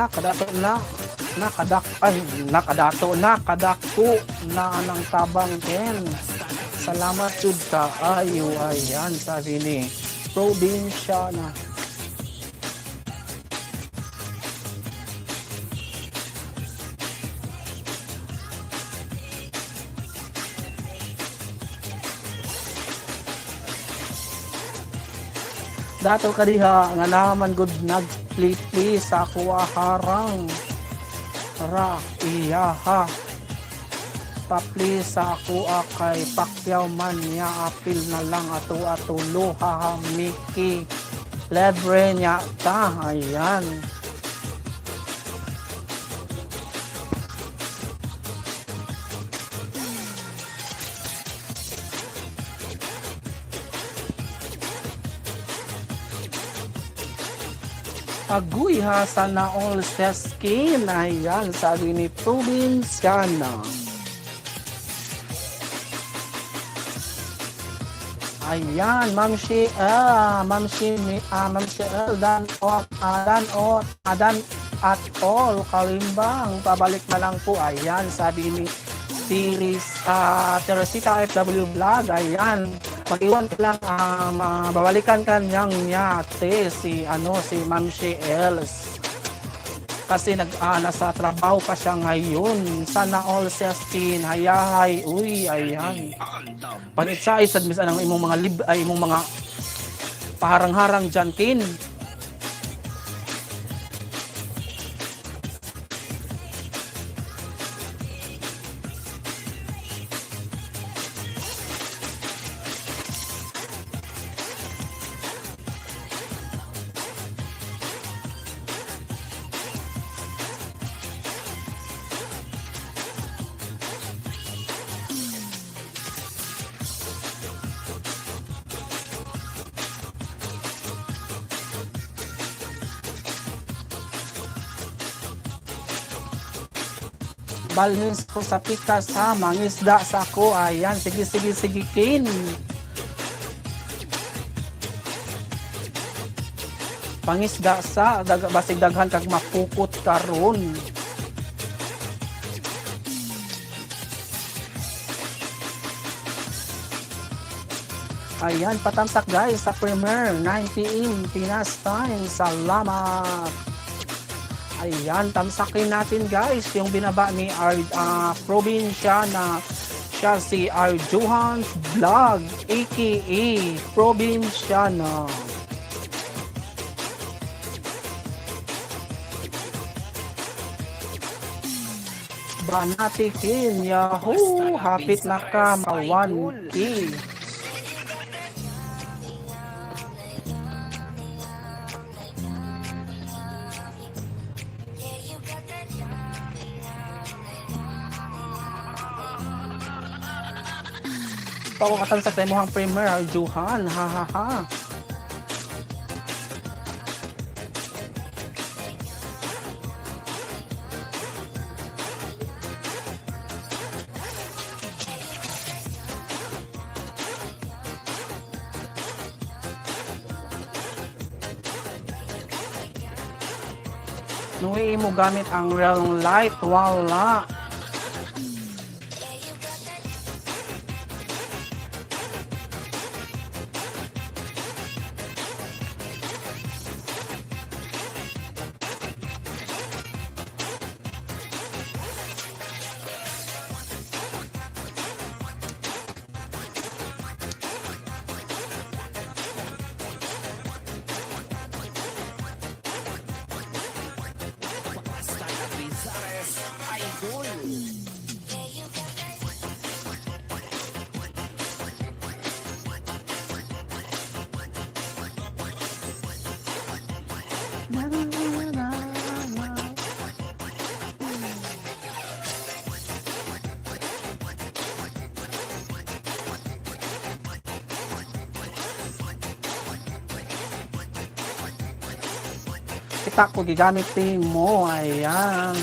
Nakadato na, nakadak, ay, nakadato na, kadako na anang tabang Ken. Salamat jud kaayo. Ayan, sabi ni Probinsyana. Dato ka diha nga naman gud nagpli-pli sa kuha harang ra iya ha. Papli sa akuha kay Pacquiao man niya apil na lang ato atulo ha Mickey lebre niya ta. Ayan. Agoy ha, sana all sa skin. Ayan, sabi ni Provinciana. Ayan, Ma'am Shi, Ma'am Shi, Ma'am Shi, Dan, O, Dan, O, Dan, At all, Kalimbang. Pabalik na lang po. Ayan, sabi ni Tiris, Teresita FW Vlog. Ayan, mag-iwan ka lang, babalikan ka niyang niya, te, si, ano, si Ma'am Els. Kasi nasa trabaho pa siya ngayon. Sana all, Sestin. Hayahay. Uy, ayan. Panitsay, sad misan ang imong mga lib, ay imong mga paharang-harang dyan, Kin. Balhins ko sa pikas ha, mangisda sa ko. Ayan, sige, sige, sige, Kin. Pangisda sa, basig daghan kag mapukot karon. Ayan, patamsak guys sa premiere, 9 p.m. Pinas time. Salamat! Ayan, tamsakin natin guys yung binaba ni probinsya na siya si Arjuhan's Vlog, aka Probinsyano. Banatikin, yahoo! Hapit na ka, ma 1K. Pa ko katamsak sa imong premier, Arjuhan, ha ha ha. Nuwi mo gamit ang real light, wala. Basta na Pizares, Idol. Na, na, na, na. Kita ko gigamit mo. Ayan.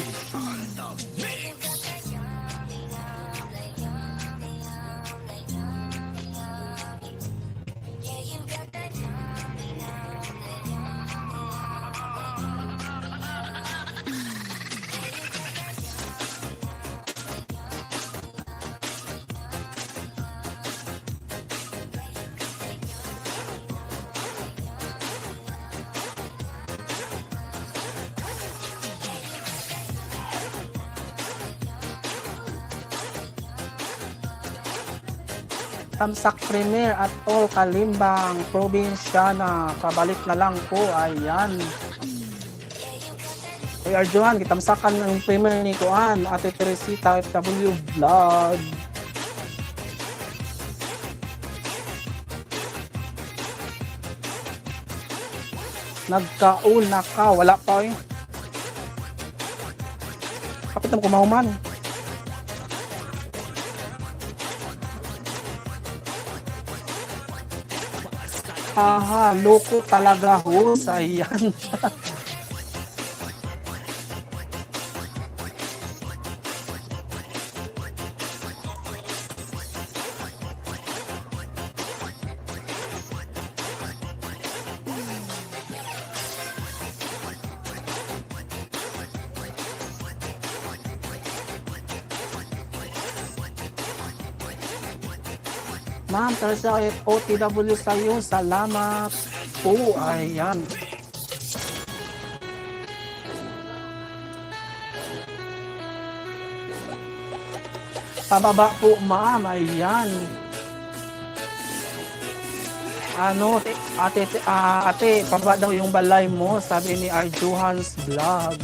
Tamsak Premier at all Kalimbang, Probinsyana. Pabalik na lang po. Ayan. Kuya Arjuan, gitamsakan ng premier ni Kuan, Ate Teresita FW Vlog. Nagkauna ka, wala pa eh. Kapit na mo kumahuman. Haha, loko talaga ho. Ayan. Ma'am, Teresa OTW sa'yo. Salamat po. Ayan. Pababa po, ma'am. Ayan. Ano, ate, ate, pababa daw yung balay mo, sabi ni Arjuhan's Vlog.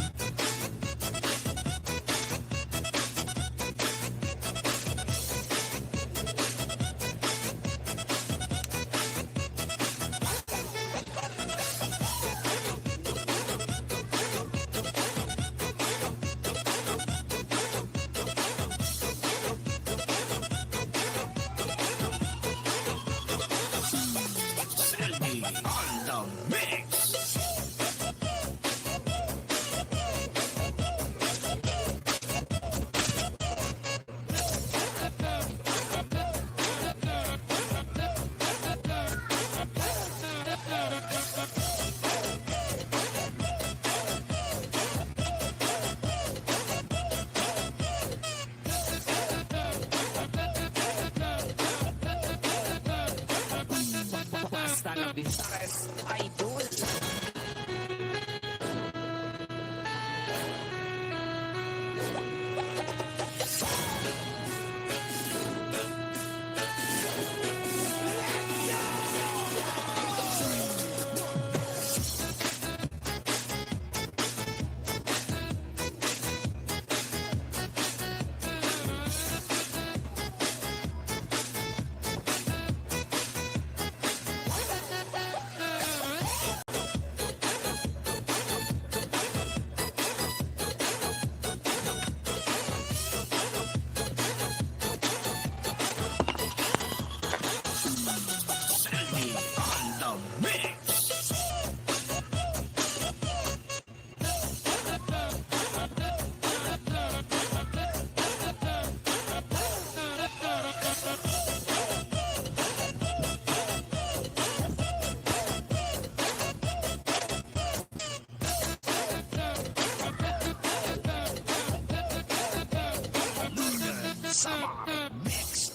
Selby on the mix. Selby on the mix. Northern Samar Mix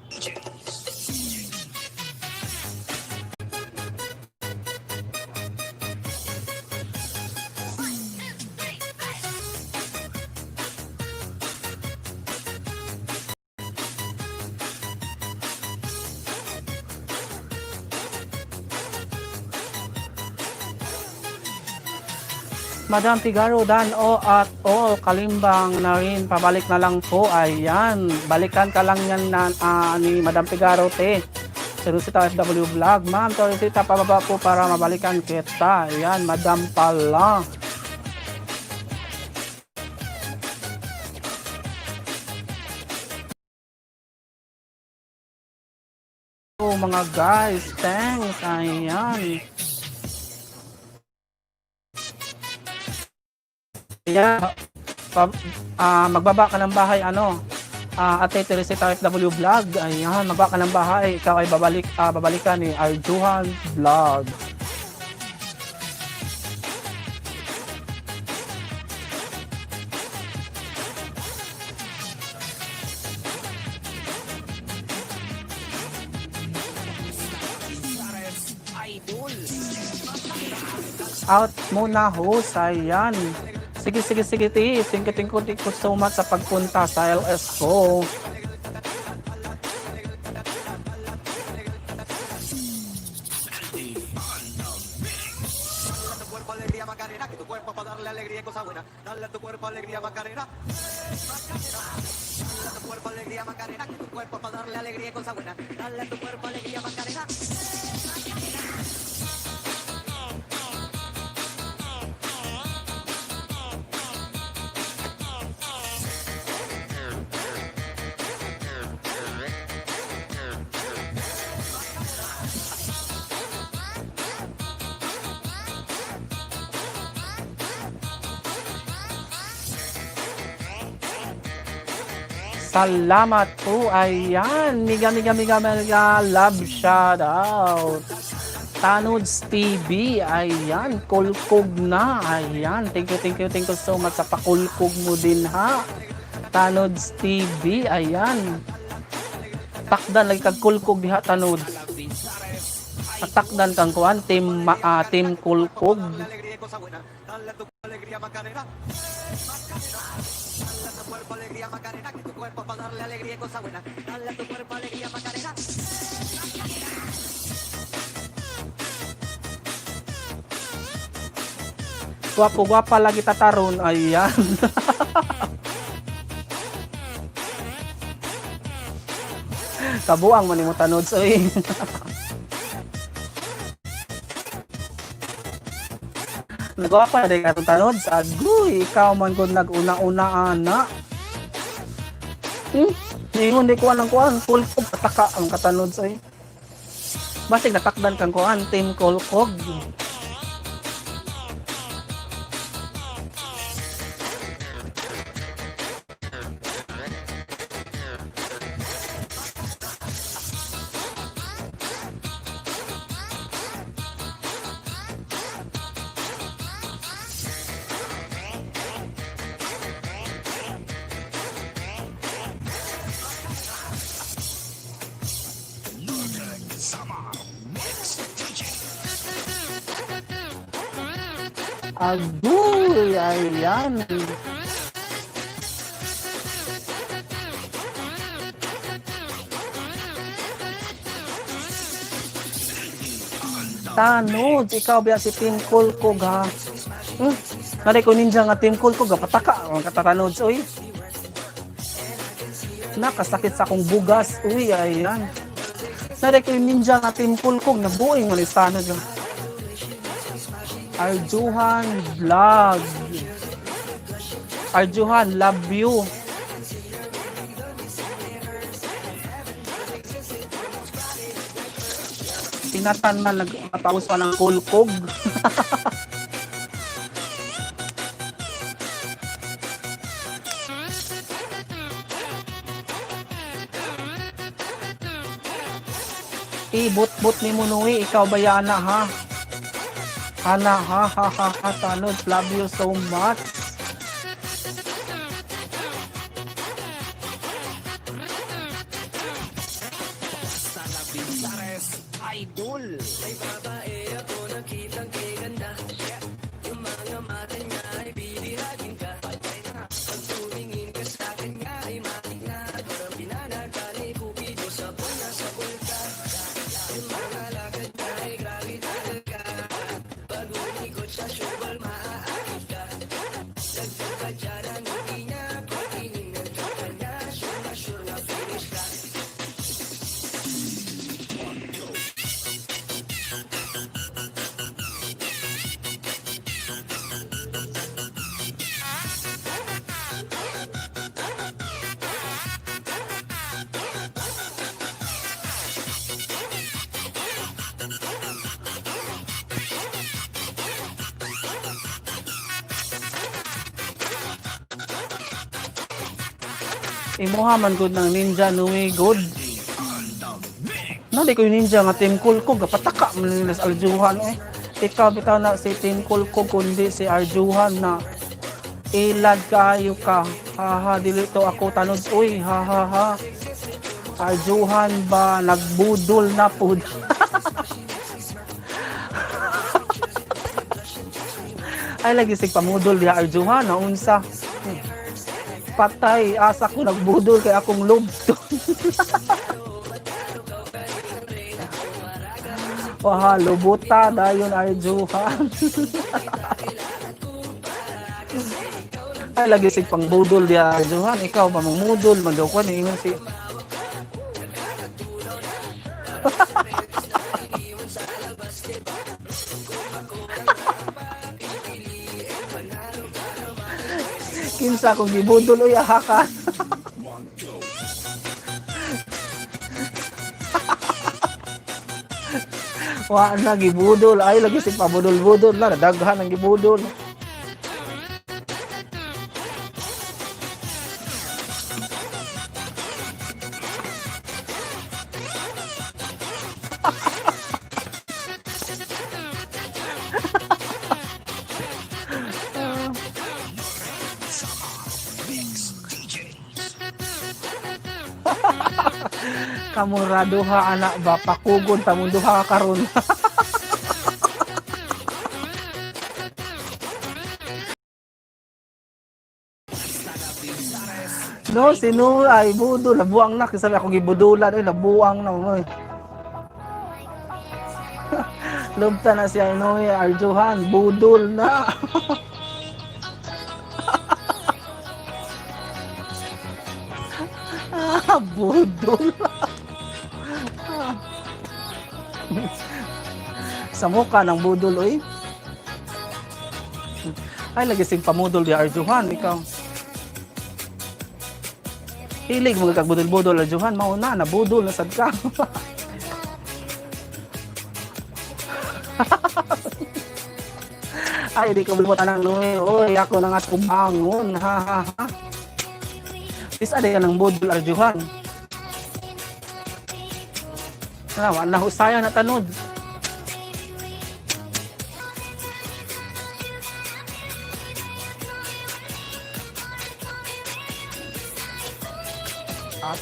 DJs. Madam Figaro, Dan, o at o, Kalimbang na rin, pabalik na lang po. Ayan, balikan ka lang yan na, ni Madam Figaro, te. Teresita FW Vlog. Ma'am, Teresita, pababa po para mabalikan kita. Ayan, Madam pala. Oh, mga guys, thanks. Ayan. Ayan, magbaba ka ng bahay, ano, Ate Teresita FW Vlog. Ayan, magbaba ka ng bahay. Ikaw ay babalikan ni Arjuhan Vlog. Out muna, host. Ayan. Sige, sige, sige, ti. Thank you, thank you, thank you so much sa pagpunta sa LS ko. Selby on the mix. Dale a tu cuerpo alegría, Macarena, que tu cuerpo para darle alegría y cosa buena. Dale a tu cuerpo alegría, Macarena. Macarena. Dale a tu cuerpo alegría, Macarena, que tu cuerpo para darle alegría y cosa buena. Dale a tu cuerpo alegría, Macarena. Salamat po. Ayan. Miga, miga, miga, mega love shout out. Tanods TV. Ayan. Kulkog na. Ayan. Thank you, thank you, thank you so much sa pakulkog mo din, ha. Tanods TV, ayan. Takdan lagi kag kulkog diha, Tanods. Atakdan kang kuan team team kulkog. Alegría y cosa buena. Dale a tu alegría, Macarena. Dale a tu cuerpo alegría, Macarena, que tu cuerpo para darle alegría y cosa buena. Dale a tu cuerpo alegría, Macarena. Gwapo gwapa lagi tataron, ayan. Kabuang man nimo, Tanods, oy. Nagwapa na din katong Tanods. Agoy, ikaw man gud nag-una-una ana. Ingon di kuan ang kuan, kulkog pataka ang katanods oy. Basig natakdan kang kuan team kulkog. Northern Samar Mix DJ. Agoy, ayan. Tanod, ikaw biya si Team Kulkog ha. Naray ko ninja nga Team Kulkog, ha, pataka ang katatanods, oy. Nakasakit sa akong bugas, uy, ayan. Naray ko ninja nga Team Kulkog, nabuing man is tanod. Ha. Arjuhan Vlog. Arjuhan, love you. Tinatan man nagpataos pa ng kulkog. Ibot-bot ni Munuwi, ikaw ba yana ha? Ana ha ha ha ha, Tanod, love you so much. Basta la Bizares Idol. May babae ako nakitang kay ganda. Yung mga mata niya ay bibihagin ka. Pag tumingin ka sa kanya ay matik na. Parang pinana ka ni Cupido sa pul na sa pul ka. Yung mga lakad niya ay grabe talaga. Pag umikot siya, syubal maaakit ka. Dagdag pa dyan ang ngiti niya. Pag tinignan ka pa niya, sure na sure na finish ka. Imuha man gud ng ninja Nui good. On the mix. Nali ko yung ninja nga Team Kulkog, pataka man nila sa Arjuhan eh. Ikaw bitaw na si Team Kulkog kundi si Arjuhan na ilad kaayo ka. Haha, dili to ako tanod. Uy, ha ha ha. Arjuhan ba nagbudol na pud. Ay lagi sig pamudol diha Arjuhan na unsa. Patay asa ko nagbudol kay akong lubto. Waha, lubuta dayon Arjuhan. Ay lagi sig pangbudol diha Arjuhan, ikaw ba mangmudol man daw ko ni ingon si. Kinsa kung gibudol uy aha ka. One, go. Wa na gibudol, ay lagi sig pabudol-budol na daghan ang gibudol. Samar Mix DJ. Kamura duha anak ba pakugod ta mong duha ka karon. No, sino ay budol, nabuang na kasi sabi ako gibudulan, oy nabuang na oy. Lubta na siya Noe Arjuhan, budol na. Ah, budol. Sa mukha ng budol oy. Ay lagi sing pamudol di Arjuhan ikaw. Hilig mo kag budol-budol Arjuhan, mao na nabudol na sad ka. Ay di ko butan ang Noe. Oy, ako na nga kumangon. Ha ha ha. Is ade ka ng budol Arjuhan. Ah, wala husaya na tanod. At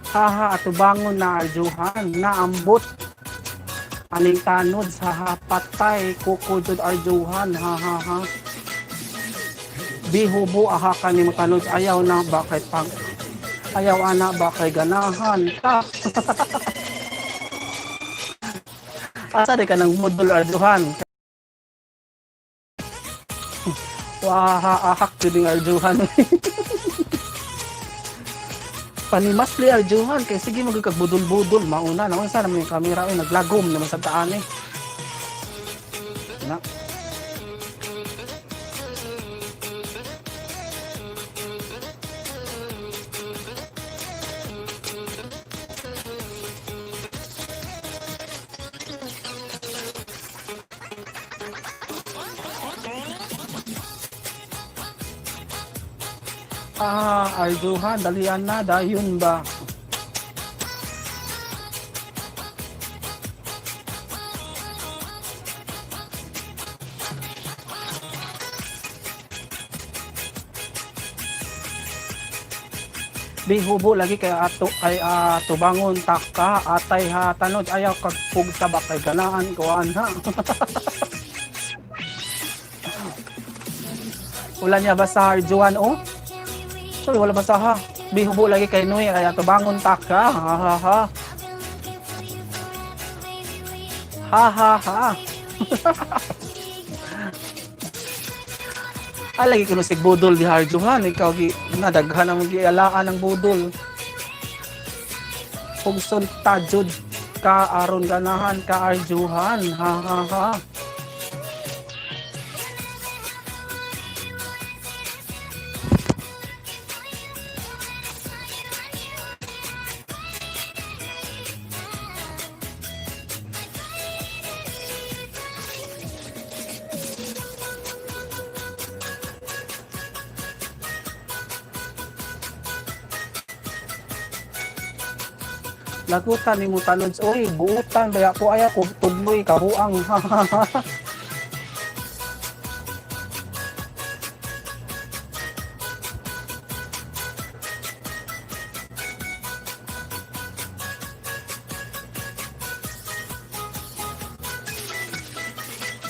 haha atubangon na Arjuhan naambot aning tanod sa patay kuko jud Arjuhan ha ha ha. Bihubo aha kani mo tanod ayaw na ba kay pang ayaw ana ba kay ganahan ka. Asa di ka nang budol Arjuhan? Waha ahak jud ning Arjuhan. Panimasli Arjuhan kay sige magud kag budol-budol mauna na unsa naman yung kamera oy naglagom naman sa taan eh. Na. Ah, Arjuhan, dalian na, dayon ba? Bihubo lagi kay ato kay tubangon taka atay ha tanod ayaw kag pugsa ba kay ganaan kuan ha. Wala niya basa Arjuhan oh. Sorry, wala basa ha. Bihubo lagi kay Noy kay tubangon taka ha ha ha. Ha ha ha. Ah, lagi kuno sig budol di Arjuhan ikaw gi nadaghan ang gialaan ng budol. Pugson tajud ka aron ganahan ka Arjuhan ha ha ha. Lagutan ni mo tanods oy buutan baya ko aya ko tudloy kabuang.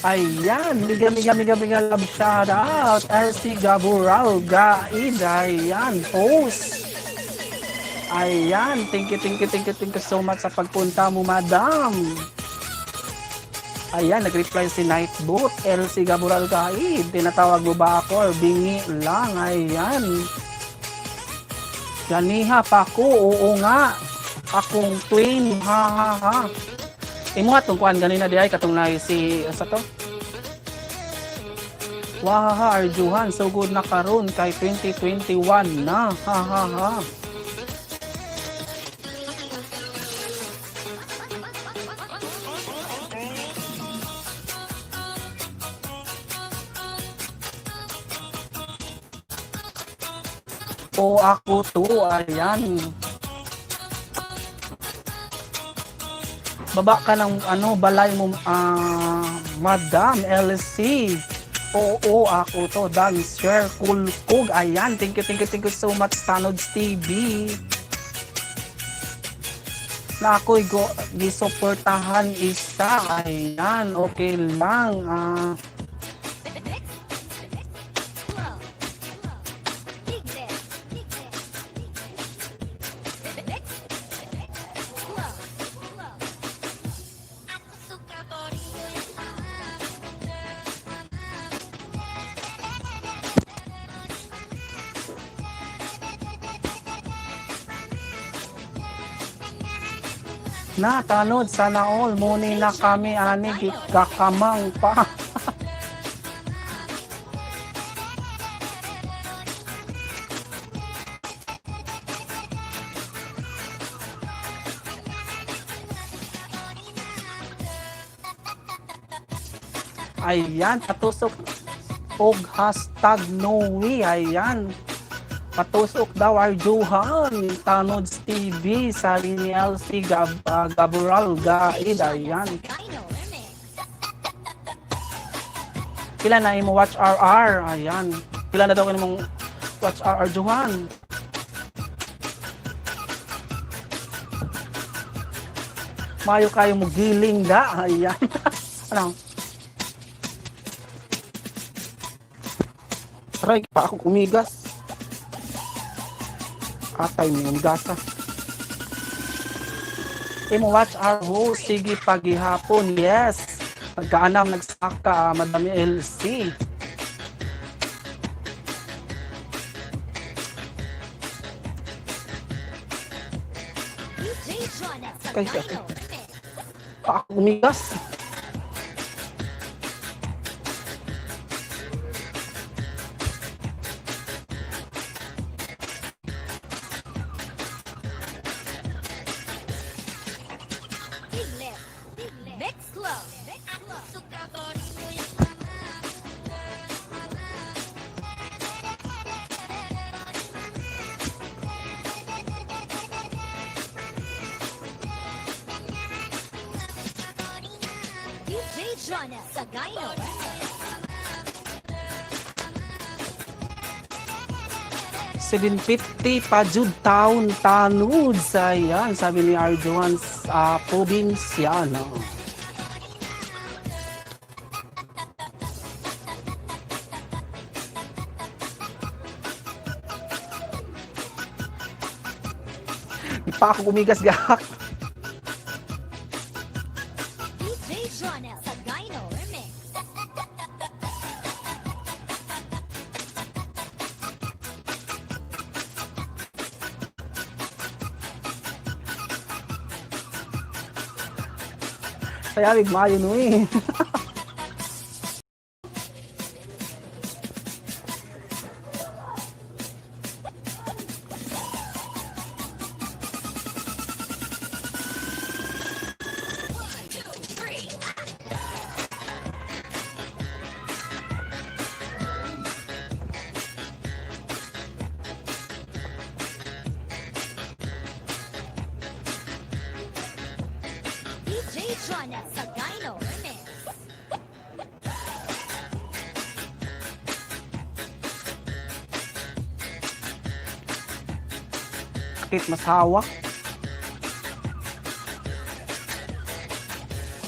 Ayan, mega mega mega mega love shout out RC Gabural Gaid. Ayan, host. Ayan, thank you, thank you, thank you, thank you so much sa pagpunta mo, madam. Ayan, nag-reply si Nightboot, LC Gabural Gaid. Tinatawag mo ba ako or bingi lang? Ayan. Ganiha pa ko, oo nga. Akong twin, ha ha ha. Imo atong kuan ganina di ay katong na si asa to? Wahaha, Arjuhan, sugod na karon kay 2021 na. Ha ha ha. O ako to, ayan. Baba ka ng ano, balay mo, Madam LC. Oo, ako to, dancer, kulkog. Ayan, thank you, thank you, thank you so much, Tanods TV. Na ako'y gisuportahan isa. Ayan, okay lang. Mix. Club. Big Mix. Mix. Club. Ako suka Na, tanod, sana all. Muni na kami, ani, kakamang pa. Ayan, patusok og #Noe. Ayan. Patusok daw Arjuhan, Tanods TV, sabi ni LC Gabural Gaid. Ayan. Dino Remix. Pila na imo watch RR. Ayan. Pila na daw imong watch RR Johan. Mayo kayo mo giling da. Ayan. Ano? Aray, pa ako kumigas. Atay mo gasa. Imo watch our host, sige pagihapon. Yes. Pagkaanam nagsaka, Madam LC. DJ Jonas sa Kay- Dino Remix. Pa ako kumigas. Big Lip. Big Lip. Mix Club. Mix Club. DJ Jonas sa Dino Remix. 750 pa jud town tanuds. Ayan, sabi ni Arjuan sa probinsyano. Di pa ako kumigas gak. DJ Jonas sa Dino Remix. Kaya maayo no eh. DJ Jonas sa Dino Remix. Sakit mas hawak.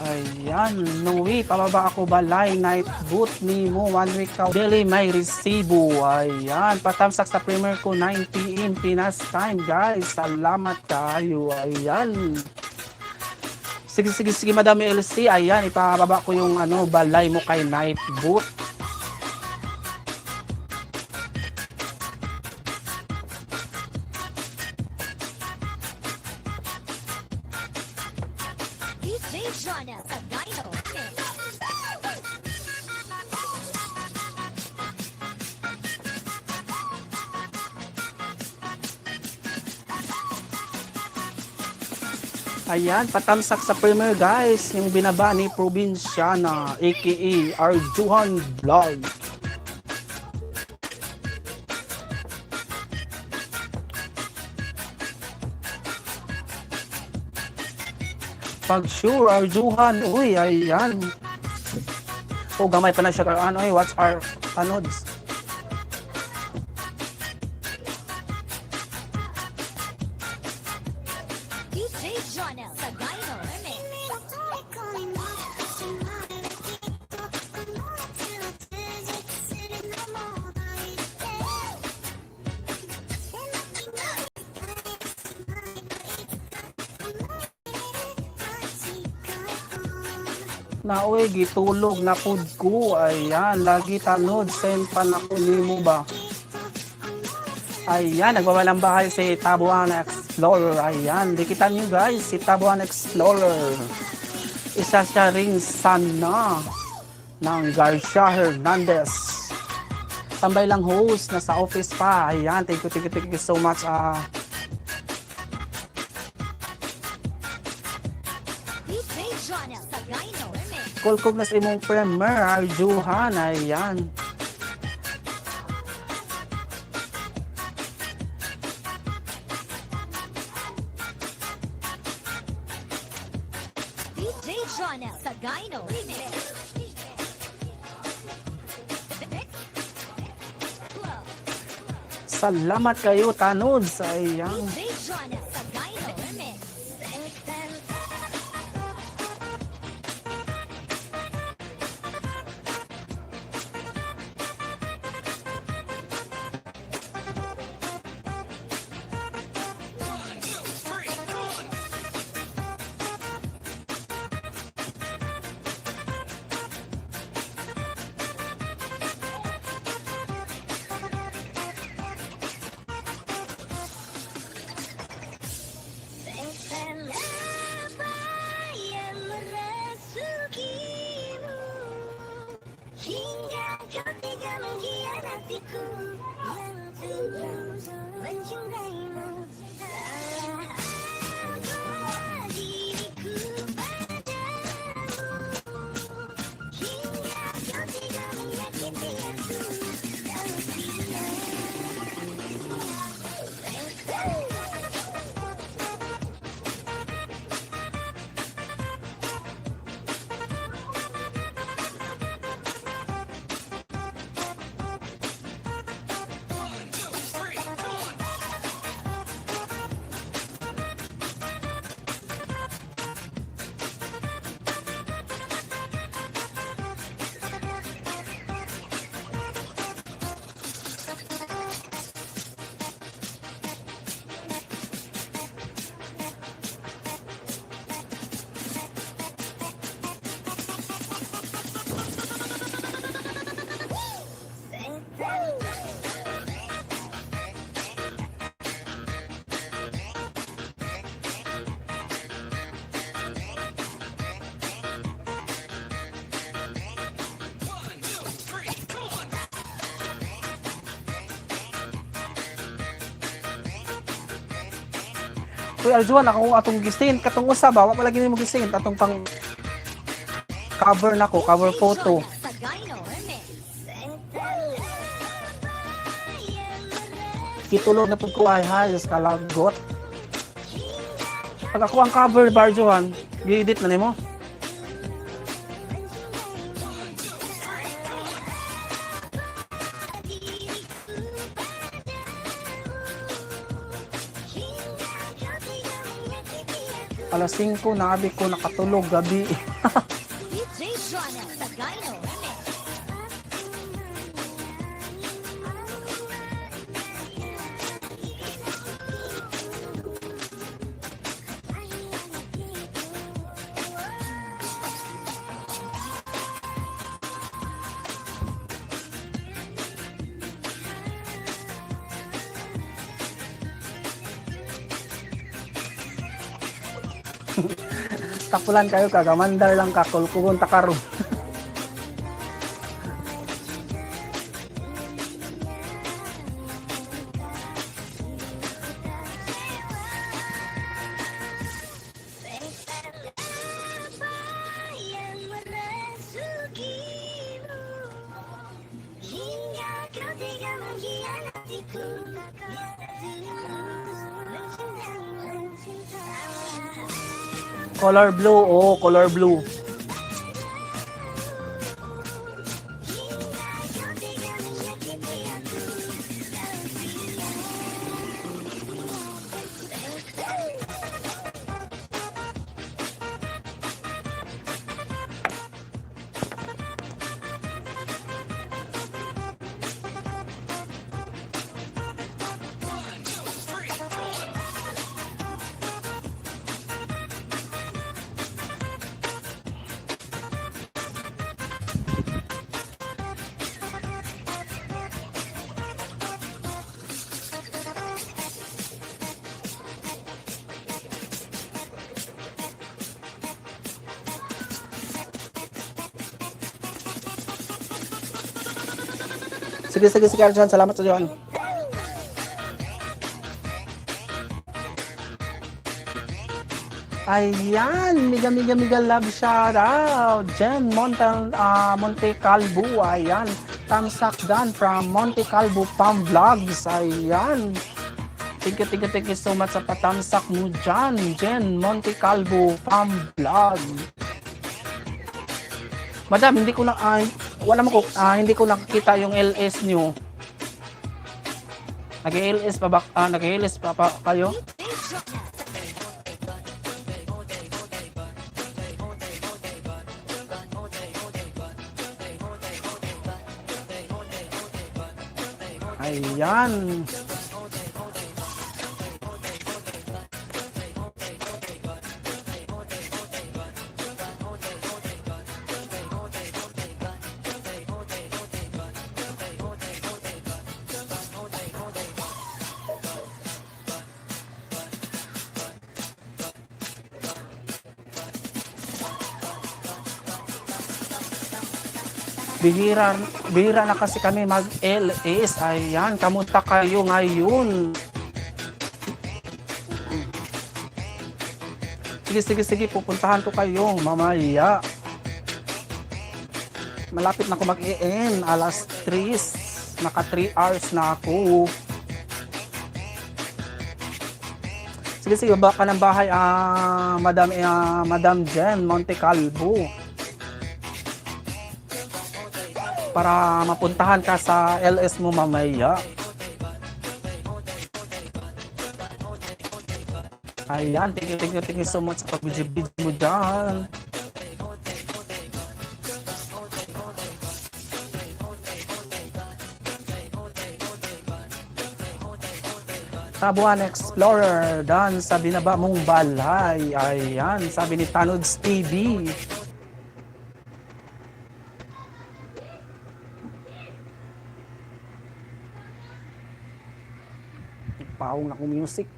Ayan, Noe, pababa ako balay, night boot ni mo, one week ka, dili may resibo. Ayan, patamsak sa premiere ko, 9 p.m. Pinas time, guys. Salamat kayo. Ayan. Sige, sige, sige, Madam LC. Ayan, ipababa ko yung ano, balay mo kay night boot. DJ Jonas sa Dino Remix. Ayan, patamsak sa premiere, guys, yung binaba ni Probinsyana, aka Arjuhan Vlog. Pag sure, Arjuhan, uy, ayan. Oh, gamay pa na siya, ano, ay, what's our tanods? DJ Jonel Sagayno Remix. Naoy, gitulog na pud ko. Ayan, lagi tanod, send pa na ko nimo ba? Ayan, nagbabalang bahay si Tabuan Explorer. Ayan, dikitan nyo guys, si Tabuan Explorer. Isa siya ring sana ng Garcia Hernandez. Tambay lang host, nasa office pa. Ayan, thank you, thank you, thank you so much. DJ Jonel Sagayno Remix. Kulkog na sa imong premier, Arjuhan. Ayan. DJ Jonel Sagayno Remix. Salamat kayo, tanods. Ayan. DJ Jonel Sagayno Remix. Kuya Arjuan, ako atong gisin, katong usa ba, wa pa lagi nimo gisin, atong pang cover nako, cover photo. Sagayno Remix. Kitulog na pud ko ay hayos kalagot. Pag ako ang cover ba, Arjuan, gi-edit na nimo. Alas 5 na abi ko nakatulog gabi. DJ Jonel Sagayno Remix. Tapulan kayo kagamandar lang ka kulkugon ta karon. Color blue, oh, color blue. Sige, sige, sige, Arjan. Salamat sa iyo. Ayan, mega mega mega love shout out. Jen Monte Calvo, ayan. Tamsak Dan from Monte Calvo Pam Vlogs, ayan. Thank you, thank you, thank you so much sa patamsak mo dyan, Jen Monte Calvo Pam Vlog. Madam, hindi ko na, ay, wala mo ko, hindi ko nakikita yung LS nyo. Nag-LS pa ba, nag-LS pa kayo? Ayan. Bihira, bihira na kasi kami mag-LS. Ayan, kamusta kayo ngayon? Sige, sige, sige, pupuntahan ko kayo mamaya. Malapit na ako mag-EN, alas 3. Naka 3 hours na ako. Sige, sige, baba ka ng bahay, Madam Jen Monte Calvo. Para mapuntahan ka sa LS mo mamaya. Ayan, thank you, thank you, thank you so much sa pag-video mo dyan. Tabuan Explorer, dan sa binaba mong balay. Ayan, sabi ni Tanods TV. Paong akong music.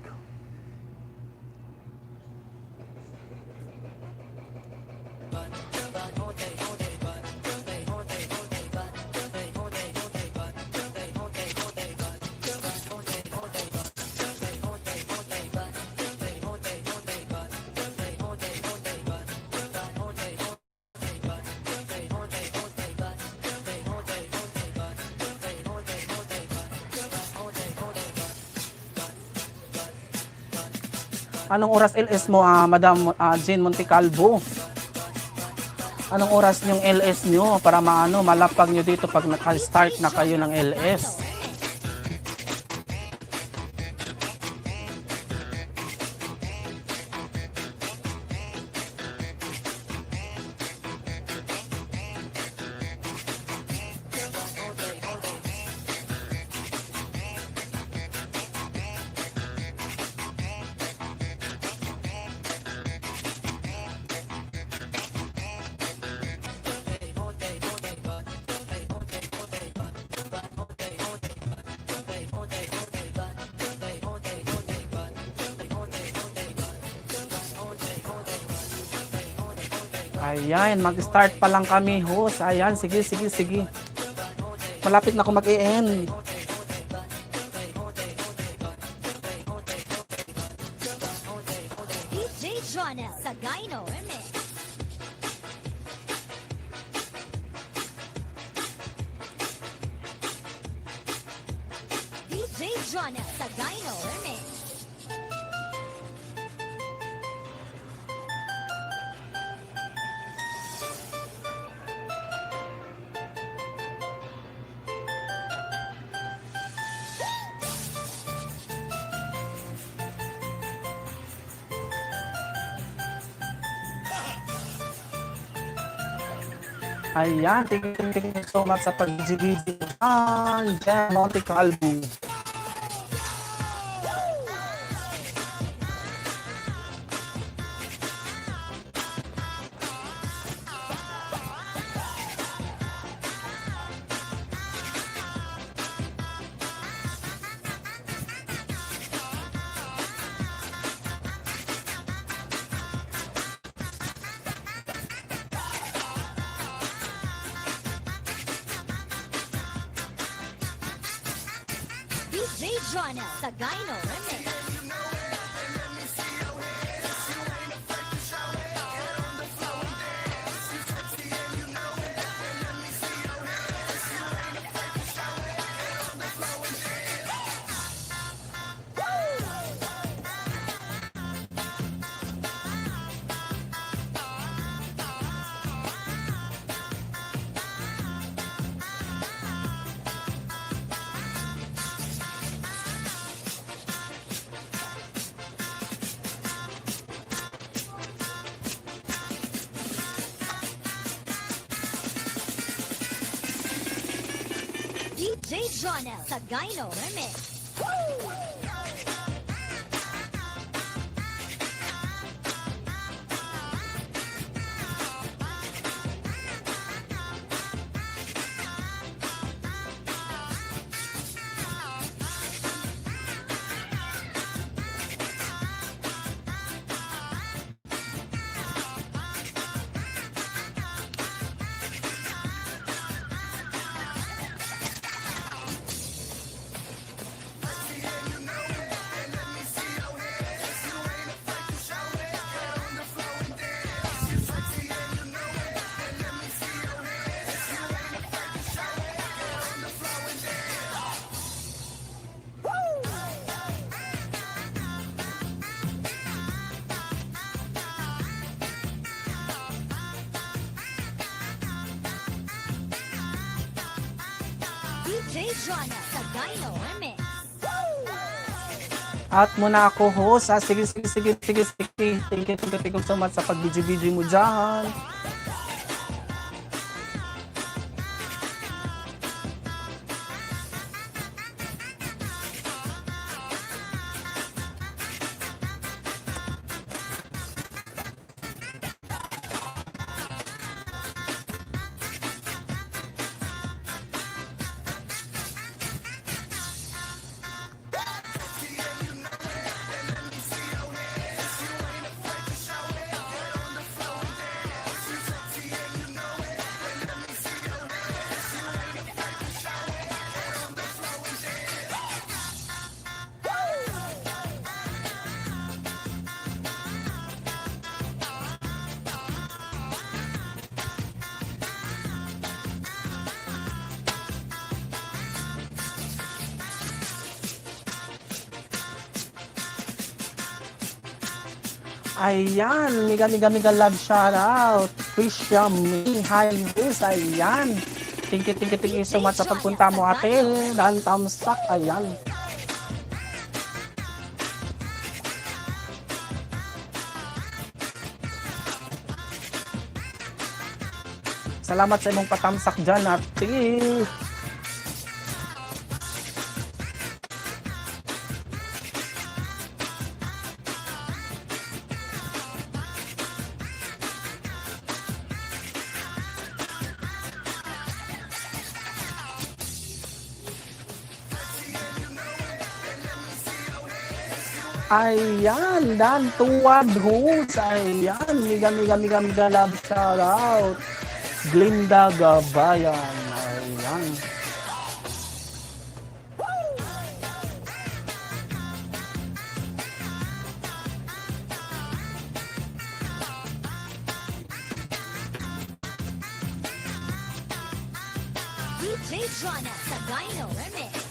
Anong oras LS mo, Madam Jane Montecalvo? Anong oras yung LS nyo para maano malapag nyo dito pag naka-start na kayo ng LS? Ayan, mag-start pa lang kami, host. Ayan, sige, sige, sige. Malapit na ako mag-e-end. DJ Jonel Sagaino Remix. DJ Jonel Sagaino Remix. Ayan, thank you so much sa pag-GBG. Jen Monte Calvo. DJ Jonel Sagaino Remix. DJ Jonel Sagaino Remix. DJ Jonel Sagaino Remix. At muna ako host. Ah, sige, sige, sige, sige, sige. Thank you so much sa pag-BG-BG mo dyan. Ayan, mega mega mega love shout out. Trisha May, hi Miss, ayan. Thank you so much sa pagpunta mo, ate. Dan thumbs up, ayan. Salamat sa imong patamsak dyan, ate. Ayan, Dan Tuwad Host. Ayan, mega mega mega mega love shout out. Glinda Gabayan. Ayan. DJ Jonel Sagaino Remix.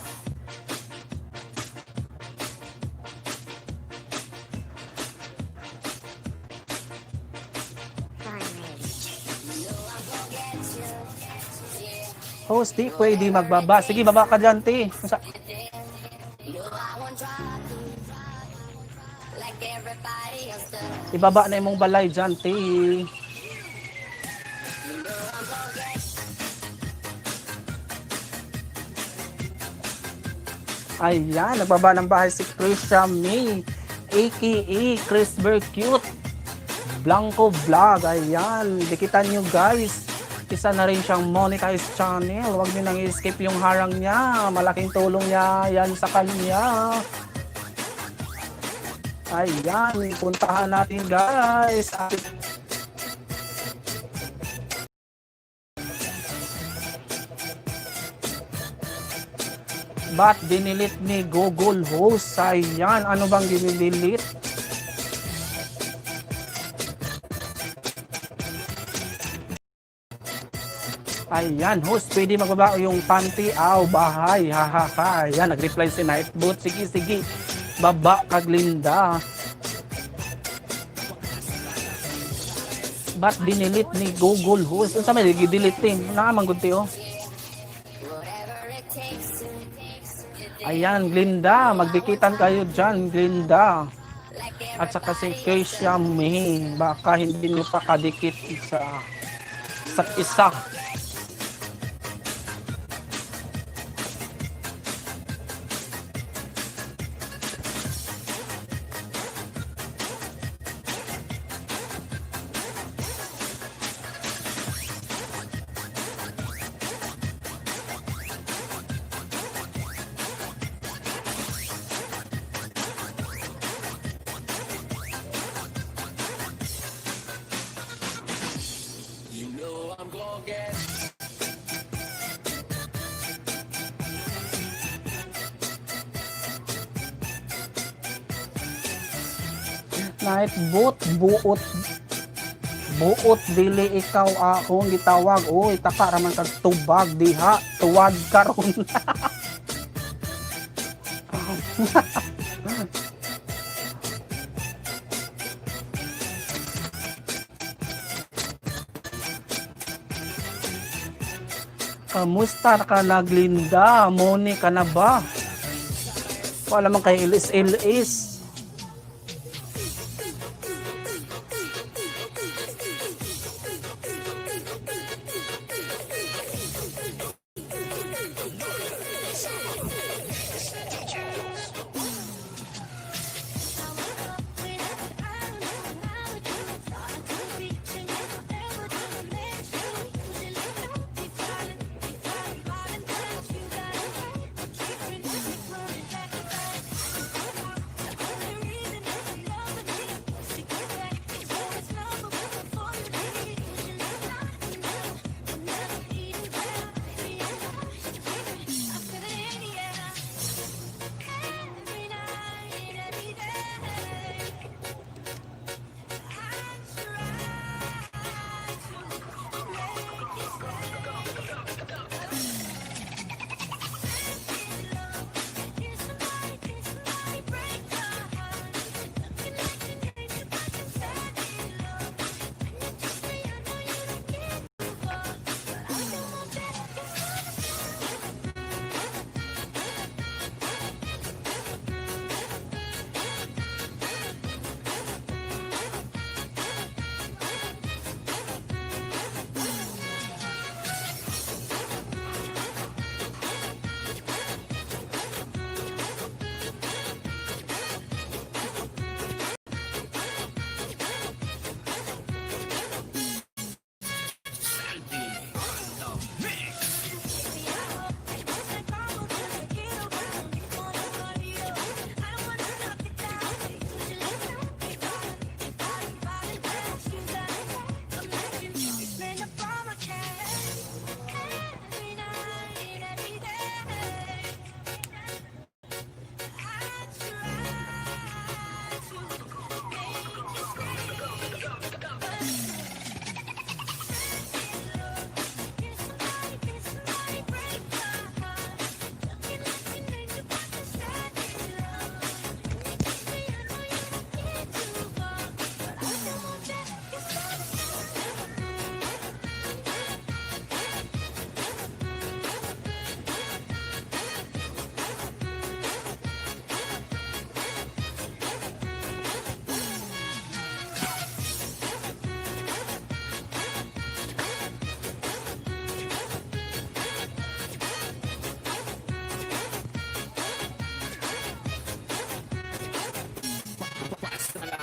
Host, di pwede magbaba. Sige, baba ka dyan, te. Ibaba na imong balay dyan, te. Ayan, nagbaba ng bahay si Krisha May, aka Chris Cute Blanco Vlog. Ayan, dikitan nyo guys. Isa na rin siyang monetized channel. Huwag nyo nang i-skip yung harang niya. Malaking tulong niya yan sa kanya. Ayan, puntahan natin guys. Ba't dinilit ni Google host? Ayan, ano bang dinidelete? Ayan, host, pwede magbaba yung panty, aw, bahay, ha ha ha. Ayan, nag-reply si Nightboot. Sige, sige, baba kaglinda. Ba't dinilit ni Google host? Unsa may gidelete eh? Naa man gud ti, oh. Ayan, Glinda, magdikitan kayo dyan, Glinda. At saka si Keisha May, baka hindi nyo pa kadikit sa isa. You know I'm gonna get Night boot, buot, buot dili ikaw akong gitawag. Uy, taka raman kag tubag diha, tuwad karon. Kamusta ka na, Glinda? Moni ka na ba? Wala man kay ilis ilis.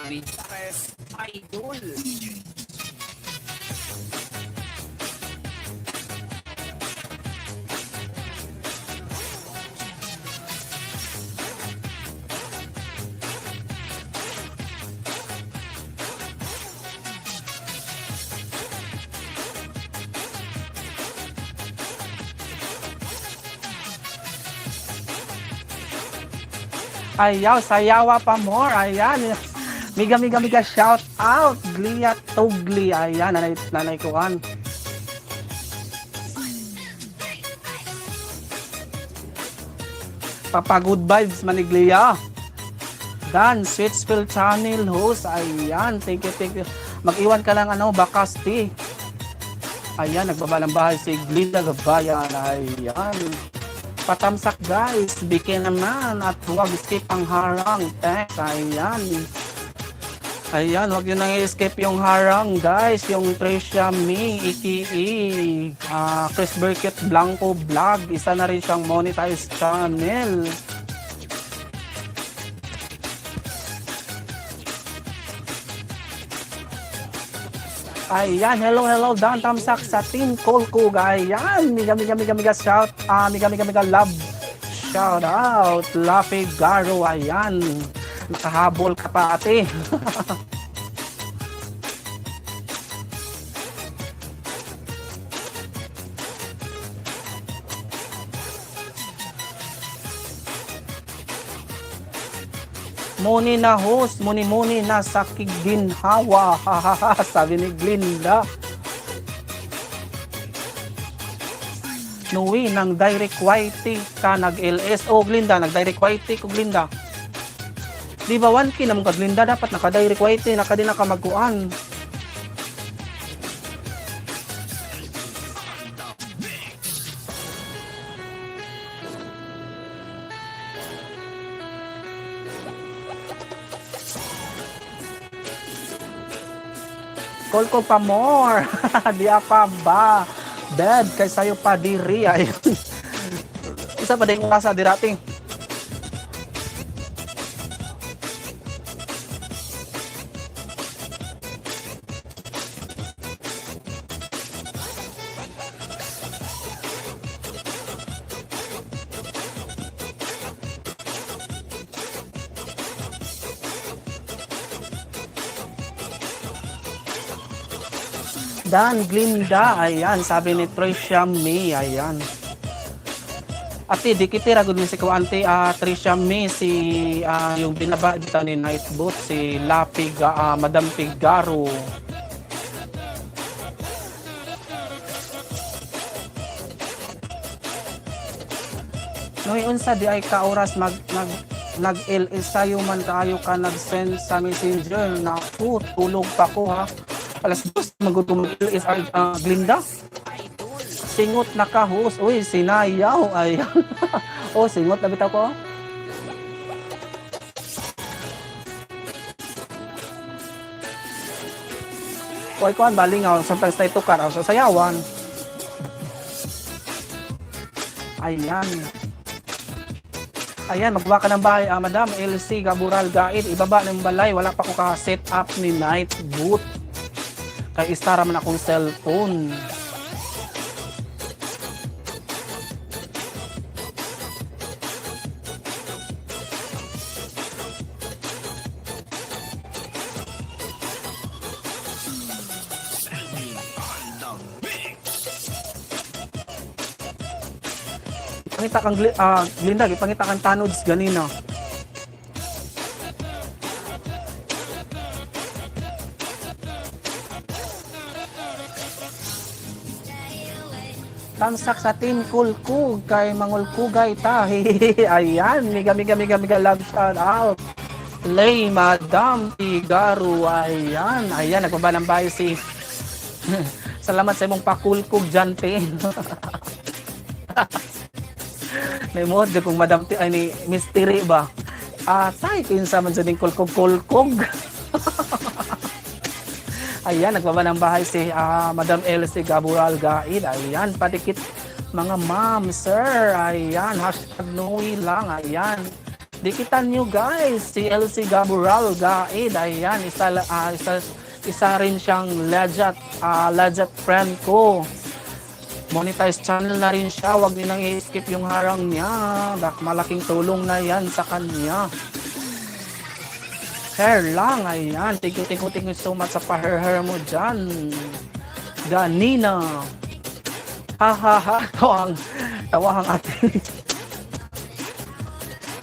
Mijares Idol. Ayaw, sayawa pa more. Ayan. Miga, miga, miga, shout out. Glia Tugli. Ayan, nanay, nanay kuan. Papa good vibes, maniglia. Dan, Sweetsville Channel host. Ayan, thank you, thank you. Mag-iwan ka lang, ano, bakas tea. Ayan, nagbaba ng bahay si Glinda Gabayan. Ayan. Patamsak guys, bigyan naman at huwag skip ang harang. Thanks, ayan. Ayan, huwag nyo nang i-skip yung harang guys. Yung Tricia May, ETE, Chris Burkett Blanco Vlog. Isa na rin siyang monetized channel. Ayan, hello, hello, Dan Tamsak sa Team Kolkog. Ayan, miga, miga, miga, miga, shout, miga, miga, miga, love, shout out, Lapi Garo, ayan. Nakahabol ka pa, ate. Muni na host, muni muni na sa kiginhawa. Sabi ni Glinda. Nuwi ng direct whitey ka nag-LS. Oh, Glinda, nag-direct whitey ko, Glinda. Di ba 1K naman ka, Glinda? Dapat naka-direct whitey, naka din naka magkuan. Call ko pa more. Di pa ba? Bed, kay sayo pa diri. Ayun. Isa pa din sa dirati. Dan Glinda, ayan, sabi ni Tricia May, ayan. Ate, di kitira gud ni si ko ante Tricia May si yung binaba dito ni Nightboot si Lapiga, Madam Pigaro. Noy unsa di ay ka oras mag nag nag LS sayo man kaayo ka nag-send sa Messenger. Naku, tulog pa ko ha. Alas 2 magutom mag-LS Glinda. Singot na ka host. Uy, sinayaw. Ay. Oh, singot na bitaw ko. Uy, kuan balingaw sometimes tayo tukar sa sayawan. Ayan. Ayan, magbuha ka ng bahay, Madam LC Gabural Gaid. Ibaba ng balay, wala pa ko ka-set up ni Night Boot. Kay istara man akong cellphone. Pangita kang Glinda, gipangita kang tanods ganina. Tamsak sa Team Kulkug kay Mangulkugay ta. Ayan, miga miga miga miga love shout out. Lay Madam Tigaru. Ayan, ayan nagbaba ng bahay si Salamat sa imong pakulkug dyan, te. May mod kung Madam T, ay ni Mystery ba? Tay, kinsa man sa ning kulkog-kulkog. Ayan, nagbaba ng bahay si Madam Elsie Gabural Gaid. Ayan, padikit mga ma'am, sir. Ayan, hashtag Noe lang. Ayan. Dikitan nyo guys, si LC Gabural Gaid, ayan, isa rin siyang legit friend ko. Monetize channel na rin siya, wag niyo nang i-skip yung harang niya. Bak malaking tulong na yan sa kanya. Hair lang, ayan. Thank you, thank you, thank you so much sa pa-hair mo dyan. Ganina. Ha ha ha. Tawang atin.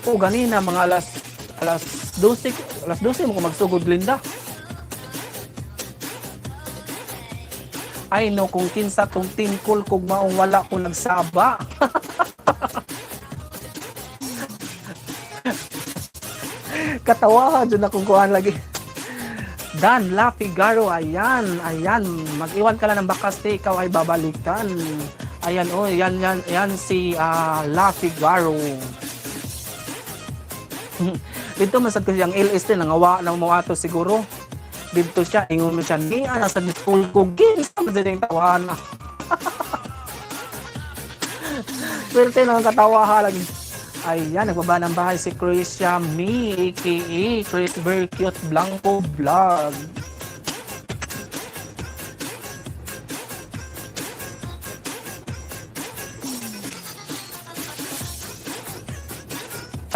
Oh, ganina mga alas 12, alas 12 mo ko magsugod, Glinda. Ay no, kung kinsa tong tingkol kog maong wala ko nagsaba. Katawa jud akong kuan lagi. Dan La Figaro, ayan, ayan, mag-iwan ka lang ng bakas, te, ikaw ay babalikan. Ayan, oh, yan, yan, yan si La Figaro. Dito man sad ko siyang LS te nangawa na mo ato siguro. Dito siya ingon mo siya niya nasa school ko ginsa man sad yung tawahan. Swerte lang ang katawa lagi. Ayan, nagbaba ng bahay si Chris Mi, aka Chris Very Cute Blanco Vlog.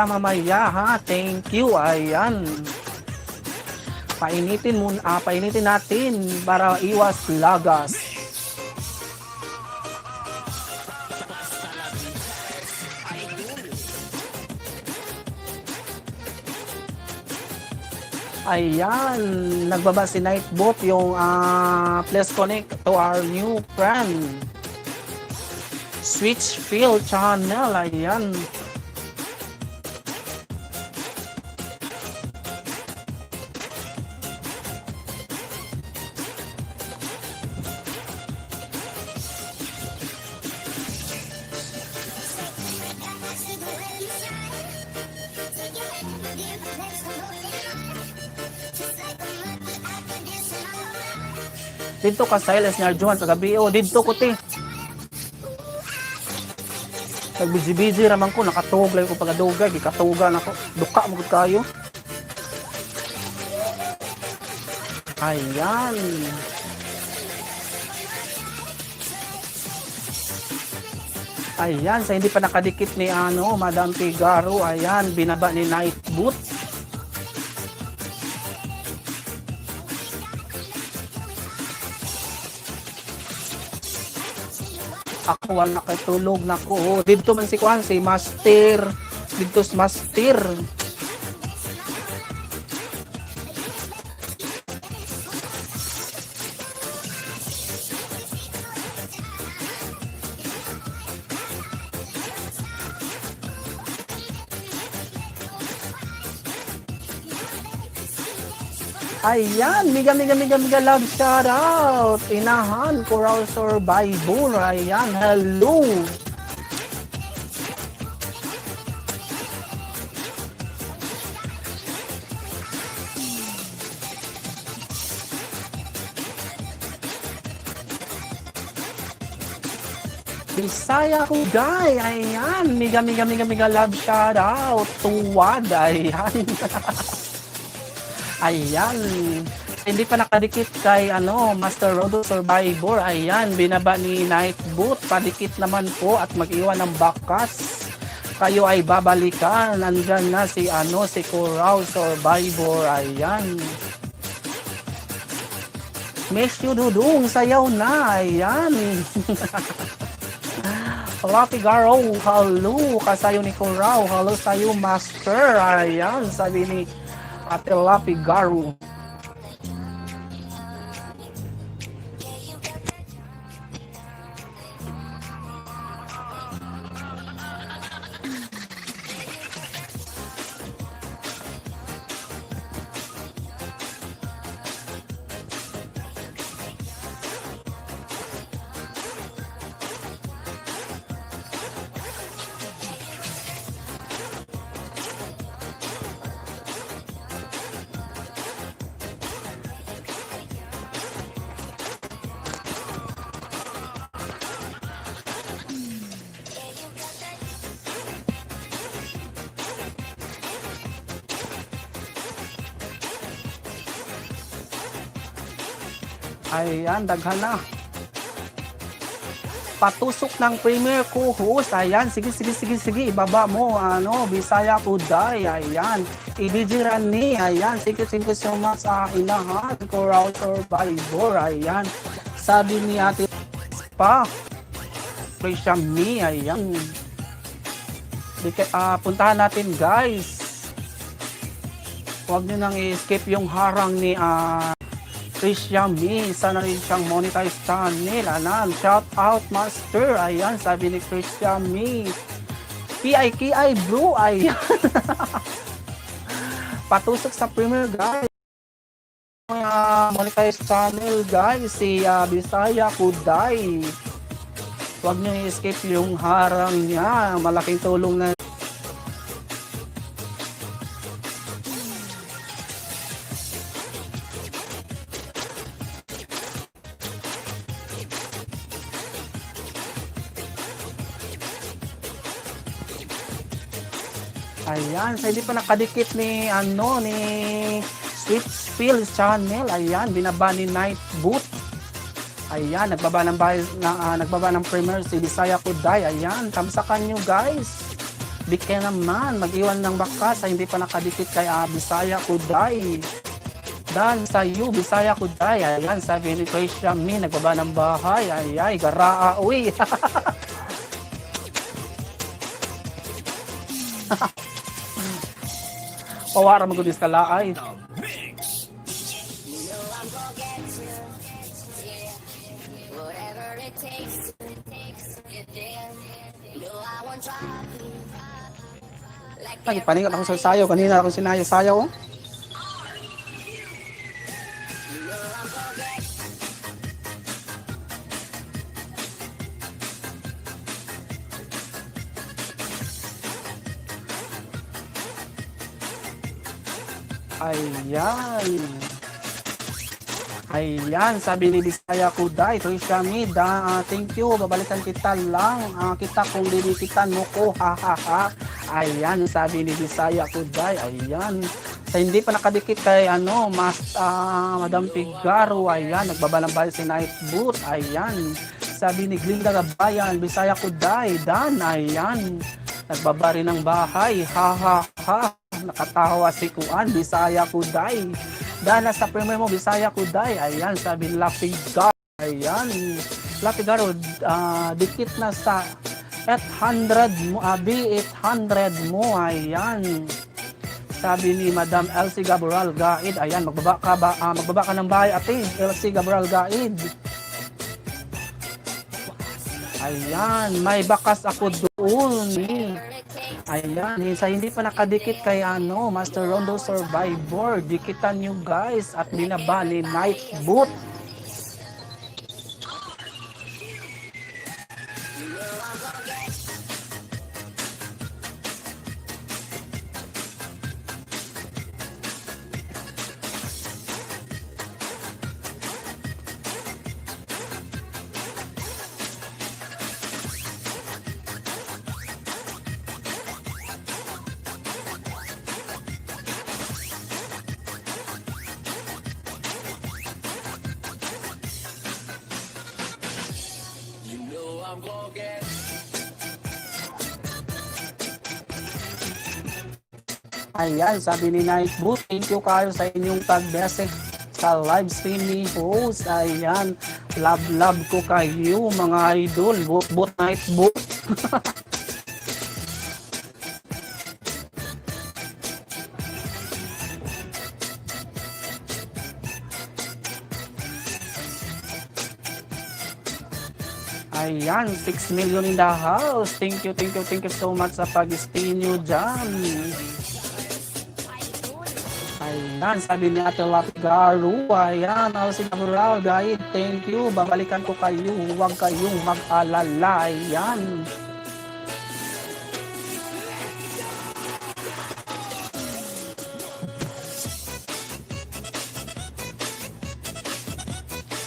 Mamaya ha, thank you. Ayan, painitin muna, painitin natin para iwas lagas. Ayan, nagbaba si Nightbot yung please connect to our new friend. Switch Field Channel, ayan. Dito ka silence ni Arjuan sa gabi. Oh, dito ko te. Nag-busy-busy raman ko, nakatug lang ko pagadugay, gikatugan ako. Duka mo gud kayo. Ayan. Ayan, sa hindi pa nakadikit ni Madam Figaro, ayan, binaba ni Nightboot. Ako wala kay tulog nako. Oh, didto man si kuan si Master. Didto si Master. Ayan, mega mega mega mega love shout out. Inahan Coral Survivor. Ayan, hello. Bisaya ko guy. Ayan, mega mega mega mega love shout out. Tuwad, ayan. Ayan. Hindi pa nakadikit kay Master Rodo Survivor. Ayan, binaba ni Nightboot. Padikit naman po at mag-iwan ng bakas. Kayo ay babalikan. Nandyan na si Coral Survivor. Ayan. Miss you, Dudong. Sayaw na. Ayan. Lafigaro, hello. Kasayo ni Coral. Hello sa'yo, Master. Ayan, sabi ni Ate Lafigaro. Ayan, daghan na. Patusok ng premier ko host. Ayan, sige, sige, sige, sige. Ibaba mo, ano, Bisaya Kuday. Ayan, EDG Rani. Ayan, thank you so much sa inahan. Coral Survivor. Ayan, sabi ni Ate Pa. Prisha Me. Ayan. Puntahan natin, guys. Huwag nyo nang i-skip yung harang ni Trisha Me. Isa na rin siyang monetized channel. Anan, shout out master. Ayan, sabi ni Trisha Me. PIKI Blue. Ayan. Patusok sa premier, guys. Monetized channel, guys. Si Bisaya Kuday. Huwag nyo i-skip yung harang niya. Malaking tulong na. Ayan, sa hindi pa nakadikit ni ano ni Sweet Spill Channel. Ayan, binaba ni Night Boot. Ayan, nagbaba ng bahay, na, nagbaba ng premier si Bisaya Kuday. Ayan, tamsakan nyo, guys. Bigyan naman, mag-iwan ng bakas sa hindi pa nakadikit kay Bisaya Kuday. Dan sa you, Bisaya Kuday. Ayan, sabi ni Tricia Mi, nagbaba ng bahay. Ay, ay, garaa, uy. Pawara magudis ka laay. The Mix. You know I'm gonna get you. Yeah. Whatever it takes to get there. No, I won't drop you. Like Ay, paningot ako sa sayo. Kanina akong sinayo-sayo. Oh. you know I'm gonna get. Ayan. Ayan, sabi ni Bisaya Kuday, Trisha Mida, thank you, babalikan kita lang, kita kung dinikitan mo ko, ha ha ha. Ayan, sabi ni Bisaya Kuday, ayan. Sa hindi pa nakadikit kay ano, mas Madam Figaro, ayan, nagbaba ng bahay si Night Boot, ayan. Sabi ni Glinda Gabayan, Bisaya Kuday, Dan, ayan. Nagbaba rin ng bahay, ha ha ha. Nakatawa si Kuan, Bisaya Kuday. Dahil sa premier mo, Bisaya Kuday. Ayan, sabi ni Lapigar. Ayan, Lapigaro, dikit na sa 800 mo, B800 mo. Ayan. Sabi ni Madam Elsie Gaboral Gaid. Ayan, magbaba ka ba, magbaba ka ng bahay, ate. Elsie Gaboral Gaid. Ayan, may bakas ako doon. Eh. Ayan, sa hindi pa nakadikit kay ano, Master Rondo Survivor, dikitan nyo, guys, at binaba ni Night Boot. You know I'm gonna get. Ayan, sabi ni Night Boot, thank you kayo sa inyong pag-message sa live stream ni host. Ayan, love love ko kayo mga idol. Boot boot Night Boot. Ayan, 6 million in the house. Thank you, thank you, thank you so much sa pag-stay nyo dyan. Ayan, sabi ni Ate Lapgaru. Ayan, Alcin Cabral, guys, thank you. Babalikan ko kayo. Huwag kayong mag-alala. Ayan.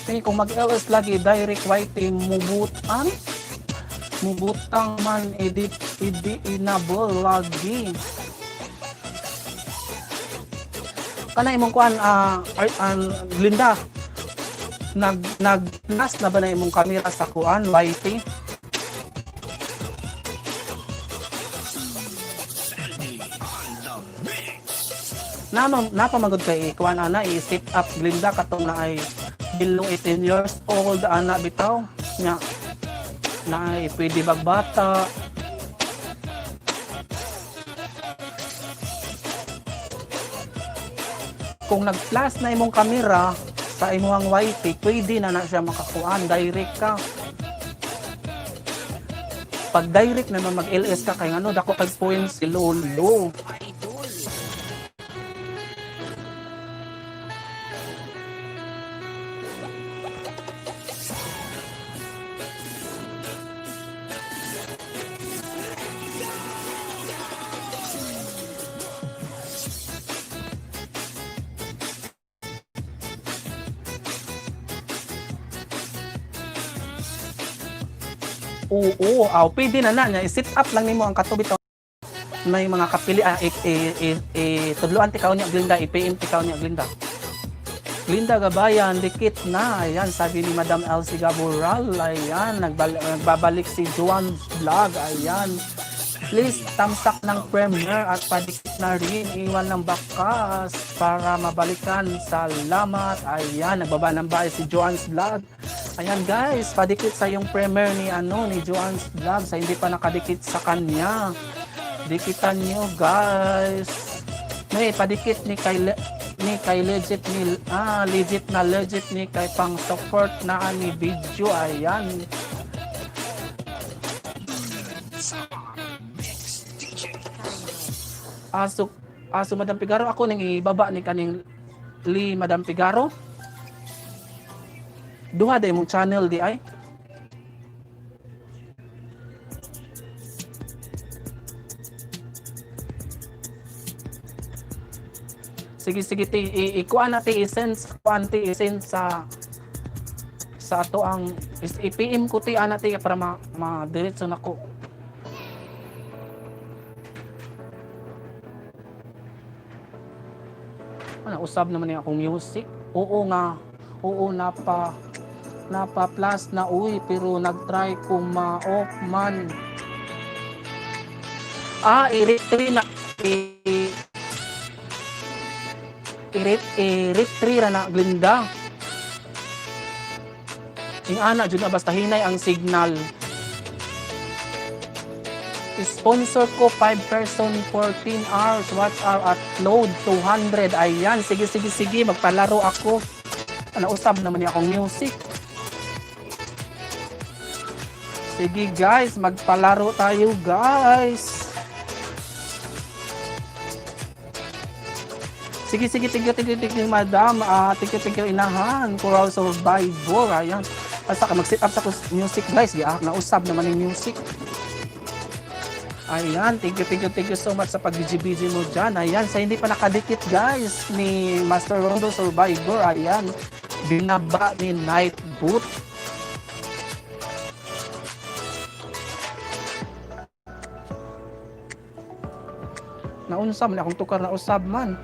Sige, kung mag-LS lagi, direct white mubutan. Mubutang man, edit, edit, enable lagi. Kana imong kuan, Glinda. Nag plus na ba na imong kamera sa kuan YT? Na napamagod kay kuan ana i-set up Glinda katong na ay below 18 years old ana bitaw nya na ay pwede bagbata. Kung nag-plus na imong kamera sa imong YT, pwede na na siya makakuan, direct ka. Pag direct naman mag-LS ka kay ano dako kay points si Lolo. Oo, aw, pwede na na niya. I-set up lang nimo ang katubit. May mga kapili, tudloan ti kaon niya Glinda, i-PM ti kaon niya Glinda. Glinda Gabayan, dikit na. Ayan, sabi ni Madam Elsie Gaboral. Ayan, nagbabalik si Juan Vlog. Ayan. Please, tamsak ng premiere at padikit na rin. Iwan ng bakas para mabalikan. Salamat. Ayan, nagbaba ng bahay si Joanne's Vlog. Ayan guys, padikit sa yung premiere ni ano ni Joanne's Vlog sa hindi pa nakadikit sa kanya. Dikitan nyo guys. May padikit ni kay legit ni legit na legit ni kay pang support na ani video. Ayan. Aso aso Madam Pigaro, ako ning ibaba ni kaning Lee Madam Pigaro. Duha day mong channel di ay. Sige sige ti ikuan na ti i-send kuan ti i-send sa ato ang i-PM ko ti ana ti para ma, ma-diretso nako. Ano usab naman niya akong music. Oo nga. Oo napa plus na uy pero nagtry ko ma-off man. Ah, i-retry na i-retry ra na Glinda. Ing ana jud na basta hinay ang signal. Sponsor ko 5 person 14 hours watch hour at load 200. Ayan, sige sige sige, magpalaro ako. Ano usab naman niya akong music. Sige guys, magpalaro tayo guys. Sige sige, thank you, thank you, thank you, madam. Thank you, thank you, inahan. Coral Survivor. Ayan. Basta ka mag-set up sa music guys. Ya, nausab naman yung music. Ayan, thank you, thank you, thank you so much sa pag-BG-BG mo dyan. Ayan, sa hindi pa nakadikit guys ni Master Rondo Survivor. Ayan, binaba ni Night Boot. Naunsa man akong tukar na usab man.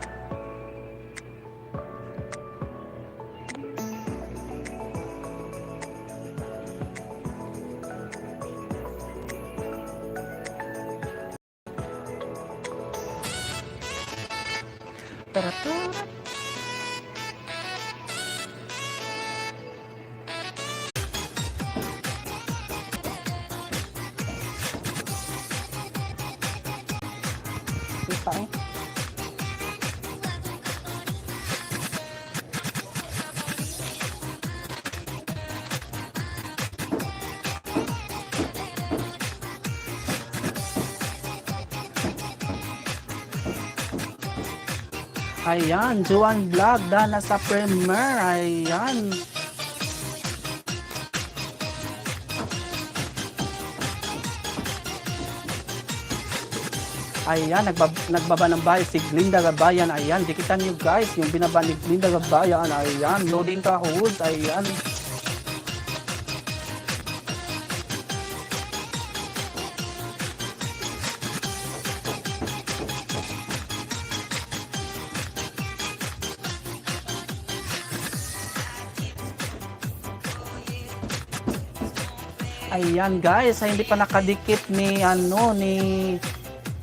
Tara, tara. Kita eh. Ayan, Juan Vlog, dana sa premiere. Ayan. Ayan, nagbaba ng bahay si Glinda Gabayan. Ayan, dikitan nyo guys, yung binaba ni Glinda Gabayan. Ayan, loading ka hood. Ayan. Ayan guys, ay hindi pa nakadikit ni ano ni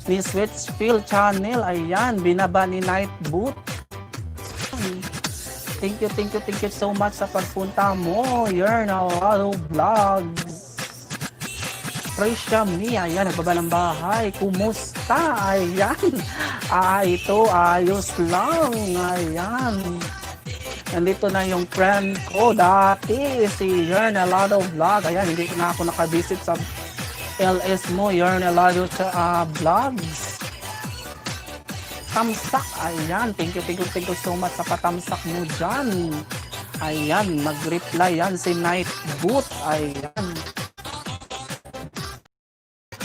ni Switchfield Channel. Ayan, binaba ni Night Boot. Thank you, thank you, thank you so much sa pagpunta mo. You're now Vlogs. Tricia Mia, ayan, nagbaba ng bahay. Kumusta? Ayan. Ah, ito, ayos lang. Ayan. Nandito na yung friend ko dati, si Yernalado Vlog. Ayan, hindi na ako nakavisit sa LS mo, Yernalado Vlogs. Tamsak, ayan. Thank you, thank you, thank you so much sa patamsak mo dyan. Ayan, mag-reply yan si Night Boot. Ayan.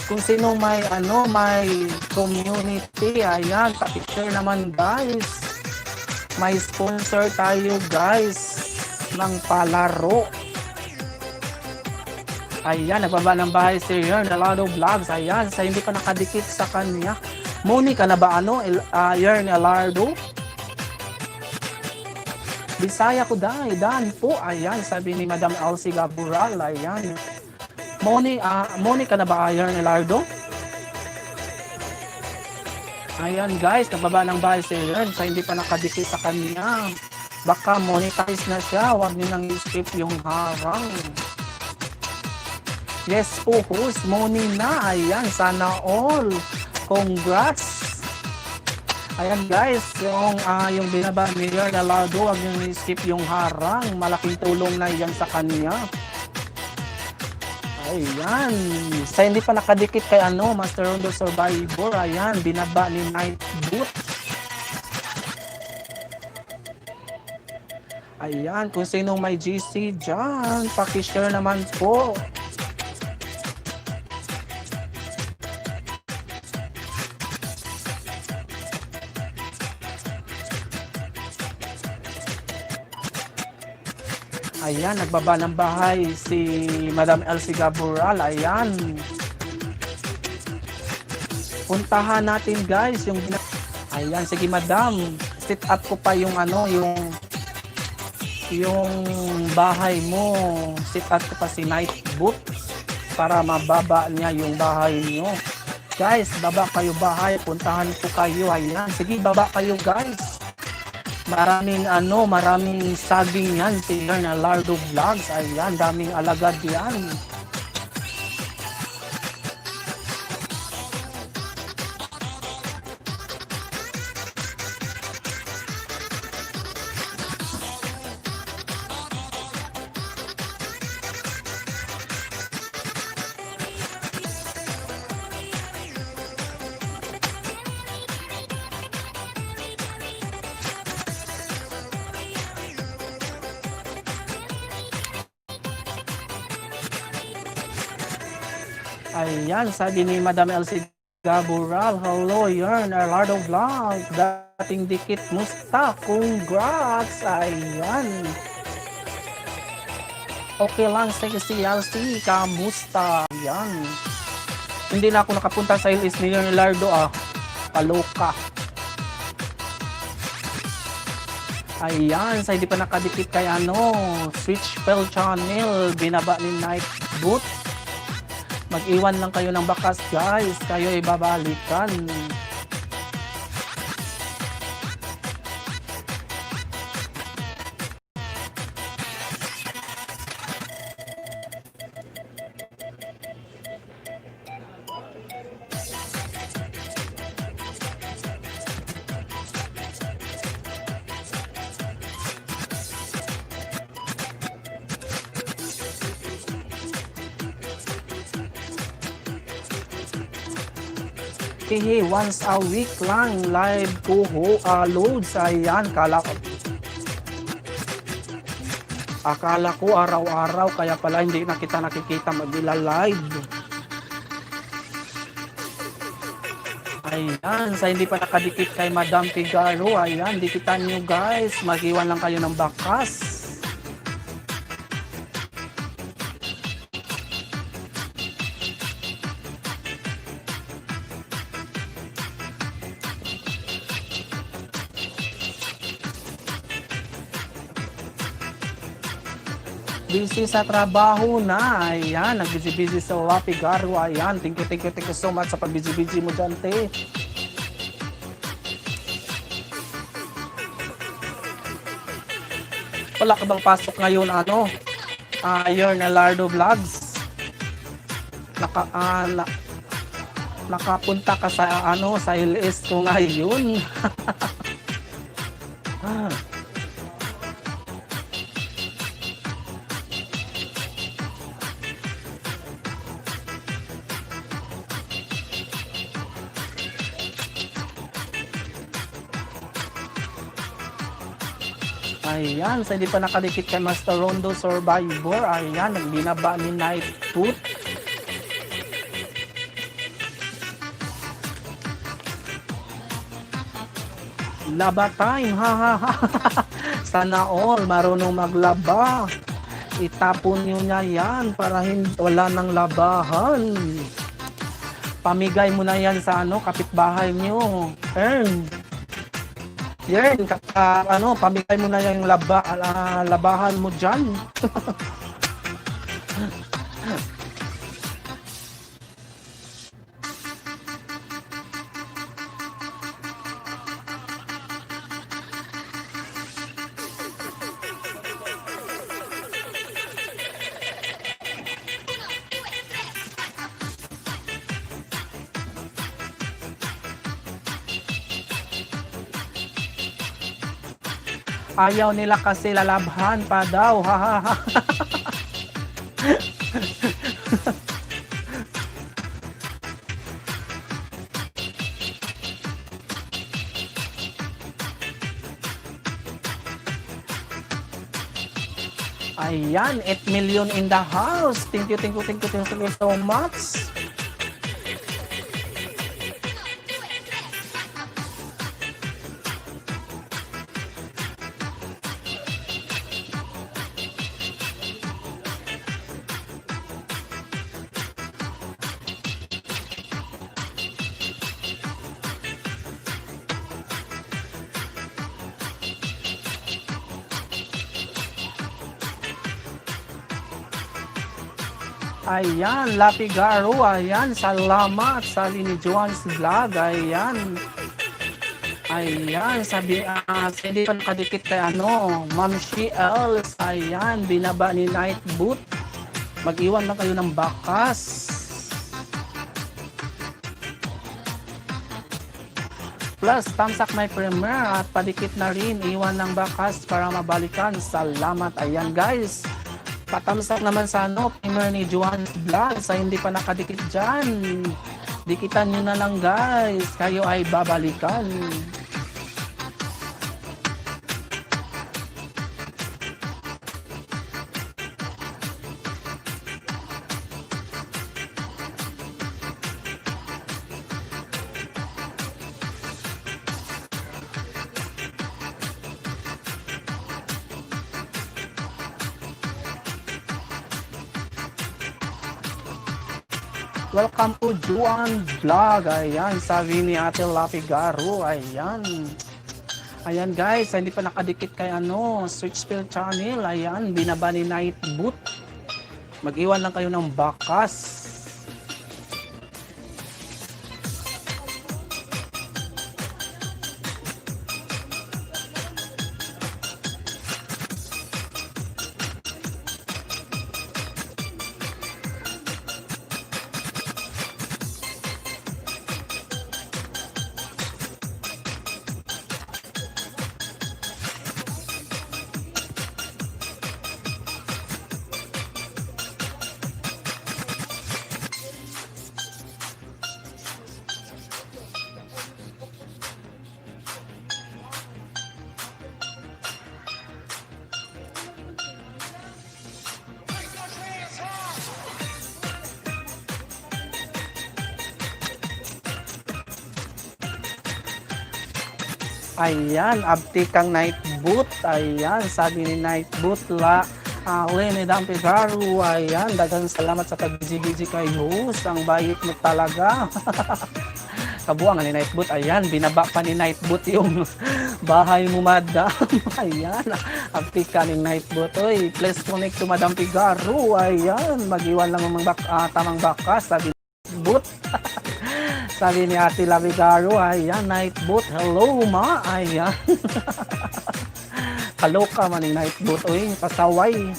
Kung sino may ano, may community, ayan, pa-picture naman guys. May sponsor tayo guys ng palaro. Ayan, nagbaba ng bahay si Yernalado Vlogs. Ayan, sa hindi pa nakadikit sa kanya. Monica na ba ano, Yernalado? Bisaya ko dahil, dan po. Ayan, sabi ni Madam Elsie Gabural. Ayan. Moni, Monica na ba, Yernalado? Ayan guys, nagbaba ng bahay si Yern sa hindi pa nakadikit sa kanya. Baka monetize na siya, huwag niyo nang i-skip yung harang. Yes po, host, Moni na. Ayan, sana all. Congrats! Ayan guys, yung binaba ni Yern Alardo, huwag niyo i-skip yung harang. Malaking tulong na yan sa kanya. Ayan. Sa hindi pa nakadikit kay ano, Master Rondo Survivor, ayan, binaba ni Night Boot. Ayan, kung sino may GC dyan, pakishare naman po. Ayan, nagbaba ng bahay si Madam Elsie Gabural. Ayan. Puntahan natin guys yung ayan, sige madam. Set up ko pa yung ano, yung bahay mo. Set up ko pa si Night Boot para mababa niya yung bahay niyo. Guys, baba kayo bahay, puntahan ko kayo. Ayan, sige baba kayo guys. Maraming ano, maraming saging yan si Leonardo Vlogs. Ayan, daming alagad yan. Ayan, sabi ni Madam Elsie Gabural, hello, yarn, Arlardo Vlog, dating dikit, musta, congrats, ayan. Okay lang, sige si Elsie, kamusta, ayan. Hindi na ako nakapunta sa LS ni Leonardo, paloka. Ayan, sa hindi pa nakadikit kay ano, Switch Bell Channel, binaba ni Night Boot. Mag-iwan lang kayo ng bakas guys, kayo ay babalikan. Hehe, once a week lang live ko ho, loads. Ayan, akala ko araw-araw, kaya pala hindi na kita nakikita mag-ila live. Ayan, sa hindi pa nakadikit kay Madam Figaro, ayan, dikitan nyo guys, mag-iwan lang kayo ng bakas. Busy sa trabaho na. Ayan, nag-busy-busy sa Lapigaro. Ayan, thank you, thank you, thank you so much sa pag-busy-busy mo dyan, te. Wala ka bang pasok ngayon, ano? Ayun, Alardo Vlogs. Naka, ah, na, nakapunta ka sa, ano, sa LS ko ngayon. Ayan, sa hindi pa nakadikit kay Master Rondo Survivor, ayan, nagbinaba ni Night Tooth. Laba time, ha ha ha. Sana all marunong maglaba. Itapon nyo na yan para hindi, wala nang labahan. Pamigay mo na yan sa ano, kapitbahay nyo. Earn. Yan, ano, pamigay mo na yung labahan mo dyan. Ayaw nila kasi lalabhan pa daw. Ha ha ha. Ayan, 8 million in the house. Thank you, thank you, thank you, thank you so much. Ayan, Lapigaro, ayan, salamat sa ni Juan's Vlog, ayan. Ayan, sabi, hindi pa nakadikit kay ano, Ma'am She Els, ayan, binaba ni Night Boot. Mag-iwan lang kayo ng bakas. Plus, tamsak my premier at padikit na rin, iwan ng bakas para mabalikan. Salamat, ayan guys. Patamsak naman sa ano, premier ni Juan's Vlog sa hindi pa nakadikit dyan. Dikitan nyo na lang guys, kayo ay babalikan. Welcome to Juan Vlog. Ayan, sabi ni Ate Lapigaro. Ayan. Ayan guys, hindi pa nakadikit kay ano, Switchfield Channel. Ayan, binaba ni Night Boot. Mag-iwan lang kayo ng bakas. Ayan, abti kang Night Boot. Ayan, sabi ni Night Boot la Lene Dampigaru. Ayan, daghang salamat sa pag-busy kay host. Ang bayit mo talaga. Kabuang ni Nightboot. Ayan, binaba pa ni Nightboot yung bahay mo, madam. Ayan, ang ka ni Nightboot. Oy, please connect to Madam Figaro. Ayan, mag-iwan lang ng tamang bakas, sabi ni Nightboot. Sabi ni Ate Lavigaro, ayan, Nightboot. Hello, ma. Ayan. Kaloka man ni Nightboot. Uy, pasaway.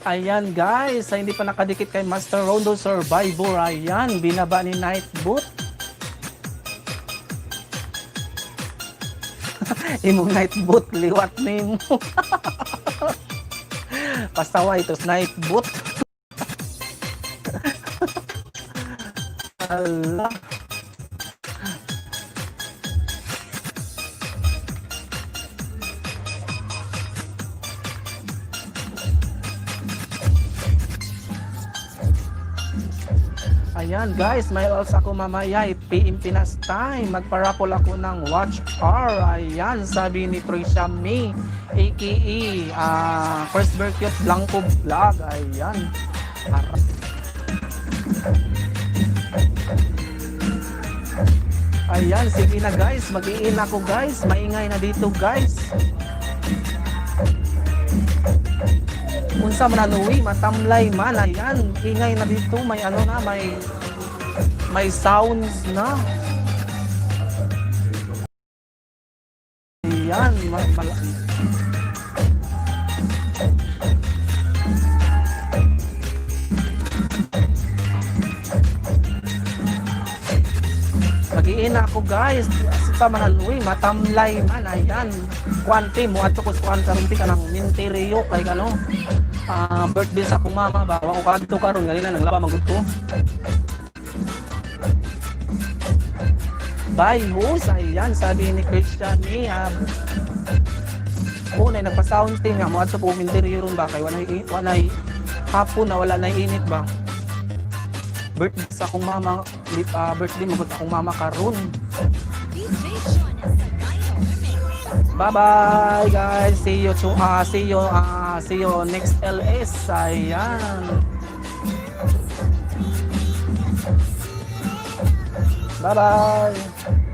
Ayan guys, sa hindi pa nakadikit kay Master Rondo Survivor, ayan, binaba ni Nightboot. Imong Nightboot, liwat nimo. Pasaway ito, Nightboot. Ala. Ayan guys, may else ako mamaya, PM Pinas time. Magparapol ako ng Watch R. Ayan, sabi ni Trisha May, aka First Berkyot Blanco Vlog. Ayan. Ayan, sige na guys, mag-iin ako guys. Maingay na dito guys. Unsa man anuwi, matamlay man. Ayan, ingay na dito, may ano na, may sounds na. Ayan, Mag-iin ako guys. Sa man anuwi, matamlay man. Ayan. Kuante mo adto ko sa kuan karon ti kanang minteriyo kay ano. Birthday sa akong mama ba. Wa ko kadto karon ganina naglaba man gud ko. Bye, host. Ayan, sabi ni Christian ni una nagpa-sounding nga mo adto ko minteriyo ron ba kay walay hapon na wala na init ba. Birthday sa akong mama, birthday mo akong mama karon. DJ Jonas sa Dyno Remix. Bye-bye guys. See you next LS. Ayan. Bye-bye.